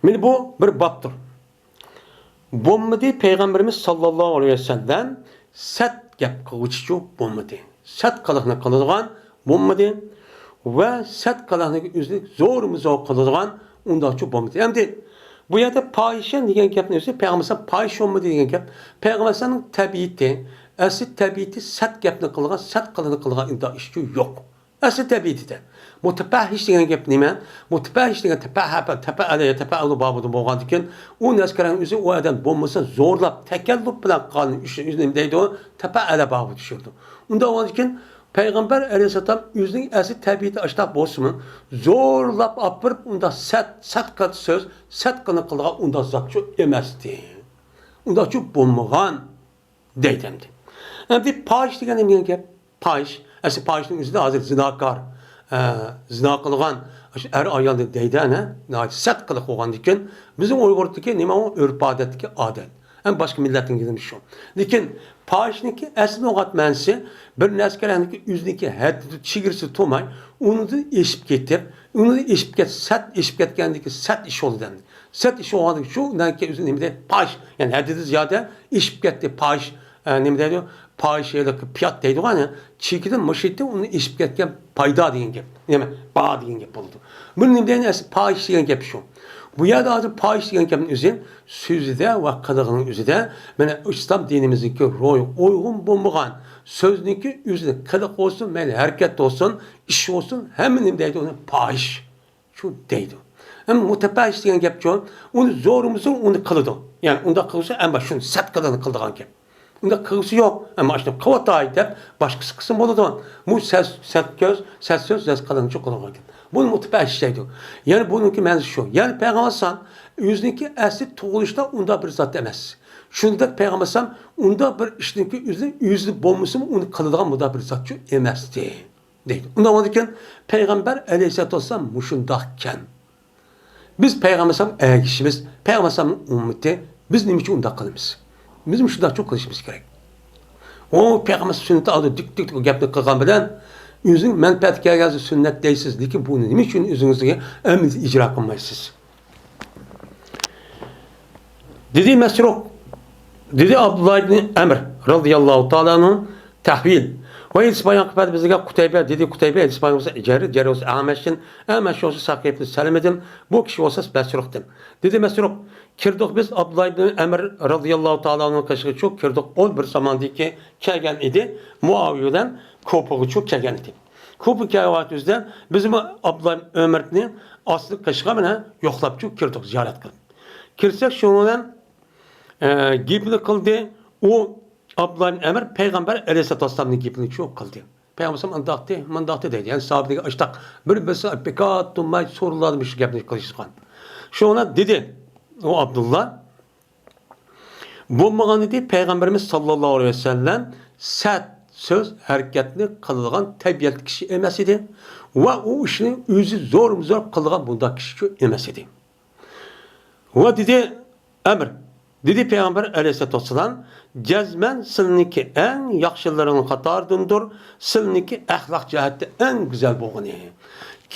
مانا بۇ بىر بابتۇر. بولمىدى پەيغەمبىرىمىز ساللاللاھۇ ئەلەيھى ۋەسەللەم سەت گەپ قىلغۇچىچۇ بولمىدى. سەت قىلىقنى قىلىدىغان بولمىدى ۋە سەت قىلىقنى ئۆزىنى زورمۇ زور قىلىدىغان ئۇنداقچۇ بولمىدى. ئەمدى بۇ يەردە پاھىشە دېگەن گەپنى ئۆزى پەيغەمبەر ئەلەيھىسسالام پاھىشە بولمىدى دېگەن گەپ. پەيغەمبەر ئەلەيھىسسالامنىڭ تەبىئىتى، ئەسلى تەبىئىتى سەت گەپنى قىلغان، سەت قىلىقنى قىلغان ئۇنداق ئىشچۇ يوق. ئەسلى تەبىئىتىدە. مۇتەپەھھىش دېگەن گەپ نېمە؟ مۇتەپەھھىش دېگەن تەپەھھە، تەپەئەلە، تەپەئەلۇ بابىدا بولغاندىكىن، ئۇ نەسكەرەڭ ئۆزى ئۇ ئادەم بولمىسا، زورلاپ، تەكەللۇپ بىلەن قىلغان ئىشنى نېمە دەيدۇ؟ تەپەئەلە بابىدا چۈشۈرىدۇ. ئۇنداق بولغاندىكىن، پەيغەمبەر ئەلەيھىسسالام ئۆزىنىڭ ئەسلى تەبىئىتى ئاشتاق بولسىمۇ، زورلاپ ئاپىرىپ، ئۇنداق سەت، سەت قىل سۆز، سەت قىلىق قىلىدىغان ئۇنداق زاتچۇ ئەمەستى. ئۇنداقچۇ بولمىغان دەيدۇ ئەمدى. ئەمدى پاھىش دېگەن نېمە دېگەن گەپ؟ پاھىش. ئەسلى پاھىشنىڭ ئۆزىدە ھازىر زىناكار، ئە، زىنا قىلغان، ئاشۇ ئەر ئايالنى دەيدۇ، ئەنە، ناھايىتى سەت قىلىق بولغاندىكىن، بىزنىڭ ئۇيغۇردىكى نېمە ئۇ؟ ئۆرپ ئادەتتىكى ئادەت. ھەم باشقا مىللەتنىڭكىدىمۇ شۇ. لېكىن پاھىشنىڭكى ئەسلى لۇغەت مەنىسى بىر نەرسىگە ئۆزىنىڭكى ھەددىدە، چېگرىسى تۇرماي، ئۇنىڭدىن ئېشىپ كېتىپ، ئۇنىڭدىن ئېشىپ كەت-، سەت ئېشىپ كەتكەندىكى سەت ئىش بولىدۇ ئەمدى. سەت ئىش بولغاندىكىن شۇ نەرسىگە ئۆزى نېمە دەيدۇ؟ پاھىش. يەنى ھەددىدىن زىيادە ئېشىپ كەتتى، پاھىش. ئە، نېمە دەيدۇ؟ پاھىشە ھېلىقى پىيات دەيدىغۇ، ئەنە، چېكىدىن مۇشۇ يەتتە ئۇنى ئېشىپ كەتكەن پايدا دېگەن گەپ. نېمە؟ باھا دېگەن گەپ بولىدۇ. بۇ نېمە دەيدۇ؟ ئەسلى پاھىش دېگەن گەپ شۇ. بۇ يەردە ھازىر پاھىش دېگەن گەپنىڭ ئۆزى سۆزىدە ۋە قىلىقىنىڭ ئۆزىدە، مانا، ئىسلام دىنىمىزنىڭكى روھىغا ئۇيغۇن بولمىغان سۆزنىڭكى ئۆزىنى، قىلىق بولسۇن، مەيلى ھەرىكەت بولسۇن، ئىش بولسۇن، ھەممە نېمە دەيدۇ ئۇنى؟ پاھىش. شۇ دەيدۇ. ئەمما مۇتەپەھھىش دېگەن گەپچۇ، ئۇنى زورىمىسۇن، ئۇنى قىلىدۇ. يەنى ئۇنداق قىلسا، ئەمما شۇنى سەت قىلىدۇ قىلىدىغان گەپ. ئۇنداق قىلغۇسى يوق، ئەمما ئاشۇنى قىلىۋاتاي دەپ باشقىسى قىلسا بولىدۇ. بۇ سەت، سەت كۆز، سەت سۆز، سەت قىلىنچۇ قىلىدىغان گەپ. بۇنى مۇتەپەھھىش دەيدۇ. يەنى بۇنىڭكى مەنىسى شۇ. يەنى پەيغەمبەر ئەلەيھىسسالام ئۆزىنىڭكى ئەسلى تۇغۇلۇشتا ئۇنداق بىر زات ئەمەس. شۇنداق پەيغەمبەر ئەلەيھىسسالام ئۇنداق بىر ئىشنىڭكى ئۆزى، ئۆزى بولمىسىمۇ ئۇنى قىلىدىغان مۇنداق بىر زاتچۇ ئەمەستى. دەيدۇ. ئۇنداق بولىدىكەن، پەيغەمبەر ئەلەيھىسسالاتۇ ۋەسسالام مۇشۇنداقكەن. بىز پەيغەمبەر ئەلەيھىسسالام ئەگىشىمىز، پەيغەمبەر ئەلەيھىسسالامنىڭ ئۈممىتى، بىز نېمە ئۈچۈن ئۇنداق قىلىمىز؟ بىز مۇشۇنداقچۇ قىلىشىمىز كېرەك. ئۇ پەيغەمبەر سۈننىتى ئالدىدا دۈك، دۈك، دۈك گەپنى قىلغان بىلەن، ئۆزىنىڭ مەنپەئەتى كەلگەنسېرى سۈننەت دەيسىز، لېكىن بۇنى نېمە ئۈچۈن ئۆزىڭىزگە ئەمەلىي ئىجرا قىلمايسىز؟ دېدى مەسرۇق، دېدى ئابدۇللا ئىبنى ئەمر رەزىياللاھۇ تائالا ئەنھۇ تەھۋىل. ۋە ھەدىس بايان قىلىپ بەردى بىزگە قۇتەيبە، دېدى قۇتەيبە، ھەدىس بايان قىلسا جەرىر، جەرىر بولسا ئەمەشتىن، ئەمەش بولسا سەقىفتىن سەلىمىدىن، بۇ كىشى بولسا مەسرۇقتىن. دېدى مەسرۇق، كىردۇق بىز ئابدۇللا ئىبنى ئەمر رەزىياللاھۇ تائالا ئەنھۇنىڭ قېشىغىچۇ كىردۇق، ئۇ بىر زاماندىكى كەلگەن ئىدى، مۇئاۋىيە بىلەن كوپىغىچۇ كەلگەن ئىدى. كوپىغا كەلگەن ۋاقتىمىزدا بىزمۇ ئابدۇللا ئۆمەرنى ئاستىدا قېشىغا مانا يوقلاپچۇ كىردۇق زىيارەت قىلىپ. كىرسەك شۇنىڭ بىلەن، ئە، گېپىنى قىلدى. ئۇ ئابدۇللا ئەمر پەيغەمبەر ئەلەيھىسسالاتۇ ۋەسسالامنىڭ گېپىنى شۇ قىلدى. پەيغەمبەر ئانداقتى، مۇنداقتى دەيدۇ. يەنى ساھابىدىكى ئاشتاق بىر بىرسى بىكار تۇرماي سورۇنلاردا مۇشۇ گەپنى قىلىشقان. شۇڭا دېدى ئۇ ئابدۇللا، بولمىغان ئىدى، پەيغەمبىرىمىز ساللاللاھۇ ئەلەيھى ۋەسەللەم سەت سۆز، ھەرىكەتنى قىلىدىغان تەبىئەتلىك كىشى ئەمەس ئىدى ۋە ئۇ ئىشنى ئۆزى زورمۇزور قىلىدىغان بۇنداق كىشىچۇ ئەمەس ئىدى. ۋە دېدى، ئەمر، دېدى پەيغەمبەر ئەلەيھىسسالاتۇ ۋەسسالام، جەزمەن سىلىنىڭكى ئەڭ ياخشىلىرىڭنىڭ قاتارىدىندۇر، سىلىنىڭكى ئەخلاق جەھەتتە ئەڭ گۈزەل بولغىنى.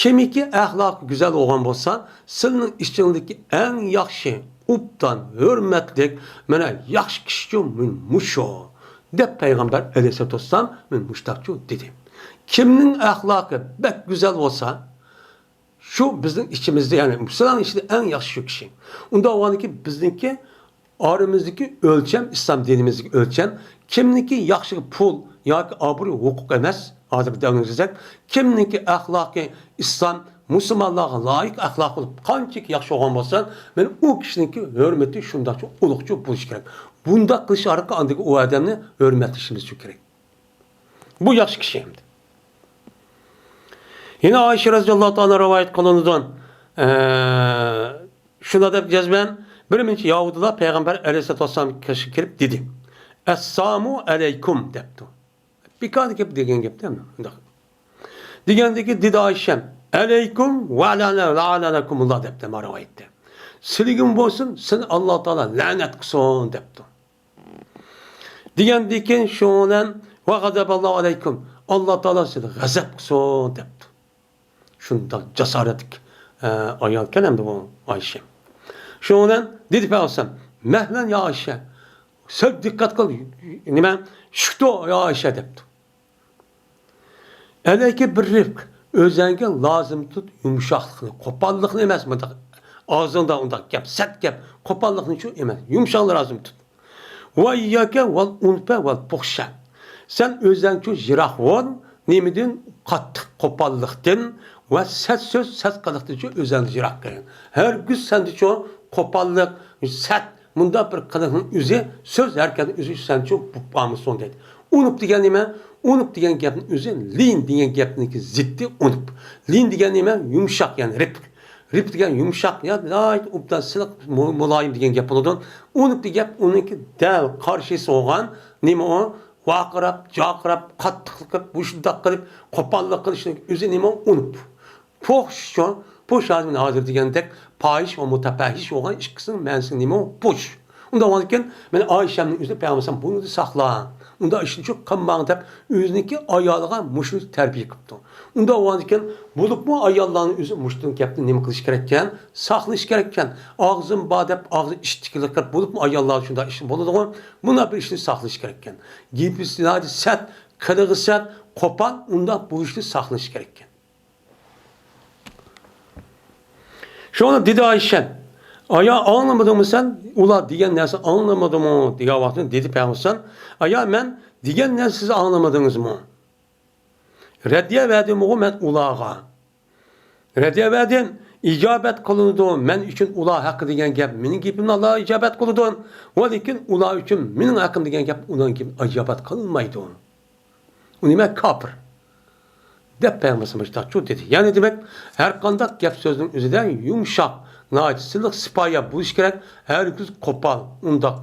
كىمكى ئەخلاقى گۈزەل بولغان بولسا، سىلىنىڭ ئىچىڭدىكى ئەڭ ياخشى، ئوبدان، ھۆرمەتلىك، مانا ياخشى كىشىچۇ مۇشۇ، دەپ پەيغەمبەر ئەلەيھىسسالاتۇ ۋەسسالام مانا مۇشتاقچۇ دېدى. كىمنىڭ ئەخلاقى بەك گۈزەل بولسا، شۇ بىزنىڭ ئىچىمىزدە، يەنى مۇسۇلمان ئىچىدە ئەڭ ياخشى شۇ كىشى. ئۇنداق بولغاندىكىن بىزنىڭكى ئارىمىزدىكى ئۆلچەم، ئىسلام دىنىمىزدىكى ئۆلچەم، كىمنىڭكى ياخشىغا پۇل ياكى ئابرۇي، ھوقۇق ئەمەس، ھازىرقى دەۋرىمىزدەك، كىمنىڭكى ئەخلاقى ئىسلام، مۇسۇلمانلارغا لايىق ئەخلاق بولۇپ، قانچىكى ياخشى بولغان بولسا، مانا ئۇ كىشىنىڭكى ھۆرمىتى شۇنداقچە ئۇلۇغچە بولۇشى كېرەك. بۇنداق قىلىش ئارقىلىق ئاندىن ئۇ ئادەمنى ھۆرمەتلىشىمىز كېرەك. بۇ ياخشى كىشى ئەمدى. يەنە ئائىشە رەزىياللاھۇ تائالا رىۋايەت قىلىنىدۇ. ئە، شۇنداق دەپ جەزمەن بىر مۇنچە يەھۇدىيلار پەيغەمبەر ئەلەيھىسسالاتۇ ۋەسسالام قېشىغا كىرىپ دېدى، «ئەسسامۇ ئەلەيكۇم» دەپتۇ. بىكار گەپ دېگەن گەپتە مۇنداق. دېگەندىكى دېدى ئائىشەم، «ئەلەيكۇم ۋە لەئەنەكۇمۇللا» دەپتۇ ما رىۋايەتتە. «سىلىگىمۇ بولسۇن، سېنى ئاللا تائالا لەنەت قىلسۇن» دەپتۇ. دېگەندىكىن شۇنىڭ بىلەن، «ۋە غەزەبەللاھۇ ئەلەيكۇم»، ئاللا تائالا سىزگە غەزەپ قىلسۇن دەپتۇ. شۇنداق جاسارەتلىك، ئە، ئايالكەن ئەمدى بۇ ئائىشە. شۇنىڭ بىلەن دېدى پەيغەمبەر، «مەھلەن يا ئائىشە، سەل دىققەت قىل، نېمە، شۈكتۇ يا ئائىشە» دەپتۇ. «ئەلەيكە بىر رىفق، ئۆزەڭگە لازىم تۇت يۇمشاقلىقنى، قوپاللىقنى ئەمەس، مۇنداق ئاغزىڭدا ئۇنداق گەپ، سەت گەپ، قوپاللىقنىچۇ ئەمەس، يۇمشاقلىق لازىم تۇت. ۋە ئىيياكە ۋەل ئۇنفە ۋەل پۇھشە. سەن ئۆزەڭچۇ يىراق بول، نېمىدىن؟ قاتتىق قوپاللىقتىن ۋە سەت سۆز، سەت قىلىقتىنچۇ ئۆزۈڭنى يىراق قىل. ھەرگىز سەندىچۇ قوپاللىق، سەت، مۇنداق بىر قىلىقنىڭ ئۆزى، سۆز ھەرىكەتنىڭ ئۆزى سەندىچۇ بولۇپ قالمىسۇن دەيدۇ. ئۇنۇپ دېگەن نېمە؟ ئۇنۇپ دېگەن گەپنىڭ ئۆزى لىن دېگەن گەپنىڭكى زىددى ئۇنۇپ. لىن دېگەن نېمە؟ يۇمشاق، يەنى رىپق. رىپق دېگەن يۇمشاق، يا ناھايىتى ئوبدان سىلىق، مۇ-، مۇلايىم دېگەن گەپ بولىدۇ. ئۇنۇپ دېگەن گەپ ئۇنىڭكى دەل قارشىسى بولغان نېمە ئۇ؟ ۋارقىراپ، جارقىراپ، قاتتىق قىلىپ، مۇشۇنداق قىلىپ، قوپاللىق قىلىشنىڭ ئۆزى نېمە؟ ئۇنۇپ. پوھشچۇ، پوھش ھازىر، ھازىر دېگەندەك پاھىش ۋە مۇتەپەھىش بولغان ئىككىسىنىڭ مەنىسى نېمە؟ پوھش. ئۇنداق بولغاندىكىن، مانا ئائىشەمنىڭ ئۆزى پەيغەمبەر ئەلەيھىسسالام بۇنى ساقلاڭ، ئۇنداق ئىشنى چوق قىلماڭ دەپ، ئۆزىنىڭكى ئايالىغا مۇشۇنى تەربىيە قىپتۇ. ئۇنداق بولغاندىكىن، بولۇپمۇ ئاياللارنىڭ ئۆزى مۇشۇندىن گەپنى نېمە قىلىش كېرەككەن؟ ساقلىشى كېرەككەن. ئاغزىم بار دەپ، ئاغزى ئىشتىكىلىك قىلىپ، بولۇپمۇ ئاياللار شۇنداق ئىش بولىدىغۇ، مۇنداق بىر ئىشنى ساقلىشى كېرەككەن. گېپى سەت، قىلىقى سەت، قوپال، ئۇنداق بولۇشنى ساقلىشى كېرەككەن. شۇڭا دېدى ئائىشە، ئايا، ئاڭلىمىدىڭمۇ سەن؟ ئۇلار دېگەن نەرسە ئاڭلىمىدىمۇ؟ دېگەن ۋاقتىدا دېدى پەيغەمبەر، ئايا، مەن دېگەن نەرسە سىز ئاڭلىمىدىڭىزمۇ؟ رەددىيە بەردىمغۇ مەن ئۇلارغا. رەددىيە بەردىم، ئىجابەت قىلىنىدۇ. مەن ئۈچۈن ئۇلار ھەققى دېگەن گەپ مېنىڭ گېپىمنى ئاللا ئىجابەت قىلىدۇ. ۋە لېكىن ئۇلار ئۈچۈن مېنىڭ ھەققىم دېگەن گەپ ئۇلارنىڭ گېپىنى ئىجابەت قىلمايدۇ. ئۇ نېمە؟ كاپىر. دەپ پەيغەمبىرىمىز مۇشۇنداقچۇ دېدى. يەنى دېمەك، ھەر قانداق گەپ سۆزنىڭ ئۆزىدە يۇمشاق، ناھايىتى سىلىق، سىپايە بولۇش كېرەك. ھەرگىز قوپال، ئۇنداق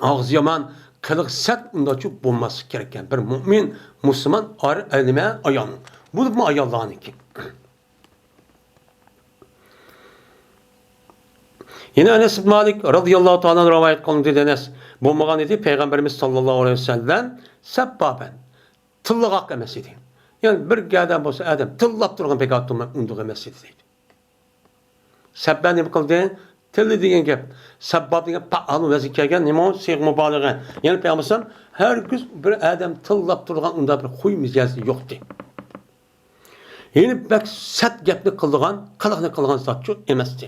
ئاغزى يامان، قىلىقى سەت، ئۇنداقچۇ بولماسلىق كېرەككەن. بىر مۇئمىن، مۇسۇلمان ئار-، نېمە، ئايالنىڭ. بولۇپمۇ ئاياللارنىڭكى. يەنە ئەنەس ئىبن مالىك رازىياللاھۇ تائالا ئەنھۇ رىۋايەت قىلىنىدۇ، دېدى ئەنەس، بولمىغان ئىدى پەيغەمبىرىمىز ساللاللاھۇ ئەلەيھى ۋەسەللەم سەببابەن، تىللىغاق ئەمەس ئىدى. يەنى بىر ئادەم بولسا، ئادەم تىللاپ تۇرغان بەك ئادەم ئۇنداق ئەمەس ئىدى دەيدۇ. سەببا نېمە قىلدى؟ تىللا دېگەن گەپ. سەبباب دېگەن پائال ۋەزنى كەلگەن، نېمە ئۇ؟ سىيغە مۇبالىغە. يەنى پەيغەمبەر ھەرگىز بىر ئادەم تىللاپ تۇرغان ئۇنداق بىر خۇي مىجەزى يوقتى. يەنى بەك سەت گەپنى قىلىدىغان، قىلىقنى قىلىدىغان زاتچۇ ئەمەستى.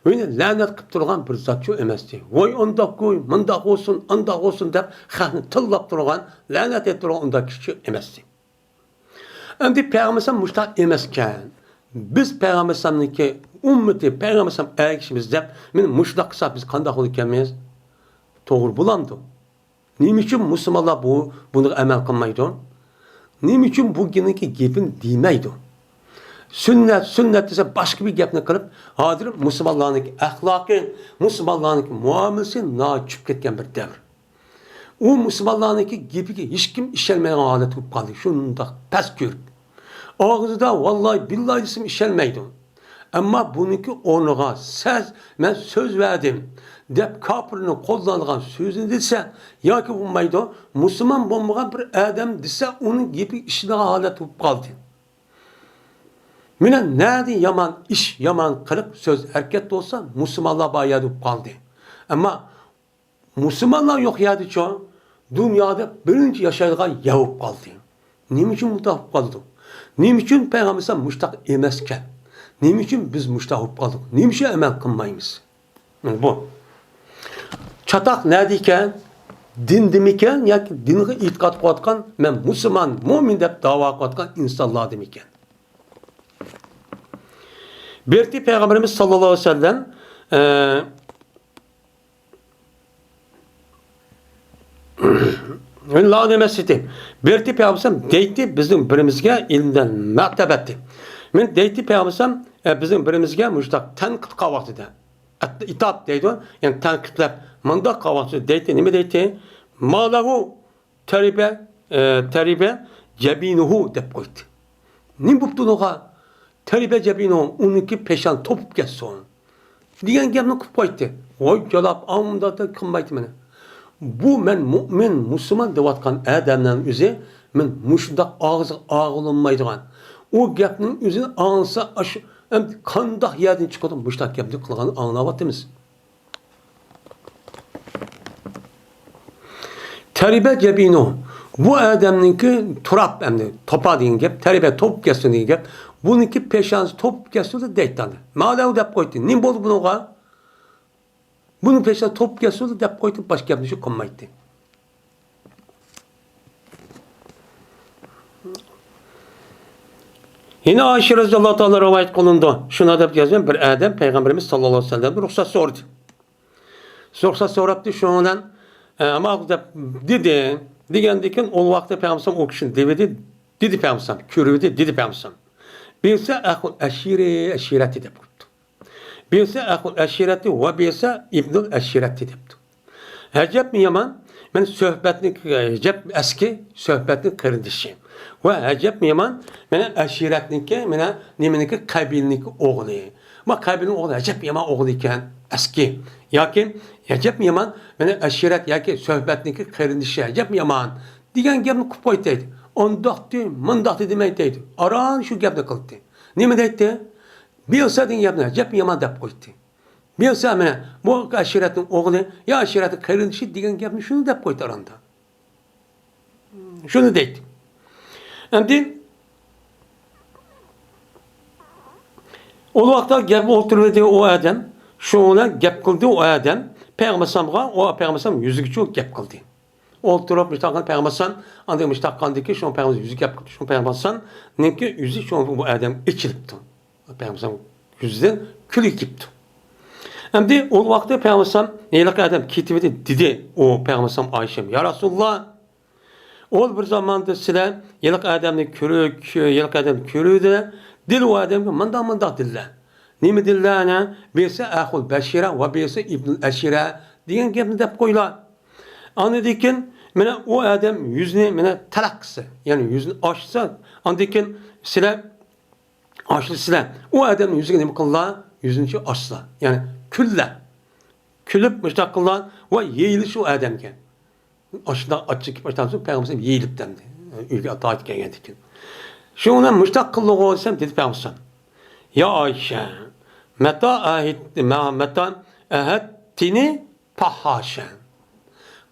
يەنى لەنەت قىلىپ تۇرغان بىر زاتچۇ ئەمەستى. ۋاي ئانداق گۇي، مۇنداق بولسۇن، ئانداق بولسۇن دەپ خەقنى تىللاپ تۇرغان، لەنەت ئېيتىپ تۇرغان ئۇنداق كىشىچۇ ئەمەستى. ئەمدى پەيغەمبەر ئەلەيھىسسالام مۇشۇنداق ئەمەسكەن. بىز پەيغەمبەر ئەلەيھىسسالامنىڭكى ئۈممىتى، پەيغەمبەر ئەلەيھىسسالام ئەگىشىمىز دەپ، مانا مۇشۇنداق قىلساق بىز قانداق بولىدىكەنمىز؟ توغرا بولامدۇ؟ نېمە ئۈچۈن مۇسۇلمانلار بۇ، بۇنىڭغا ئەمەل قىلمايدۇ؟ نېمە ئۈچۈن بۇ گېپنىڭكى گېپىنى دېمەيدۇ؟ سۈننەت، سۈننەت دېسە باشقا بىر گەپنى قىلىپ، ھازىر مۇسۇلمانلارنىڭكى ئەخلاقى، مۇسۇلمانلارنىڭكى مۇئامىلىسى ناھايىتى چۈشۈپ كەتكەن بىر دەۋر. ئۇ مۇسۇلمانلارنىڭكى گېپىگە ھېچكىم ئىشەنمەيدىغان ھالەت بولۇپ قالدى. شۇنداق پەس كۆرۈپ. ئاغزىدا ۋاللاھى بىللاھى دېسىمۇ ئىشەنمەيدۇ. ئەمما بۇنىڭكى ئورنىغا سەز، مەن سۆز بەردىم دەپ كاپىرنىڭ قوللانغان سۆزىنى دېسە ياكى بولمايدۇ، مۇسۇلمان بولمىغان بىر ئادەم دېسە ئۇنىڭ گېپىگە ئىشىنىدىغان ھالەت بولۇپ قالدى. مانا نەدە يامان ئىش، يامان قىلىق، سۆز، ھەرىكەت بولسا مۇسۇلمانلار بار يەردە بولۇپ قالدى. ئەمما مۇسۇلمانلار يوق يەردىچۇ دۇنيادا بىرىنچى ياشايدىغان يەر بولۇپ قالدى. نېمە ئۈچۈن مۇنداق بولۇپ قالىدۇ؟ نېمە ئۈچۈن پەيغەمبەر ئەلەيھىسسالام مۇشۇنداق ئەمەسكەن؟ نېمە ئۈچۈن بىز مۇشۇنداق بولۇپ قالدۇق؟ نېمە ئۈچۈن ئەمەل قىلمايمىز؟ مانا بۇ. چاتاق نەدىكەن؟ دىندىمىكەن ياكى دىنغا ئېتىقاد قىلىۋاتقان، مەن مۇسۇلمان، مۇئمىن دەپ داۋا قىلىۋاتقان ئىنسانلاردىمىكەن؟ بىرتى پەيغەمبىرىمىز ساللاللاھۇ ئەلەيھى ۋەسەللەم، ئە، لا دېمەسلىكى. بىرتى پەيغەمبىرىمىز دەيتتى، بىزنىڭ بىرىمىزگە ئىلمىدىن مەتەبەتتى. مەن دەيتتى پەيغەمبىرىمىز، ئە، بىزنىڭ بىرىمىزگە مۇشۇنداق تەنقىد قىلغان ۋاقتىدا. ئىتاب دەيدۇ، يەنى تەنقىدلەپ، مۇنداق قىلغان ۋاقتىدا دەيتتى، نېمە دەيتتى؟ ما لەھۇ تەرىبە، ئە، تەرىبە جەبىنۇھۇ دەپ قويدى. نېمە بوپتۇ ئۇنىڭغا؟ تەرىبە جەبىنۇھۇ، ئۇنىڭكى پېشانى توپۇپ كەتسۇن دېگەن گەپنى قىلىپ قويدى. ۋاي جالاپ، ئانداق قىلمايتتى مانا. بۇ مەن مۇئمىن، مۇسۇلمان دەۋاتقان ئادەمنىڭ ئۆزى، مەن مۇشۇنداق ئاغزىغا ئاغلىنمايدىغان، ئۇ گەپنىڭ ئۆزىنى ئاڭلىسا، ئاشۇ، ئەمدى قانداق يەردىن چىقىدۇ مۇشۇنداق گەپنى قىلغاننى ئاڭلاۋاتىمىز. تەرىبە جەبىنۇ. بۇ ئادەمنىڭكى تۇراپ ئەمدى، توپا دېگەن گەپ، تەرىبە توپۇپ كەتسۇن دېگەن گەپ. بۇنىڭكى پېشانىسى توپۇپ كەتسۇن دەيتتى. ما لەھۇ دەپ قويدى. نېمە بولدى بۇنىڭغا؟ بۇنىڭ پېشانىسى توپۇپ كەتسۇن دەپ قويدى، باشقا گەپنى شۇ قىلمايتتى. يەنە ئائىشە رەزىياللاھۇ تائالا رىۋايەت قىلىنىدۇ. شۇنداق دەپ يازغان، بىر ئادەم پەيغەمبىرىمىز ساللاللاھۇ ئەلەيھى ۋەسەللەمدىن رۇخسەت سورىدى. رۇخسەت سوراپتۇ، شۇنىڭ بىلەن، ئە، ماقۇل دەپ دېدى. دېگەندىن كېيىن ئۇ ۋاقىتتا پەيغەمبەر ئۇ كىشىنى دېۋىدى، دېدى پەيغەمبەر، كۆرۈۋىدى، دېدى پەيغەمبەر. بىرسى ئەخۇل ئەشىرە، ئەشىرەتى دەپ قويۇپتۇ. بىرسى ئەخۇل ئەشىرەتى ۋە بىرسى ئىبنۇل ئەشىرەتى دەپتۇ. ئەجەبمۇ يامان، مانا سۆھبەتنىڭ، ئەجەب ئەسكى سۆھبەتنىڭ قېرىندىشى. ۋە ئەجەبمۇ يامان، مانا ئەشىرەتنىڭكى، مانا نېمىنىڭكى، قەبىلىنىڭكى ئوغلى. ما قەبىلىنىڭ ئوغلى ئەجەب يامان ئوغلى ئىكەن، ئەسكى. ياكى ئەجەب يامان، مانا ئەشىرەت ياكى سۆھبەتنىڭكى قېرىندىشى ئەجەب يامان دېگەن گەپنى قىلىپ قويدى دەيدۇ. ئۇنداقتى، مۇنداقتى دېمەيدۇ دەيدۇ. ئاران شۇ گەپنى قىلدى. نېمە دەيتتى؟ بىلسا دېگەن گەپنى ئەجەب يامان دەپ قويدى. بىلسا مانا بۇ ئەشىرەتنىڭ ئوغلى يا ئەشىرەتنىڭ قېرىندىشى دېگەن گەپنى شۇنى دەپ قويدى ئاراندا. شۇنى دەيدۇ. ئەمدى ئۇ ۋاقىتتا گەپ ئولتۇرۇۋىدى ئۇ ئادەم. شۇنىڭ بىلەن گەپ قىلدى ئۇ ئادەم. پەيغەمبەر ئەلەيھىسسالامغا، ئۇ پەيغەمبەر ئەلەيھىسسالام يۈزىگىچە گەپ قىلدى. ئولتۇرۇپ مۇشتاق قىلغان پەيغەمبەر ئەلەيھىسسالام، ئاندىن مۇشتاق قىلغاندىن كېيىن شۇ پەيغەمبەر يۈزى گەپ قىلدى. شۇ پەيغەمبەر ئەلەيھىسسالامنىڭكى يۈزى شۇ بۇ ئادەم ئېچىلىپتۇ. پەيغەمبەر ئەلەيھىسسالام يۈزىدىن كۈلكە كېلىپتۇ. ئەمدى ئۇ ۋاقىتتا پەيغەمبەر ئەلەيھىسسالام ھېلىقى ئادەم كېتىۋىدى، دېدى ئۇ پەيغەمبەر ئەلەيھىسسالام ئائىشەم، يا رەسۇلاللا، ئۇ بىر زاماندا سىلەر ھېلىقى ئادەمنى كۆرۈ-، ھېلىقى ئادەمنى كۆرۈۋىدى، دېدى ئۇ ئادەمگە مۇنداق مۇنداق دېدىلەر. نېمە دېدىلەر ئەنە؟ بىرسى ئەخۇل بەشىرە ۋە بىرسى ئىبنۇل ئەشىرە دېگەن گەپنى دەپ قويلا. ئاندىن كېيىن مانا ئۇ ئادەم يۈزىنى مانا تەلەق قىلسا، يەنى يۈزىنى ئاچسا، ئاندىن كېيىن سىلەر ئاشلىسىلەر. ئۇ ئادەمنىڭ يۈزىگە نېمە قىلىلا؟ يۈزىنى ئاچسىلا. يەنى كۈللە. كۈلۈپ مۇشتاق قىلىلا ۋە يېيىلىش ئۇ ئادەمگە. ئاشۇنداق ئاچچىق گەپ ئاشتان سوڭ پەيغەمبەر يېيىلىپتۇ ئەمدى. ئۆيگە ئاتايىت كەلگەندىن كېيىن. شۇنىڭ بىلەن مۇشتاق قىلدىغۇ دېسەم، دېدى پەيغەمبەر. يا ئائىشە، مەتا ئەھىد-، مە-، مەتا ئەھەدتىنى پاھاشە.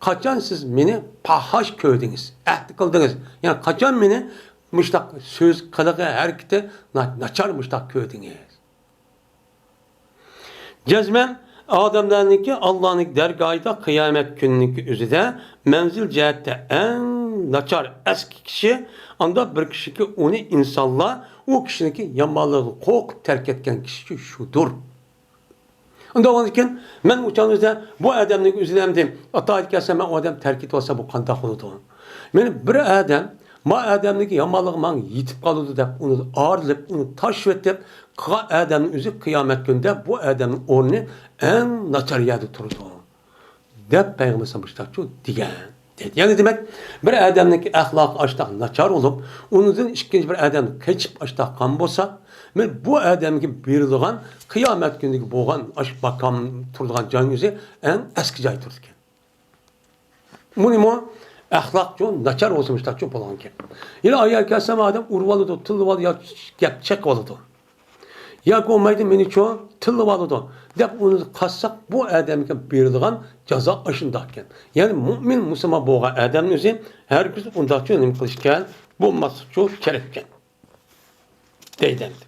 قاچان سىز مېنى پاھاش كۆردىڭىز، ئەھدى قىلدىڭىز؟ يەنى قاچان مېنى مۇشتاق سۆز، قىلىقى، ھەرىكىتى نا-، ناچار مۇشتاق كۆردىڭىز؟ جەزمەن ئادەملەرنىڭكى ئاللانىڭ دەرگاھىدا قىيامەت كۈنىنىڭكى ئۆزىدە مەنزىل جەھەتتە ئەڭ ناچار، ئەسكى كىشى ئانداق بىر كىشىكى، ئۇنى ئىنسانلار ئۇ كىشىنىڭكى يامانلىقىدىن قورقۇپ تەرك ئەتكەن كىشى شۇدۇر. ئۇنداق بولغاندىكىن، مەن ئۇ چاغنىڭ ئۆزىدە بۇ ئادەمنىڭ ئۆزىنى ئەمدى ئاتايىت كەلسە، مەن ئۇ ئادەم تەرك ئېتىۋالسام، بۇ قانداق بولىدۇ؟ مېنى بىر ئادەم، ما ئادەمنىڭكى يامانلىقى ماڭا يېتىپ قالىدۇ دەپ، ئۇنى ئارىلىپ، ئۇنى تاشلىۋېتىپ قىلغان ئادەمنىڭ ئۆزى قىيامەت كۈنىدە بۇ ئادەمنىڭ ئورنى ئەڭ ناچار يەردە تۇرىدۇ، دەپ پەيغەمبەر مۇشتاقچۇ دېگەن. دەيدۇ. يەنى دېمەك، بىر ئادەمنىڭكى ئەخلاقى ئاشتاق ناچار بولۇپ، ئۇنىڭدىن ئىككىنچى بىر ئادەم قېچىپ ئاشتاق قالغان بولسا، مەن بۇ ئادەمگە بېرىلغان قىيامەت كۈنىدىكى بولغان ئاش ماقام تۇرىدىغان جاينىڭ ئۆزى ئەڭ ئەسكى جاي تۇرىدىكەن. بۇنىمۇ ئەخلاقچۇ ناچار بولسا مۇشتاقچۇ بولغان گەپ. يەنە ئايال كەلسە ئادەم ئۇرۇۋالىدۇ، تىللىۋالىدۇ ياكى گەپ چېقىۋالىدۇ. ياكى بولمايدۇ، مېنىچۇ تىللىۋالىدۇ دەپ ئۇنى قاسساق، بۇ ئادەمگە بېرىدىغان جازا ئاشۇنداقكەن. يەنى مۇئمىن، مۇسۇلمان بولغان ئادەمنىڭ ئۆزى ھەرگىز ئۇنداقچۇ نېمە قىلىشكەن، بولماسلىقچۇ كېرەككەن. دەيدۇ ئەمدى.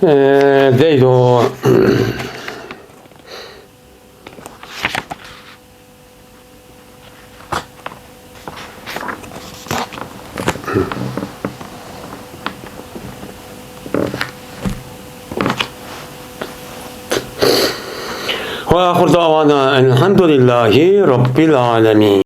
ئە، دەيدۇ. وآخر دعوانا أن الحمد لله رب العالمين.